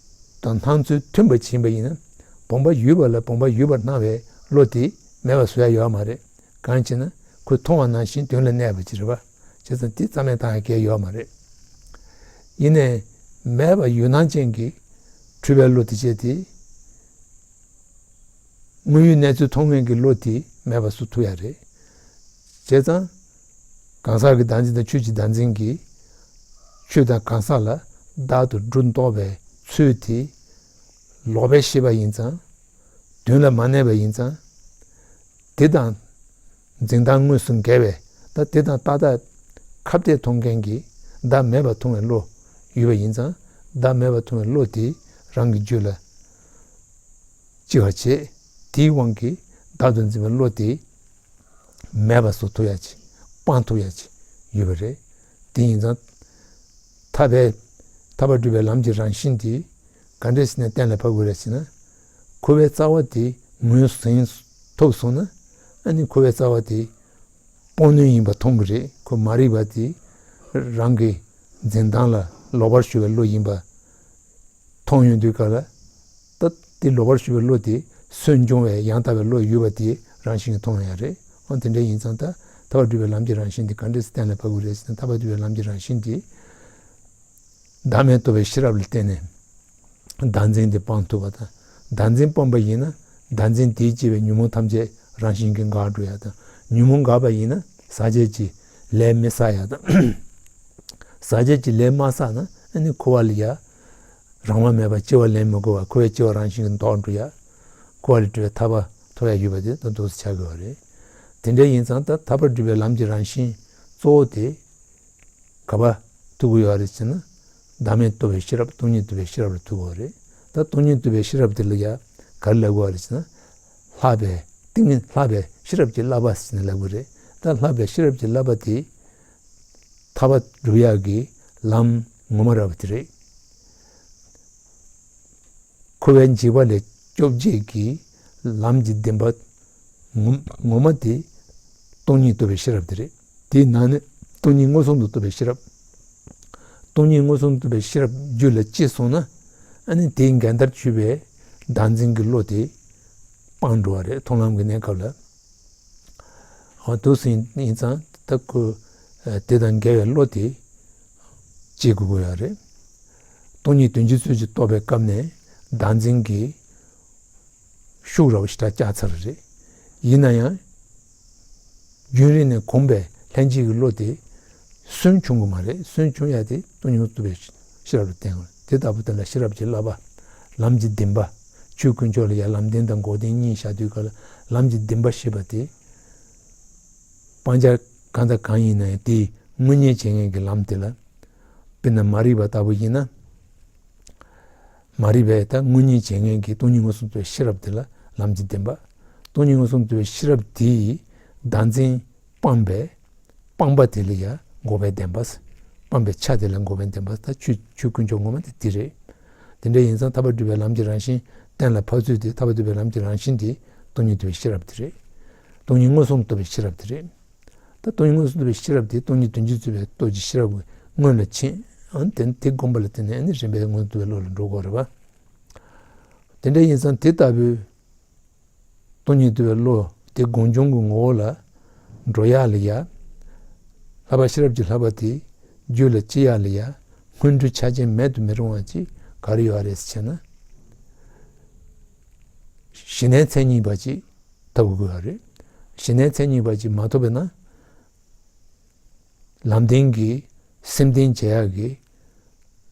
དང་སྣང་ཚུལ་མཐུན་པ་ཕྱིན་པ་ཡིན་ན། བུམ་པ་ཡོད་པ་ལ་བུམ་པ་ཡོད་པར་སྣང་བའི་བློ་དེ་མེད་པ་བཟོ་ཡ་ཡོད་མ་རེད། གང་ཡིན་ཟེར་ན། ཁོས་མཐོང་བ་ནང་བཞིན་དོན་ལ་གནས་པ་ཅིག་རེད་པ། བྱས་ཙང་དེ་རྩ་མེད་བཏང་ཡ་གལ་ཡོད་མ་རེད། ཡིན་ནའི་མེད་པ་ཡུལ་སྣང་ཅན་གྱི་འཁྲུལ་པའི་བློ་དེ་བྱས་ཏེ། དངོས་ཡོད་གནས་ཚུལ་མཐོང་མཁན་གྱི་བློ་དེ་མེད་པ་བཟོ་ཐུབ་ཡ་རེད། བྱས་ཙང་། གང་ཟག་གི་བདག་འཛིན་དང་ཆོས་ཀྱི་བདག་འཛིན་གྱིས་ཆོས་དང་གང་ཟག་ལ་བདག་ཏུ་སྒྲུབ་འདོད་པའི་ཚུལ་དེ་ལོག་པའི་ཤེས་པ་ཡིན་ཙང་། དོན་ལ་མ་གནས་པ་ཡིན་ཙང་། དེ་དང་འཛིན་སྟངས་དངོས་སུ་འགལ་བའི། ད་དེ་དང་ཏག་ཏག་ཁ་གཏད་གཏོང་མཁན་གྱི་བདག་མེད་པ་མཐོང་བའི་བློ་ཡོད་པ་ཡིན་ཙང་། བདག་མེད་པ་མཐོང་བའི་བློ་དེ་རང་གི་རྒྱུད་ལ་ལྕི་བར་བྱེད། དེའི་དབང་གིས་བདག་ཏུ་འཛིན་པའི་བློ་དེ་མེད་པ་བཟོ་ཐུབ་ཡ་ཅིག་སྤང་ཐུབ་ཡ་ཅིག་ཡོད་པ་རེད། དེ་ཡིན་ཙང་། ཐར་པའི། ཐར་པ་སྒྲུབ་པའི་ལམ་གྱི་རང་བཞིན་དེ་ག་འདྲས་ཟེར་ནས་གཏན་ལ་ཕབ་དགོས་རེད་ཟེར་ན། འཁོར་བའི་རྩ་བ་དེ་ངོས་ཟིན་ཐུབ་སོང་ན། ཨ་ནི་འཁོར་བའི་རྩ་བ་དེ་སྤོང་ནུས་ཡིན་པ་མཐོང་གི་རེད། ཁོ་མ་རིག་པ་དེ་རང་གི་འཛིན་སྟངས་ལ་ལོག་པར་ཞུགས་པའི་བློ་ཡིན་པ་མཐོང་ཡོང་དུས་སྐབས་ལ། ད་དེ་ལོག་པར་ཞུགས་པའི་བློ་དེ་སུན་འབྱུང་བའི་ཡང་དག་པའི་བློ་ཡོད་པ་དེ་རང་བཞིན་གྱིས་མཐོང་ཡ་རེད། འོ་དེ་འདྲ་ཡིན་ཙང་། ད་ཐར་པ་སྒྲུབ་པའི་ལམ་གྱི་རང་བཞིན་དེ་ག་འདྲས་སེ་གཏན་ལ་ཕབ་དགོས་རེད་ཟེར་ན། ཐར་པ་སྒྲུབ་པའི་ལམ་གྱི་རང་བཞིན་དེ། བདག་མེད་རྟོགས་པའི་ཤེས་རབ་ལ་བརྟེན་ནས། བདག་འཛིན་དེ་སྤང་ཐུབ་པ་དང་། བདག་འཛིན་སྤངས་པ་ཡིན་ན། བདག་འཛིན་དེས་སྐྱེས་པའི་ཉོན་མོངས་ཐམས་ཅད་རང་བཞིན་གྱིས་འགག་འགྲོ་ཡ་དང་། ཉོན་མོངས་འགགས་པ་ཡིན་ན། ཟག་བཅས་ཀྱི་ ལས་མི་བསགས་ཡ་དང་། ཟག་བཅས་ཀྱི་ལས་མ་བསགས་ན་ཨ་ནི་འཁོར་བ་ལ་ཡ་རང་དབང་མེད་པར་སྐྱེ་བ་ལེན་མི་དགོས་པར་འཁོར་བའི་སྐྱེ་བ་རང་བཞིན་གྱིས་ལྡོག་འགྲོ་ཡ། འཁོར་བ་ལས་གྲོལ་བའི་ཐར་པ་ཐོབ་ཡ་ཡོད་པ་དེ་ད་འདུག་སེ་ཆགས་དགོས་པ་རེད། དེ་འདྲ་ཡིན་ཙང་ད་ཐར་པར་སྒྲུབ་པའི་ལམ་གྱི་རང་བཞིན་གཙོ་བོ་དེ་ག་པར་ཐུག་གི་ཡོད་རེད་ཟེར་ན། བདག་མེད་རྟོགས་པའི་ཤེས་རབ། སྟོང་ཉིད་རྟོགས་པའི་ཤེས་རབ་ལ་ཐུག་གི་ཡོད་རེད། ད་སྟོང་ཉིད་རྟོགས་པའི་ཤེས་རབ་དེ་ལ་ཡ་ག་རེ་ལབ་དགོས་རེད་ཟེར་ན། ལྷག་པའི་ཏིང་ངེ་ལྷག་པའི་ཤེས་རབ་ཀྱི་བསླབ་པ་ཟེར་ནས་ལབ་དགོས་རེད། ད་ལྷག་པའི་ཤེས་རབ་ཀྱི་བསླབ་པ་དེ་ཐར་པ་སྒྲུབ་ཡག་གི་ལམ་ངོ་མ་ར་བ་དེ་རེད། འཁོར་བའི་འཇིགས་པ་ལས་སྐྱོབ་བྱེད་ཀྱི་ལམ་གྱི་བདེན་པ་ངོ་ངོ་མ་དེ་སྟོང་ཉིད་རྟོགས་པའི་ཤེས་རབ་དེ་རེད། དེའི་ནང་ནས་སྟོང་ཉིད་མངོན་སུམ་དུ་རྟོགས་པའི་ཤེས་རབ། སྟོང་ཉིད་མངོན་སུམ་དུ་རྟོགས་པའི་ཤེས་རབ་རྒྱུད་ལ་སྐྱེས་སོང་ན། ཨ་ནི་དེའི་འགལ་ཟླར་གྱུར་པའི་བདག་འཛིན་གྱི་བློ་དེ་སྤངས་འགྲོ་བ་རེད། མཐོང་ལམ་གྱི་གནས་སྐབས་ལ། འོ་འདུག་སེ་ཡིན་ཙང་ད་ཁོ་དེ་དང་འགལ་བའི་བློ་དེ་སྐྱེ་དགོས་ཀྱི་ཡོད་རེད། སྟོང་ཉིད་དོན་སྤྱིའི་ཚུལ་གྱིས་རྟོགས་པའི་སྐབས་ནས་བདག་འཛིན་གྱི་ཤུགས་ར་བ་ཞེ་དྲག་བཅག་ཚར་རེད། ཡིན་ན་ཡང་རྒྱུན་རིང་ནས་གོམས་པའི་ལྷན་སྐྱེས་ཀྱི་བློ་དེ་སུན་འབྱུང་གི་མ་རེད། སུན་འབྱུང་ཡ་དེ་སྟོང་ཉིད་རྟོགས་པའི་ཤེས་རབ་ལ་བརྟེན་དགོས། དེ་ལྟ་བུ་དེ་ལ་ཤེས་རབ་ཀྱི་བསླབ་པ། ལམ་གྱི་བདེན་པ། ཆོས་དཀོན་མཆོག་ལ་ཡང་ལམ་བདེན་དང་འགོག་བདེན་གཉིས་བཞག་དུས་སྐབས་ལ་ལམ་གྱི་བདེན་པ་ཞེས་པ་དེ། སྤང་བྱ་གང་དང་གང་ཡིན་ན་ཡང་དེའི་དངོས་གཉེན་བྱེད་མཁན་གྱི་ལམ་དེ་ལ། དཔེར་ན་མ་རིག་པ་ལྟ་བུ་ཡིན་ན། མ་རིག་པའི་ད་དངོས་གཉེན་བྱེད་མཁན་གྱི་སྟོང་ཉིད་མངོན་སུམ་དུ་ཤེས་རབ་དེ་ལ་ལམ་གྱི་བདེན་པ། སྟོང་ཉིད་མངོན་སུམ་དུ་ཤེས་རབ་དེའི་བདག་འཛིན་སྤངས་པའི་སྤངས་པ་དེ་ལ་ཡང་འགོག་པའི་བདེན་པ། སྤངས་པའི་ཆ་དེ་ལ་འགོག་པའི་བདེན་པ། ད་ཆོས་ཆོས་དཀོན་མཆོག་ངོ་མ་དེ་དེ་རེད། དེ་འདྲ་ཡིན་ཙང་ཐར་པ་སྒྲུབ་པའི་ལམ་གྱི་རང་བཞིན་གཏན་ལ་ཕབ་ཚུལ་དེ། ཐར་པ་སྒྲུབ་པའི་ལམ་གྱི་རང་བཞིན་དེ་སྟོང་ཉིད་རྟོགས་པའི་ཤེས་རབ་དེ་རེད། སྟོང་ཉིད་མངོན་སུམ་རྟོགས་པའི་ཤེས་རབ་དེ་རེད། ད་སྟོང་ཉིད་མངོན་སུམ་རྟོགས་པའི་ཤེས་རབ་དེ་སྟོང་ཉིད་དོན་སྤྱིའི་ཚུལ་གྱིས་རྟོགས་པའི་ཤེས་རབ་ཀྱི་སྔོན་ལ་ཕྱིན། ཨ་ནི་དེ་དེ་བསྒོམས་པ་ལ་བརྟེན་ནས་ཨ་ནི་རིམ་པས་མངོན་སུམ་རྟོགས་པའི་བློ་ལ་འགྲོ་དགོས་རེད་པ། དེ་འདྲ་ཡིན་ཙང་དེ་ལྟ་བུའི་སྟོང་ཉིད་རྟོགས་པའི་བློ་དེ་སྒོམ་བྱུང་གི་ངོ་བོ་ལ་འགྲོ་ཡག་ལ་ཡ། བསླབ་པ་ཤེས་རབ་ཀྱི་བསླབ་པ་དེ་རྒྱུད་ལ་སྐྱེ་ཡག་ལ་ཡ། སྔོན་འགྲོའི་ཆ་རྐྱེན་མེད་དུ་མི་རུང་བ་ཅིག་ག་རེ་ཡོད་རེད་ཟེར་ན། ཞི་གནས་མཚན་ཉིད་པ་ཅིག་ཐོབ་དགོས་པ་རེད། ཞི་གནས་མཚན་ཉིད་པ་ཅིག་མ་ཐོབ་པ་ན། ལམ་བདེན་གྱི་སེམས་བརྟན་བྱེད་ཡག་གི་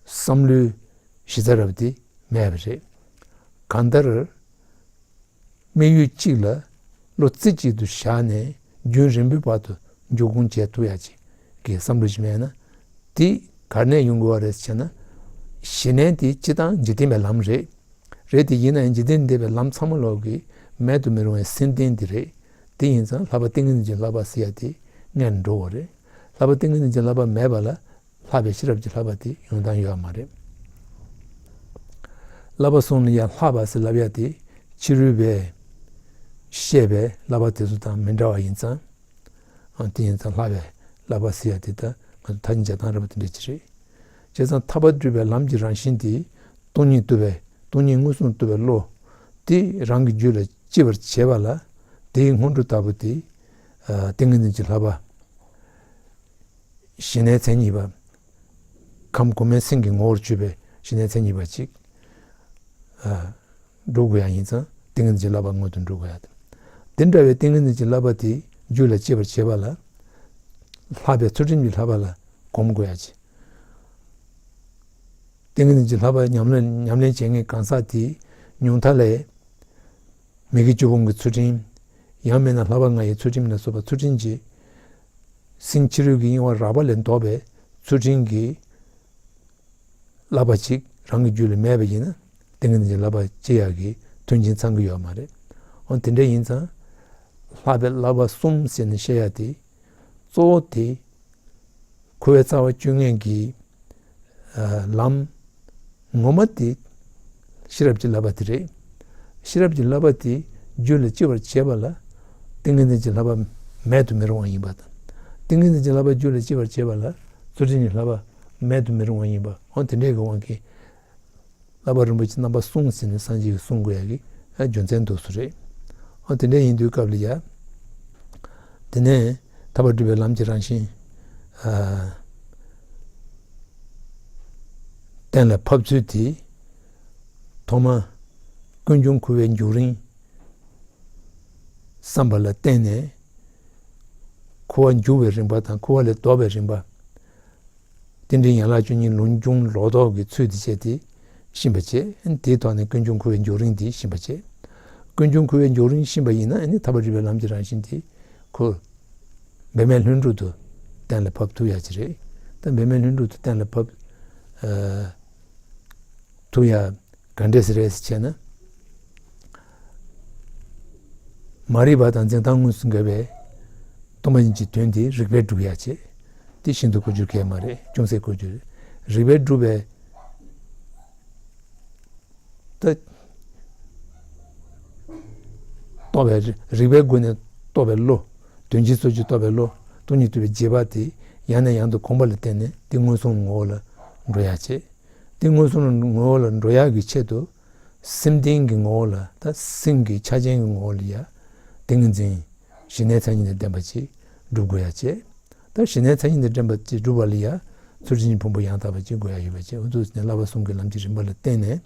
བསམ་བློའི་གཞི་རྩ་རབ་དེ་མེད་པ་རེད། གང་ལྟར་དམིགས་ཡུལ་གཅིག་ལ་བློ་རྩེ་གཅིག་ཏུ་བཞག་ནས་རྒྱུན་རིང་པོའི་བར་དུ་འཇུག་སྒོམ་བྱེད་ཐུབ་ཡག་ཅིག་གི་བསམ་བློ་ཞིག་མེད་ན། དེ་ག་ནས་ཡོང་དགོས་པ་རེད་ཟེར་ན། ཞི་གནས་དེ་སྤྱིར་བཏང་འཇིག་རྟེན་པའི་ལམ་རེད། རེད་དེ་ཡིན་ན་ཡང་འཇིག་རྟེན་འདས་པའི་ལམ་ཚང་མ་ལོག་གི་མེད་དུ་མི་རུང་བའི་སེམས་བརྟན་དེ་རེད། དེ་ཡིན་ཙང་བསླབ་པ་ཏིང་ངེ་འཛིན་གྱི་བསླབ་པ་ཟེར་ཡ་དེ་སྔོན་ལ་འགྲོ་དགོས་རེད། བསླབ་པ་ཏིང་ངེ་འཛིན་གྱི་བསླབ་པ་མེད་པ་ལ་ལྷག་པའི་ཤེས་རབ་ཀྱི་བསླབ་པ་དེ་ཡོང་སྟངས་ཡོད་མ་རེད། བསླབ་པ་གསུམ་ལ་ཡང་ལྷག་པ་ཟེར་ལབ་ཡ་དེ་ཕྱི་རོལ་པས་བཤད་པའི་བསླབ་པ་དེ་ཚོ་དང་མི་འདྲ་བ་ཡིན་ཙང་། ཨ་དེ་ཡིན་ཙང་ལྷག་པའི་བསླབ་པ་ཟེར་ཡ་དེ་ད་ང་ཚོ་ཐག་རིང་བྱེད་སྟངས་ར་བ་དེ་འདྲ་ཅིག་རེད། བྱས་ཙང་ཐར་པ་སྒྲུབ་པའི་ལམ་གྱི་རང་བཞིན་དེ་སྟོང་ཉིད་རྟོགས་པའི་སྟོང་ཉིད་མངོན་སུམ་རྟོགས་པའི་བློ་དེ་རང་གི་རྒྱུད་ལ་སྐྱེ་བར་བྱེད་པ་ལ། དེའི་སྔོན་འགྲོ་ལྟ་བུ་དེ་ཨ་ཏིང་ངེ་འཛིན་གྱི་བསླབ་པ། ཞི་གནས་མཚན་ཉིད་པ། ཁམས་གོང་མའི་སེམས་ཀྱི་ངོ་བོར་གྱུར་པའི་ཞི་གནས་མཚན་ཉིད་པ་ཅིག་ཨ་སྒྲུབ་དགོས་ཡ་ཡིན་ཙང་ཏིང་ངེ་འཛིན་གྱི་བསླབ་པ་སྔོན་དུ་འགྲོ་དགོས་ཡ་དང་། དེ་འདྲ་བའི་ཏིང་ངེ་འཛིན་གྱི་བསླབ་པ་དེ་རྒྱུད་ལ་སྐྱེ་བར་བྱེད་པ་ལ། ལྷག་པའི་ཚུལ་ཁྲིམས་ཀྱི་བསླབ་པ་ལ་གོམས་དགོས་ཡ་ཅིག་ཏིང་ངེ་འཛིན་གྱི་བསླབ་པ་ཉམས་ལེན་ཉམས་ལེན་བྱེད་མཁན་གང་ཟག་དེ་ཉུང་མཐའ་ལས། མི་དགེ་བཅུ་སྤོང་གི་ཚུལ་ཁྲིམས། ཡང་མིན་ན་ལྷག་པ་ལྔ་ཡི་ཚུལ་ཁྲིམས་ལ་སོགས་པ་ཚུལ་ཁྲིམས་ཀྱི་སེམས་ཕྱི་རོལ་གྱི་གཡེང་བ་རགས་པ་ལས་ལྡོག་པའི་ཚུལ་ཁྲིམས་ཀྱི་བསླབ་པ་ཅིག་རང་གི་རྒྱུད་ལ་མེད་པ་ཡིན་ན་ཏིང་ངེ་འཛིན་གྱི་བསླབ་པ་སྐྱེ་ཡག་གི་མཐུན་རྐྱེན་ཚང་གི་ཡོད་མ་རེད། འོ་དེ་འདྲ་ཡིན་ཙང་ལྷག་པའི་བསླབ་པ་གསུམ་ཟེར་ནས་བཤད་ཡ་དེ། གཙོ་བོ་དེ། འཁོར་བའི་རྩ་བ་གཅོད་མཁན་གྱི་ཨ་ལམ་ངོ་མ་དེ་ཤེས་རབ་ཀྱི་བསླབ་པ་དེ་རེད། ཤེས་རབ་ཀྱི་བསླབ་པ་དེ་རྒྱུད་ལ་སྐྱེ་བར་བྱེད་པ་ལ་ཏིང་ངེ་འཛིན་གྱི་བསླབ་པ་མེད་དུ་མི་རུང་བ་ཡིན་པ་དང་། ཏིང་ངེ་འཛིན་གྱི་བསླབ་པ་རྒྱུད་ལ་སྐྱེ་བར་བྱེད་པ་ལ་ཚུལ་ཁྲིམས་ཀྱི་བསླབ་པ་མེད་དུ་མི་རུང་བ་ཡིན་པ། འོ་དེ་འདྲའི་གི་དབང་གིས། བསླབ་པ་རིན་པོ་ཆེ་རྣམ་པ་གསུམ་ཟེར་ནས་སངས་རྒྱས་ཀྱིས་གསུང་དགོས་ཡ་གི་རྒྱུ་མཚན་འདུག་སེ་རེད། ཨ་དེ་འདྲ་ཡིན་དུས་སྐབས་ལ་ཡ། དེ་ནས་ཐར་པ་སྒྲུབ་པའི་ལམ་གྱི་རང་བཞིན། ཨ་གཏན་ལ་ཕབ་ཚུལ་དེ། ཐོག་མར་ཀུན་འབྱུང་འཁོར་བའི་འཇུག་རིམ་བསམ་པ་ལ་བརྟེན་ནས། འཁོར་བར་འཇུག་པའི་རིམ་པ་དང་འཁོར་བ་ལས་ལྡོག་པའི་རིམ་པ། རྟེན་འབྲེལ་ཡན་ལག་བཅུ་གཉིས་ལུགས་འབྱུང་ལོག་རྟོག་གི་ཚུལ་དེ་བྱས་ཏེ་ཤེས་པ་བྱེད། དེའི་ཐོག་ནས་ཀུན་འབྱུང་འཁོར་བའི་འཇུག་རིམ་དེ་ཤེས་པ་བྱེད། ཀུན་འབྱུང་འཁོར་བའི་འཇུག་རིམ་ཤེས་པ་ཡིན་ན་ཨ་ནི་ཐར་པ་སྒྲུབ་པའི་ལམ་གྱི་རང་བཞིན་དེ་ཁོ་འབད་མེད་ལྷུན་གྲུབ་ཏུ་གཏན་ལ་ཕབ་ཐུབ་ཡ་ཅིག་རེད། ད་འབད་མེད་ལྷུན་གྲུབ་ཏུ་གཏན་ལ་ཕབ་ཐུབ་ཡ་ག་འདྲས་རེད་ཟེར་བྱས་ན། མ་རིག་པ་དང་འཛིན་སྟངས་དངོས་སུ་འགལ་བའི་སྟོང་པ་ཉིད་ཀྱི་དོན་དེ་རིགས་པས་སྒྲུབ་ཡ་བྱེད། དེ་ཤིན་ཏུ་གོ་རྒྱུ་གལ་མ་རེད། ཅུང་ཟད་གོ་རྒྱུ་རེད། རིགས་པས་སྒྲུབ་པའི་ད་རྟོགས་པའི་རིགས་པའི་སྒོ་ནས་རྟོགས་པའི་བློ། དོན་སྤྱི་སོགས་ཀྱིས་རྟོགས་པའི་བློ། སྟོང་ཉིད་རྟོགས་པའི་རྗེས་དཔག་དེ་ཡང་ནས་ཡང་དུ་གོམས་པ་ལ་བརྟེན་ནས་དེ་མངོན་སུམ་ངོ་བོ་ལ་འགྲོ་ཡ་བྱེད། དེ་མངོན་སུམ་ངོ་བོ་ལ་འགྲོ་ཡག་གི་ཆེད་དུ་སེམས་རྟེན་གྱི་ངོ་བོ་ལ་ད་སེམས་ཀྱི་ཆ་ཅན་གྱི་ངོ་བོ་ལ་ཡ་ཏིང་ངེ་འཛིན་ཞི་གནས་མཚན་ཉིད་དང་ལྡན་པ་ཅིག་སྒྲུབ་དགོས་ཡ་བྱེད། ད་ཞི་གནས་མཚན་ཉིད་དང་ལྡན་པ་ཅིག་སྒྲུབ་པ་ལ་ཡ་ཚུལ་ཁྲིམས་ཕུང་པོ་ཡང་དག་པ་ཅིག་དགོས་ཡ་ཡོད་པ་བྱེད། འུ་ཚོ་ནས་བསླབ་པ་གསུམ་གྱི་ལམ་གྱི་རིམ་པ་ལ་བརྟེན་ནས།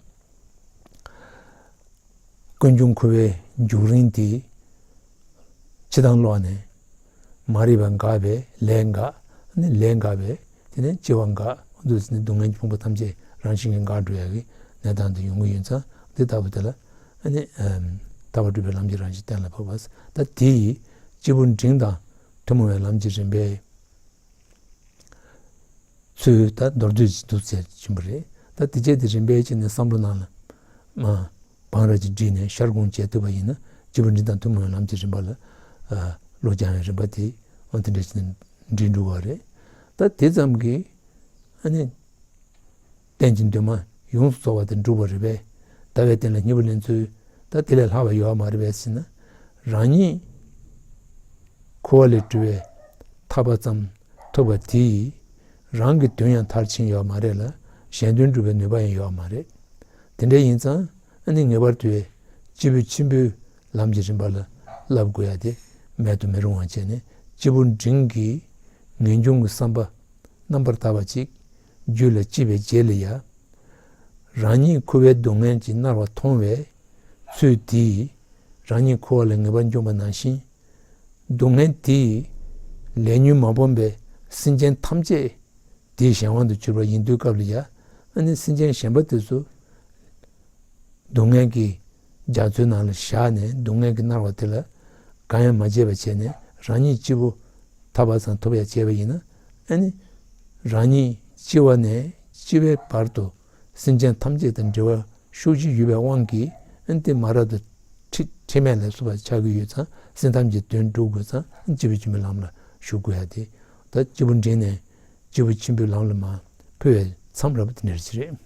ཀུན་འབྱུང་འཁོར་བའི་འཇུག་རིམ་དེ་ཕྱི་དང་ལོག་ནས་མ་རིག་པ་འགགས་པས་ལས་འགགས། ནི་ལས་འགགས་པས་དེ་ནས་སྐྱེ་བ་འགག་འདུག་ཟེར་ནས་སྡུག་བསྔལ་གྱི་ཕུང་པོ་ཐམས་ཅད་རང་བཞིན་གྱིས་འགག་འགྲོ་ཡ་གི་གནས་སྟངས་དེ་ཡོང་གི་ཡོད་ཙང་འདི་ལྟ་བུ་དེ་ལ་ཨ་ནི་ཐར་པ་སྒྲུབ་པའི་ལམ་གྱི་རང་བཞིན་གཏན་ལ་ཕབ་པ། ད་དེ་ཡི་སྐྱེས་བུ་འབྲིང་དང་ཐུན་མོང་བའི་ལམ་གྱི་རིམ་པའི་ཚུལ་ད་མདོར་བསྡུས་ཀྱིས་འདུག་ཟེར་བྱུང་བ་རེད། ད་དེ་བྱས་ཏེ་རིམ་པས་ཀྱི་ནས་བསམ་བློ་ནང་ལ་མ་བང་ར་ཅིག་བསྒྲིགས་ནས་ཤར་སྒོང་བྱས་ཐུབ་པ་ཡིན་ན་སྐྱེས་བུ་འབྲིང་དང་ཐུན་མོང་བའི་ལམ་གྱི་རིམ་པ་ལ་བློ་སྦྱང་བའི་རིམ་པ་དེ་འོ་དེ་འདྲ་ཞིག་ནས་འགྲིག་འགྲོ་བ་རེད། ད་དེ་ཙམ་གྱིས་ཨ་ནི་རྟེན་གྱི་འདུན་མ་ཡོངས་སུ་རྫོགས་པ་དེ་འགྲུབ་པ་རེད་པས། ཟླ་བའི་རྟེན་ལ་སྙིང་པོ་ལེན་ཚུལ་ད་དེ་ལས་ལྷག་པ་ཡོད་པ་མ་རེད་པས་ཟེར་ན། རང་ཉིད་འཁོར་བ་ལས་གྲོལ་བའི་ཐར་པ་ཙམ་ཐོབ་པ་དེ་ཡིས་རང་གི་དོན་ཡང་མཐར་ཕྱིན་ཡོད་པ་མ་རེད་ལ་གཞན་དོན་སྒྲུབ་པའི་ནུས་པ་ཡང་ཡོད་པ་མ་རེད། དེ་འདྲ་ཡིན་ཙང་ཨ་ནི་ངེས་པར་དུ་སྐྱེས་བུ་ཆེན་པོའི་ལམ་གྱི་རིམ་པ་ལ་བསླབ་དགོས་ཡ་དེ་མེད་དུ་མི་རུང་བ་བྱས་ནས་སྐྱེས་བུ་འབྲིང་གིས་ངེས་འབྱུང་གི་བསམ་པ་རྣམ་པར་དག་པ་ཅིག་རྒྱུད་ལ་སྐྱེས་པའི་རྗེས་ལ་ཡ། རང་ཉིད་འཁོར་བའི་སྡུག་བསྔལ་གྱིས་མནར་བ་མཐོང་བའི་ཚུལ་དེས་རང་ཉིད་འཁོར་བ་ལས་ངེས་པར་འབྱུང་བ་ནང་བཞིན། སྡུག་བསྔལ་དེས་ལས་ཉོན་མ་སྤངས་པའི་སེམས་ཅན་ཐམས་ཅད་དེའི་གཞན་དབང་དུ་གྱུར་པ་ཡིན་དུས་སྐབས་ལ་ཡ། ཨ་ནི་སེམས་ཅན་གཞན་པ་དེ་ཚོ་སྡུག་བསྔལ་གྱི་རྒྱ་མཚོའི་ནང་ལ་བཞག་ནས་སྡུག་བསྔལ་གྱིས་མནར་བ་དེ་ལ་གང་ཡང་མ་བྱས་པ་བྱས་ནས་རང་ཉིད་སྐྱིད་པོ་ཐར་པ་ཙམ་ཐོབ་ཡ་བྱས་པ་ཡིན་ན། ཨ་ནི་རང་ཉིད་སྐྱེ་བ་ནས་འཆི་བའི་བར་དུ་སེམས་ཅན་ཐམས་ཅད་དང་འབྲེལ་བ་ཤུགས་ཆེ་ཡོད་པའི་དབང་གིས། ཨ་ནི་དེ་མ་རབས་ཏུ་ཁྲི་ཁྲི་མེད་ལ་སོགས་པ་ཆགས་ཀྱི་ཡོད་ཙང་སེམས་ཐམས་ཅད་དོན་སྒྲུབ་དགོས་ཙང་སྐྱེས་བུ་ཆེན་པོའི་ལམ་ལ་ཞུགས་དགོས་ཡ་དེ། ད་སྐྱེས་བུ་འབྲིང་ནས་སྐྱེས་བུ་ཆེན་པོའི་ལམ་ལ་མ་འཕོས་པའི་མཚམས་རབ་ཏུ་ནེར་གྱི་རེད།